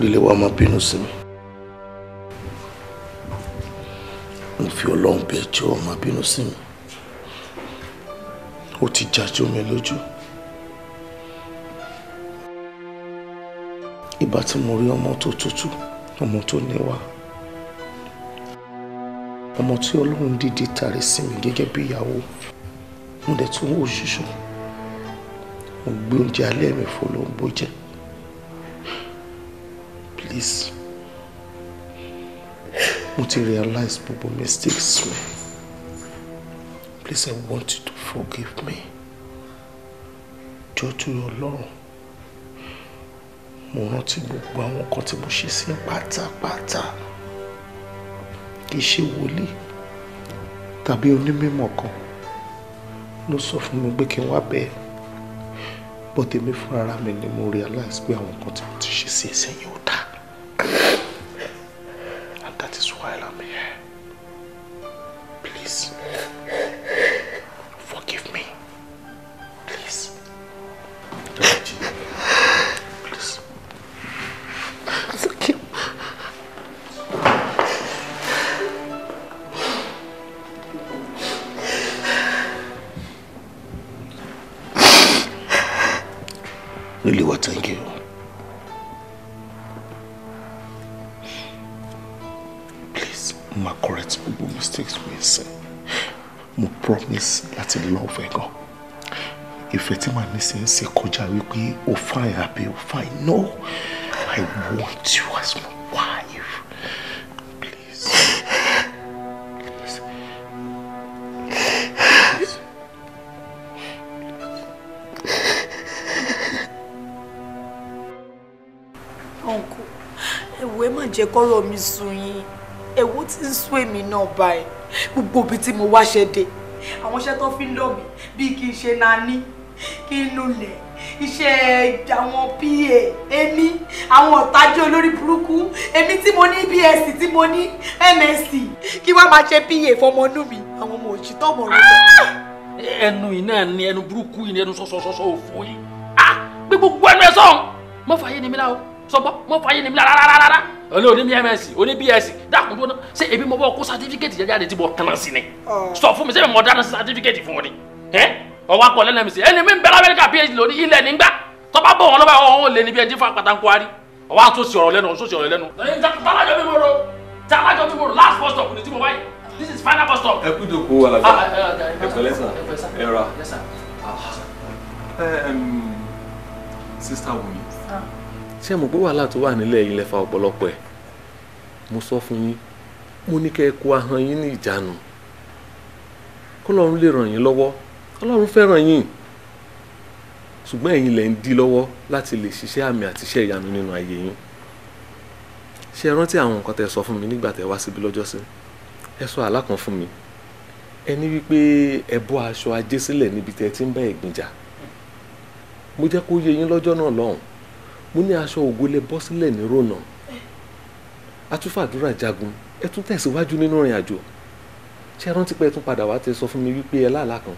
Lílé wa má bínú sí mi. Mo fi Ọlọ́run bẹ̀ jọ̀ọ́, má bínú sí mi. Ó ti jájọ́ mi lójú. Ìgbà tí mo rí ọmọ tó tútù, ọmọ tó níwà, ọmọ tí Ọlọ́run dídí tàrí sí mi gẹ́gẹ́ bí ìyàwó, mo dẹ̀ tún wò ṣùṣù. Mo gbé oúnjẹ alẹ́ mi fún olóńgbò jẹ. Please, mo ti realize gbogbo mistakes mi. Please, I want you to forgive me. Jọ̀ọ́ torí Ọlọ́run, mo rántí gbogbo àwọn nǹkan tí mo ṣe sí pátápátá. Kì í ṣe wòlíì tàbí onímọ̀ kan ló sọ fún mi pé kí n wá bẹ́ẹ̀. But èmi fúnra mi ni mo realize pé àwọn nǹkan tí mo ti ṣe sí ẹsẹ̀ yẹn ò dáa. And that is why I'm here. Please, forgive me. Please. Please. It's okay. Really, well, thank you. Please, ma correct gbogbo mistakes mi ṣe. Mo promise láti love ẹ gan. Ìfẹ́ tí màá ní sí ń ṣe kọjá wípé o fine àbí o fine. No, I want you as my wife. Please. Please. Please. Uncle, ẹ wò, ẹ má jẹ́ kọ́rọ̀ mi sú yín. Ẹ wò, tí ń sú èmi náà báyìí. Gbogbo ibi tí mo wáṣẹ́ dé, àwọn iṣẹ́ tó fi ń lọ̀ mí bíi kí n ṣe nání, kí n nulẹ̀, iṣẹ́ àwọn PA, èmi, àwọn ọ̀tájú olórí burúkú, èmi tí mo ní BSc, tí mo ní MSc, kí wá máa ṣe PA fọmọ inú mi, àwọn ọmọ òṣìṣẹ́ ọmọ rẹ. Ẹnu yìí náà ni ẹnu burúkú yìí ni ẹnu sọsọsọsọ òfò yìí. Ah, gbé gbogbo ẹnu ẹ sọ̀hún. Mọ fàyè ni mi lá o, sọgbọ́, mọ fàyè ni mi lá rárá. Olú oní MSc, oní BSc, dákun tó ná. Ṣé èmi mo bọ́ kó certificate jáde tí mo tán sí ni? Sọ fún mi, ṣé mi mo dáná sí certificate fún ọ ni? Ọwọ́ akọ lẹ́nu MSc, ẹni mi ń bẹ̀rẹ̀ Amẹ́ríkà PhD lóní ilẹ̀ nígbà. Tọ́ba bọ̀ wọn lọ́ba ọ̀hún lé níbi ẹni fún apàtàkùn arí. Ọwọ́ àtúnṣe ọ̀rọ̀ lẹ́nu, ọ̀ṣọ́ṣe ọ̀rọ̀ lẹ́nu. Tálájọ mi mo ro, tálájọ mi mo ro, last bus stop ni tí mo wáyé. This is final bus stop. Ẹ kú ìjókòó alàgbà. Ẹ pẹ̀lẹ́ sà. Ẹ ra. Sister Wumi, ṣé ẹ mọ̀ pé wàhálà tó wà nílẹ̀ yìí lẹ fa ọ̀pọ̀lọpọ̀ ẹ̀? Mo sọ fún yín, mo ní kẹ́ ẹ kó ahọ́n yín ní ìjánu, k'Ọlọ́run lè ràn yín lọ́wọ́. Ọlọ́run fẹ́ràn yín, ṣùgbọ́n ẹ̀yin lẹ̀ ń dí lọ́wọ́ láti lè ṣiṣẹ́ àmì àti iṣẹ́ ìyanu nínú ayé yín. Ṣé ẹ rántí àwọn nǹkan tẹ́ sọ fún mi nígbà tẹ́ wá síbi lọ́jọ́sí? Ẹ sọ àlá kan fún mi. Ẹ ní wípé ẹ bọ́ aṣọ ajé sílẹ̀ níbi tẹ́ ti ń bá ẹ̀gbin jà. Mo jẹ́ kó yé yín lọ́jọ́ náà lọ́hùn. Mo ní aṣọ ògo lẹ bọ́ sílẹ̀ ní rònà. Atúfàdúrà jagun, ẹ tún tẹ̀síwájú nínú ìrìn àjò. Ṣé ẹ rántí pé ẹ tún padà wá tẹ́ sọ fún mi wípé ẹ láàlá kan?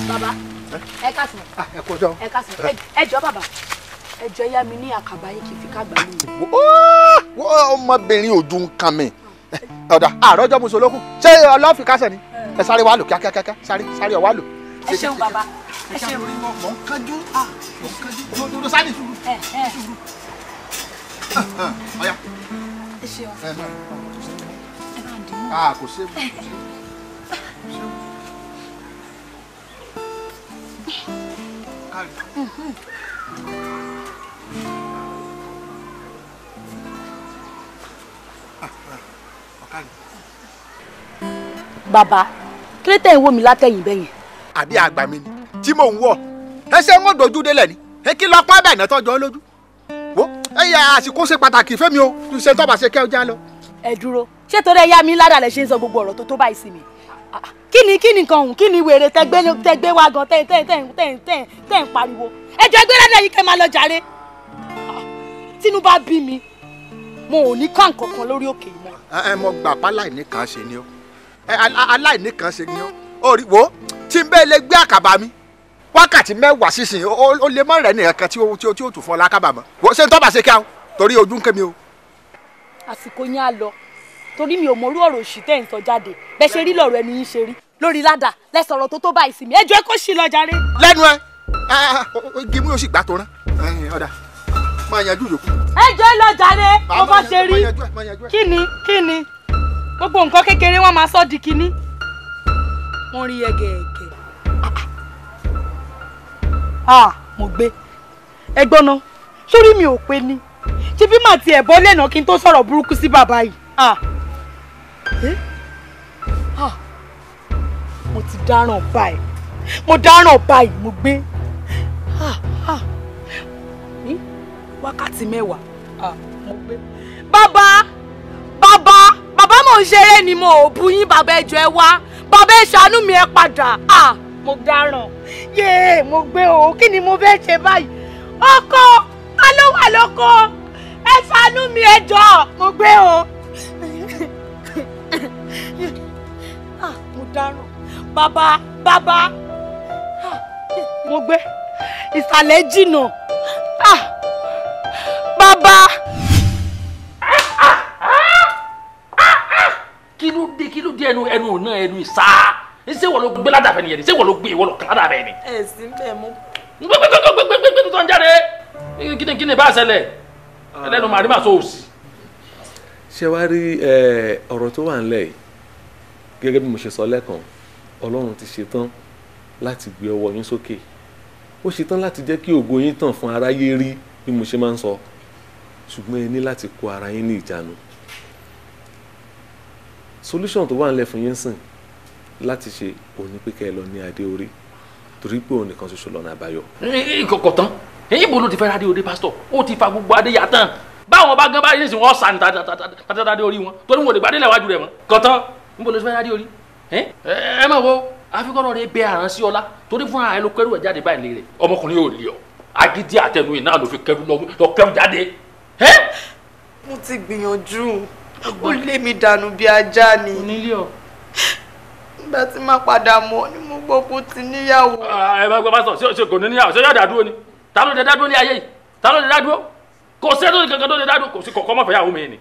Bàbá, ẹ káàsán. Ẹ kú ọjọ́. Ẹ káàsán. Ẹ jọ̀ọ́ bàbá, ẹ jọ̀ọ́ yá mi ní àkàbà yín kí n fi kágbá mi. Wọ́n ọmọbìnrin ojú ń kan mi. Ọ̀dà àròjọ́ musolókun, ṣé ọlọ́ọ̀fì kásẹ̀ ni? Ẹ sáré wá lò kíákíákíá, sáré sáré ọ̀wá lò. Ẹ ṣeun bàbá, ẹ ṣeun. Mọ̀ ń kánjú, mọ̀ ń kánjú, dúró sáré sùúrù. Ọ̀ya. Ẹ ṣeun. Ẹ máa dì mú. Kò séwu, kò séwu. Bàbá, kí ló tẹ̀ ń wò mí látẹ̀yìn bẹ́yẹn? Àbí àgbà mi ni tí mò ń wọ̀, ẹsẹ̀ ń dojú délẹ̀ ni, ẹ kí lọ pọ́n bẹ́ẹ̀ náà tọ́jọ́ lójú. Wo Ẹyà àsìkò ṣe pàtàkì fẹ́mi o, ṣe tó bá ṣe kẹ́ ọ já lọ. Ẹ dúró, ṣé torí ẹyá mi ládàá lẹ ṣe ń sọ gbogbo ọ̀rọ̀ tó tó báyìí sí mi? Kí ni nǹkan ọ̀hún, kí ni wèrè tẹgbẹ́ wá gan tẹ́ ń pariwo? Ẹ jọ̀ọ́ ẹgbẹ́ ládàá yìí kẹ́ máa lọ jàre. Tínú bá bí mi, mo ò ní ká nǹkan kan lórí òkè yìí mọ́. Ẹ mọ gbà pa aláìní kan ṣe ni ọ, aláìní kan ṣe ni ọ. Ó rí wo tí n bẹ́ẹ̀ lè gbé àkàbà mi wákàtí 10 sísìn, ó lè má rẹ̀ nìkan tí ó tù fún ọ lákàbà mọ́. Wo ṣé n tọ́ bá ṣe kí a torí ojú ń ké mi o. Àsìkò yẹn á lọ torí mi ò mọrú ọ̀rọ̀ òṣì tẹ́ ń sọ jáde, bẹ́ẹ̀ ṣe rí lọ̀rọ̀ ẹnu yín ṣe rí lórí ládàá lẹ́sọ̀rọ̀ tó tó báyìí sí mi. Ẹ jọ̀ọ́ ẹ kó ṣì lọ jàre. Lẹ́nu ẹ igi mú yóò sì gbà tó rán ọ̀dà máa yanjú yòókù. Ẹ jọ̀ọ́ ẹ lọ jàre bó bá ṣe rí. Kí ni gbogbo nǹkan kékeré wọn máa sọ di kíní. Wọ́n rí ẹgẹẹgẹ. Mo gbé ẹgbọ́n náà sórí mi ò pé ni ṣé bí màá tiẹ̀ bọ́ lẹ́nà kí n tó sọ̀rọ̀ burúkú sí bàbá yìí. Mo ti dáràn báyìí, mo dáràn báyìí, mo gbé wákàtí 10 mo gbé. Bàbá bàbá bàbá mò ń ṣeré ni, mo ò bu yín bàbá, ẹ jọ̀ọ́ ẹ wá bàbá, ẹ ṣàánú mi, ẹ padà. Mo dáràn yéé, mo gbé o, kí ni mo fẹ́ ṣe báyìí? Ọkọ ta ló wà lóko? Ẹ ṣàánú mi, ẹ jọ̀ọ́, mo gbé o. Mo dáràn bàbá bàbá, mo gbé, ìsàlẹ̀ jìnnà bàbá. Kí ló dé ẹnu ẹnu náà ẹnu ìsá? Ṣé wọ́n ló gbé ládàá fẹ́ nìyẹn ni? Ṣé wọ́n ló gbé ìwọ lọ kàn ládàá fẹ́ ni? Ẹ sì ń bẹ̀ mú. Gbẹgbẹgbẹgbẹgbẹ tó ń jáde kí ni bá ṣẹlẹ̀ ẹlẹ́nu màrí màá sọ òsì. Ṣé wàá rí ọ̀rọ̀ tó wà ńlẹ̀ yìí, gẹ́gẹ́ bí mo ṣe sọ lẹ́ẹ̀kan, Ọlọ́run ti ṣetán láti gbé ọwọ́ yín sókè, ó ṣetán láti jẹ́ kí ògo yín tàn fún aráyé rí bí mo ṣe máa ń sọ, ṣùgbọ́n ẹ ní láti kó ara yín ní ìjánu. Solution tó wà ńlẹ̀ fún yín sìn láti ṣe òní pé kẹ́ ẹ lọ ní adé orí, torí pé òun nìkan ṣoṣo lọ́nà àbáyọ. Kọ̀kọ̀ tán ibo ló ti fẹ́ adé orí pásítọ̀? Ó ti fa gbogbo adé yà tán, báwọn bá gán báyìí nísìnyí wọ́n sàn tàtàtà adé orí wọn torí wọn ò lè gbadé lẹ́wájú rẹ̀ mọ́. Kọ̀tán níbo ló ti fẹ́ adé orí? Ẹ máa wo àfikọ́rọ̀ rẹ bẹ àrán sí ọlá torí fún ara ẹ ló kẹrù ẹ jáde báyìí lé rẹ, ọmọkùnrin yóò lé ọ agídí àtẹnu iná ló fi kẹrù lọ kẹrù jáde. Mo ti gbìyànjú, ó lé mi dànù bí ajá ni. Onílé ọ. Nígbà tí màá padà mọ̀ ni mo gbọ́ pé ó ti níyàwó. Ẹ bá gbọ́ pásítọ̀, ṣé kò ní níyàwó? Ṣé yóò dá dúró ni? Ta ló lè dá dúró ní ayé yìí? Ta ló lè dá dúró? Kò sí ẹni kankan tó lè dá dúró, kò sí kọ̀ọ̀kan mọ̀ fẹ́yàwó mi ni.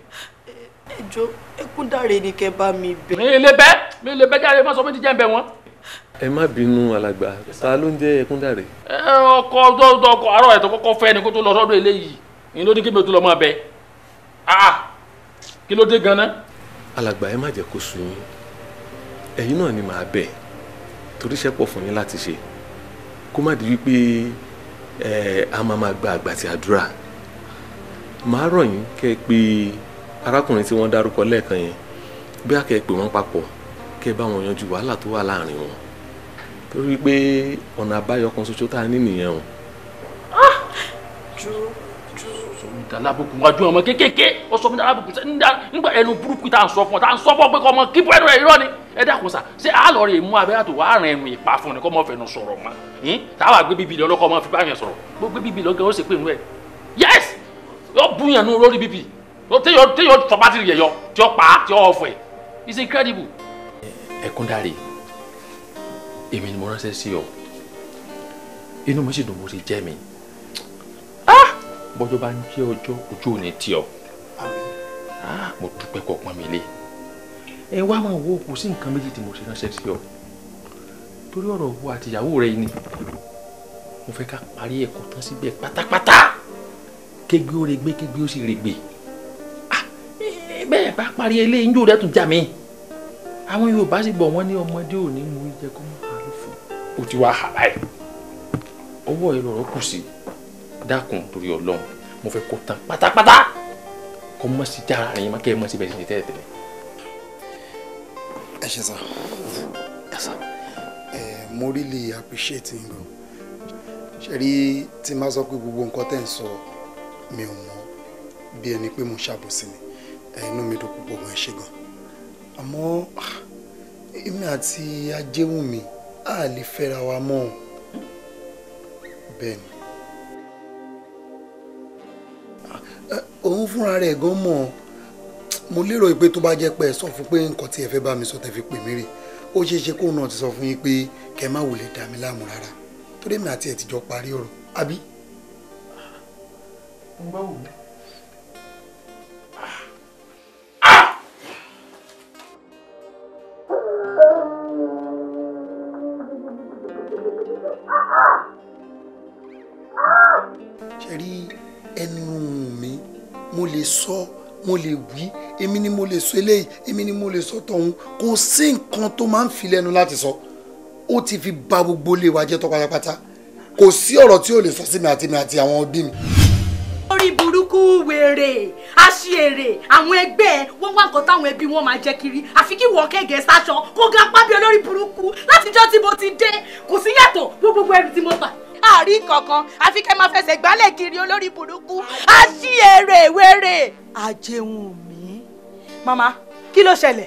Ẹ jọ̀ọ́ Ẹkúndáre ni kẹ́ bá mi bẹ̀. Mi lè bẹ́ jáde, má sọ fún ti jẹ́ ń bẹ̀ wọ́n. Ẹ má bínú alàgbà, ta ló ń jẹ́ Ẹkúndáre? Ọkọ ọkọ àárọ̀ ẹ̀ tó kọ́kọ́ fẹ́ ni kó tó lọ sọ́dọ̀ eléyìí, ìyẹn ló ní kí mi ò tó lọ mọ́ bẹ. Kí ló dé gan-an? Alàgbà, ẹ má jẹ́ kó sú yín, ẹ̀yin náà ni màá bẹ̀ torí iṣẹ́ pọ̀ fún yín láti ṣe, kó má di wípé a máa gba àgbà tí àdúrà. Màá rọ̀ yín kẹ́ ẹ pé arákùnrin tí wọ́n dárúkọ lẹ́ẹ̀kan yẹn, bí a kẹ́ ẹ pè wọ́n papọ̀ kẹ́ ẹ bá wọn yanjú wàhálà tó wà láàrin wọn, torí pé ọ̀nà àbáyọ kan ṣoṣo tá a ní nìyẹn o. Alábùkù wájú ọmọ kéékèèké, ó sọ fún mi alábùkù nígbà ẹnu burúkú tá à ń sọ fún ọ, tá à ń sọ fún ọ pé kọ́ ọmọ kíkọ́ ẹnu rẹ̀ irọ́ ni. Ẹ dákun sà, ṣé àlọ́ rẹ̀ mú abẹ́rẹ́ àtò wàá rìn ẹnu ìpa fún ni kọ́ mọ́ fẹnu sọ̀rọ̀ mọ́? Táwa gbé bíbí lọ lọ́kọ́ ọmọ fi báyẹn sọ̀rọ̀, gbé bíbí lọ gan ó sì pé inú ẹ̀. Yes, yọ búyàn nù lórí bíbí, téyọ sọ bátìrì yẹ yọ, tí ó pa á, tí ó ọ̀fọ̀ ẹ̀. It's incredible. Ẹkúndáre, èmi ni mo ránṣẹ́ sí ọ, inú mi sì dùn bó ṣe jẹ́ mi. Bọ́jọ́ bá ń jẹ́ ọjọ́, ojú ò ní tì ọ́. Mo dúpẹ́ kọ́ pọ́n mi lé. Ẹ wá máa wo, kò sí nǹkan méjì tí mo ṣe ránṣẹ́ sí ọ. Torí ọ̀rọ̀ wo àtìyàwó rẹ ni mo fẹ́ ká parí ẹ̀kọ́ tán síbẹ̀ pátápátá. Kégbé ó regbé, kégbé ó sì regbè. Bẹ́ẹ̀ bá parí eléyìí, njó rẹ̀ tún já mi. Àwọn Yorùbá sì bọ̀ wọ́n ní ọmọdé ò ní mú jẹ kó má pa ló fún. O ti wá hà báyìí. Ọwọ́ ẹ lọ̀rọ̀ kù sí. Dákun torí Ọlọ́run, mo fẹ́ kó tán pátápátá, kó mọ̀ sí jára rẹ̀ yín má kẹ́ ẹ mọ̀ síbẹ̀ sí tẹ́lẹ̀tẹ́lẹ̀. Ẹ ṣé sá, mo really appreciate yín gan. Ṣe rí tí n bá sọ pé gbogbo nǹkan tẹ́ ń sọ mi ò mọ̀, Bí ẹni pé mo ṣàbòsí ni, inú mi dùn púpọ̀ gan, ẹ ṣé gan. Àmọ́ èmi àti Ajéwùmí a lè fẹ́ra wa mọ́. Bẹ́ẹ̀ ni, òun fúnra rẹ̀ gan mọ̀. Mo lérò pé tó bá jẹ́ pé ẹ sọ fún pé nǹkan tí ẹ fẹ́ bá mi sọ tẹ́ fi pè mí rè, ó ṣeé ṣe kóun náà ti sọ fún yín pé kẹ́ má wulẹ̀ dà mí láàmú rárá, torí èmi àti ẹ̀ ti jọ parí ọ̀rọ̀, àbí. Ń gbọ́ wù mí. Ṣe rí ẹnu mi, mo lè sọ, mo lè wí, èmi ni mo lè sọ eléyìí, èmi ni mo lè sọ tọ̀hún. Kò sí nǹkan tó máa ń fi lẹ́nu láti sọ. Ó ti fi bà gbogbo ilé wa jẹ́ tán pátápátá. Kò sí ọ̀rọ̀ tí ò lè sọ sí mi àti àwọn ẹbí mi. Orí burúkú, wèrè, aṣèrè, àwọn ẹgbẹ́ wọ́n wá nǹkan táwọn ẹbí wọn máa jẹ kiri, àfi kí wọ́n kẹ́gẹ́ sáṣọ kó ga pábí olórí burúkú. Látijọ́ tí mo ti dé kò sí yàtọ̀ gbogbo ẹrù tí mo gbà. Àárín kankan àfi kẹ́ máa fẹsẹ̀ gbálẹ̀ kiri, olórí burúkú, aṣèrè, wèrè. Ajéwùmí, màmá, kí ló ṣẹlẹ̀?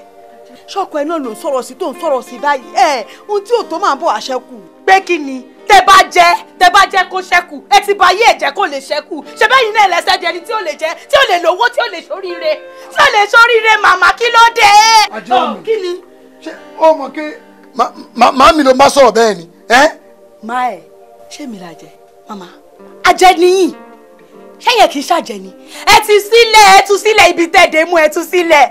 Ṣọ́kọ ẹ náà ló ń sọ̀rọ̀ sí tó ń sọ̀rọ̀ sí báyìí. Ẹ ohun tí ò tó máa ń bọ̀ àṣẹkù. Pé kí ni? Tẹ bá jẹ kó ṣẹ́kù, ẹ ti ba ayé ẹ̀jẹ̀ kó lè ṣẹ́kù. Ṣe bẹ́yìn náà lẹ́sẹ̀ jẹni tí ó lè jẹ, tí ó lè lówó, tí ó lè ṣoríire, tí ó lè ṣoríire. Màmá, kí ló dé? Ajéwùmí, kí ni? Ṣé ó mọ̀ pé màmí ló má sọ̀rọ̀ bẹ́ẹ̀ ni? Má ẹ̀ ṣé mi la jẹ màmá? Ajẹ́ nìyí, ṣẹ́yẹ̀ kì í ṣàjẹ́ ni. Ẹ ti sílẹ̀, ẹ tú sílẹ̀, ibi tẹ̀dé mú, ẹ tú sílẹ̀.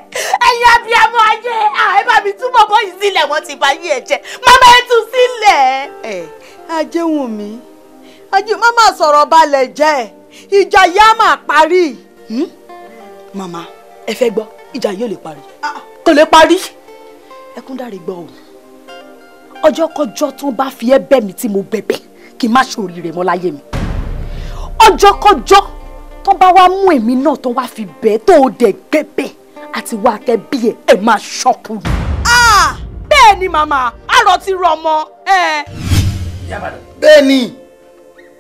Ẹ̀yin abiyamọ ayé, ẹ bá mi túbọ̀ bọ́ yìí sílẹ̀, wọ́n ti bá yí ẹ jẹ́. Màmá, ẹ tú sílẹ̀. Ẹ Ajéwùmí, ajé má má sọ̀rọ̀ balẹ̀ jẹ́, ìjà yìí á máa parí. Màmá, ẹ fẹ́ gbọ́, ìjà yìí ò lè parí, kò lè parí. Ẹkúndáre gbọ́ o, ọjọ́kọjọ́ tó bá fi ẹ́ bẹ̀ mí tí mo bẹ̀bẹ̀ kí n má ṣoríire mọ́ láyé mi, ọjọ́kọjọ́ tó bá wá mú èmi náà tó wá fi bẹ́ẹ̀ tó o dẹ̀ gbẹ́bẹ̀ àti wá tẹ bí ẹ ẹ máa ṣọ́kù ni. Bẹ́ẹ̀ ni màmá, àrò ti rọ ọmọ. Bẹ́ẹ̀ ni,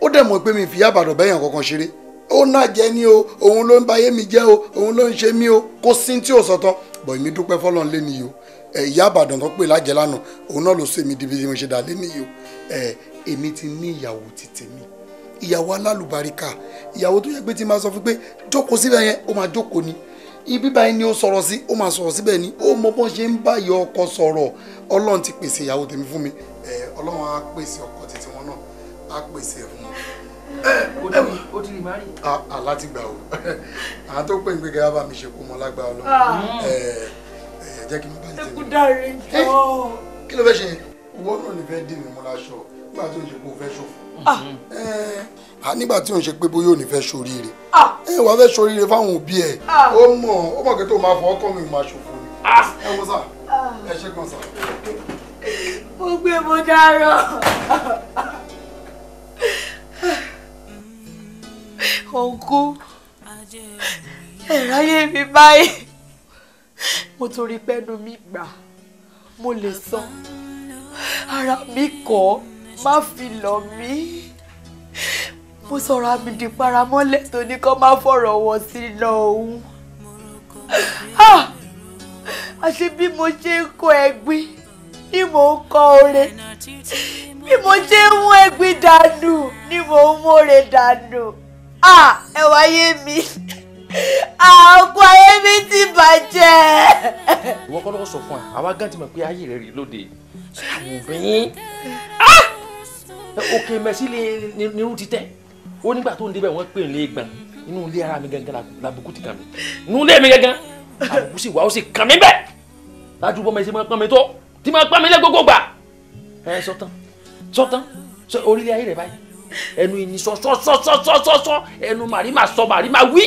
ó dẹ̀ mọ̀ pé mi fi Ìyábàdàn bẹ́yàn kankan ṣeré. Ó náà jẹ́ ní o, òun ló ń ba ayé mi jẹ́ o, òun ló ń ṣe mí o, kó sí tí ò sọ tán. Bọ̀ èmi dúpẹ́ fọlọ́n lé nìyí o. Ìyábàdàn tó pè lájẹ́ lánàá, òun náà ló sọ èmi di bí mo ṣe dà lé nìyí o. Èmi ti ní ìyàwó ti tèmi, ìyàwó alálùbáríkà, ìyàwó tó yẹ pé tí máa sọ fún pé jókòó síbẹ̀ yẹn, ó máa jókòó ni. Ibi báyìí ni ó sọ̀rọ̀ sí, ó máa sọ̀rọ̀ síbẹ̀ ni. Ó mọ bọ́n ṣe ń bá ìyá ọkọ sọ̀rọ̀. Ọlọ́run ti pèsè ìyàwó tèmi fún mi. Ọlọ́run á pèsè ọkọ títí wọn náà, á pèsè ẹ̀ fún wọn. Ó ti rí mari. Láti gbà o, àwọn tó pè ń gbé gẹ́gẹ́ bá mi ṣe kó mọ lágbára Ọlọ́run. Jẹ́ kí n bá ní tèmi. Ẹkúndáre jọ. Kí ló fẹ́ ṣe? Owó náà ní fẹ́ dì mí mú láṣọ nígbà tí ó ń ṣe pé ó fẹ́ ṣòfò. Nígbà tí ó ń ṣe pé bóyá ò ní fẹ́ ṣoríire. Ẹ wàá fẹ́ ṣoríire fáwọn òbí ẹ̀. Ó mọ̀ kí tó máa fọ ọkọ mi máa ṣòfò ni. Ẹ wo sà, ẹ ṣe gan sà. Mo gbé, mo dárò. Òǹkú, ẹ̀ráyé mi báyìí. Mo torí pẹ́nu mi gbà, mo lè sọ. Ara mi kọ̀, má fi lọ̀ mí. Mo sọ̀rọ̀ àmì di paramọ́lẹ̀ tó ní kó má fọ̀rọ̀ wọ̀ sí lọ òun. Àṣé bí mo ṣe ń kó ẹ̀gbin ni mò ń kọ oore, bí mo ṣe ń mú ẹ̀gbin dànù ni mò ń mórè dànù. Ẹ wáyé mi, àkó ayé mi ti bàjẹ́. Ìwọ kọ́ ló sọ fún ẹ, àwa gán ti mọ̀ pé ayé rẹ̀ rí lóde. Àwòbín òkè mẹ́sì lè nírú ti tẹ́. Ó nígbà tó ń débẹ̀ wọ́n pè ní gbọ̀n inú ilé ara mi gangan làbùkù ti kàn mí. Inú ilé mi gangan àbùkù sì wà, ó sì kàn mí bẹ́ẹ̀. Lájú bọ́ mẹ́sì máa pọ́n mi tó tí máa pọ́n mi lé gbogbo gbà. Ẹ sọ tán, sọ tán, sọ orílẹ̀ ayé rẹ̀ báyìí. Ẹnu ìní sọ sọ sọ sọ sọ sọ sọ ẹnu màrí máa sọ màrí máa wí.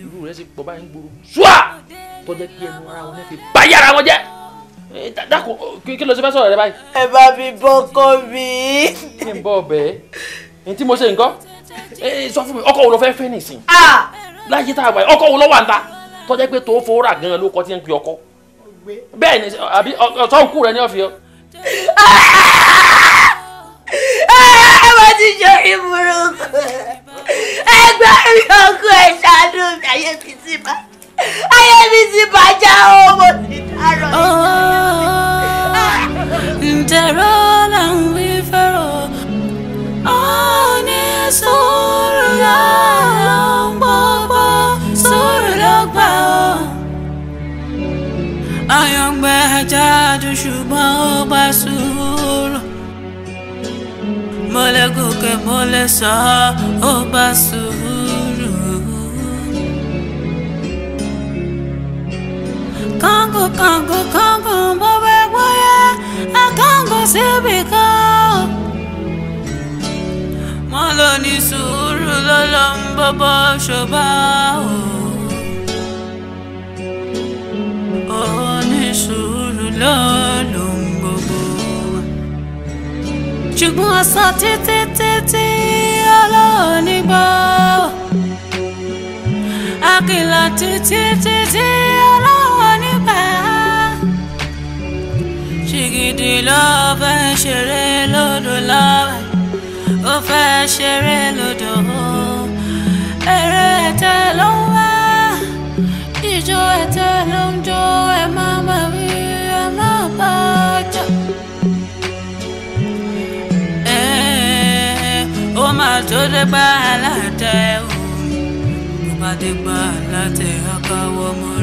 Irú rẹ̀ sì pọ̀ báyìí ń gbòòrò. Ṣùà tó jẹ́ pé ẹnu ara wọn fi bá yàrá wọn jẹ́. Dákun, kí ló ṣe fẹ́ sọ̀rọ̀ rẹ báyìí. Ẹ bá mi bọ́kọ mi. Kí n bọ́ ọbẹ̀ ẹ̀ tí mo ṣe nǹkan sọ fún mi, ọkọ wo ló fẹ́ fẹ́ nìsín? Láyé tá a wà, ọkọ wo ló wà ń ta tó jẹ́ pé tó fowó rà gan-an ló kọ́ tí ń pe ọkọ. Bẹ́ẹ̀ ni, àbí ọ̀tọ̀ òkú rẹ ní ọ̀fi ọ. Ẹ wọ́n ti ṣe ìburúkú. Ẹ Ẹgbẹ́ mi ọkọ ẹ ṣàánú mi, ayé mi ti bàjẹ́. Ayé mi ti bàjẹ́ o, mo ti dárò. Ǹjẹ́rọ́ là ń wí fẹ́rọ̀, ó ní sùúrù lọ́lọ́ ń gbọ́gbọ́, sùúrù ló gbà ọ́. Àyàngbẹ́ jáde ṣùgbọ́n ó bá sùúrù. Mo lè gòkè, mo lè sọ, ó bá sùúrù. Kángo kángo kángo mo bẹ gbóyè, akángo síbi kan. Mo lọ ní sùúrù lọ́lọ́ ń bọ́bọ́ ṣọba o. Ó ní sùúrù lọ́lọ́ ń gbogbo. Ṣùgbọ́n ọ̀sán títí títí ọlọ́ọ̀ni gbọ́. Àkìlọ̀ títí títí ọlọ́ọ̀ni gbà. Ṣìgìdì ló fẹ́ ṣeré lódò lọ́wọ́, ó fẹ́ ṣeré lódò. Eré ẹ̀tẹ́ ló ń wá, ijó ẹ̀tẹ́ ló ń jó, ẹ má má wí, ẹ má bá jà. Ó máa tó dé gbá alátẹ o, bó bá dé gbá alátẹ akáwọ́ mọ́.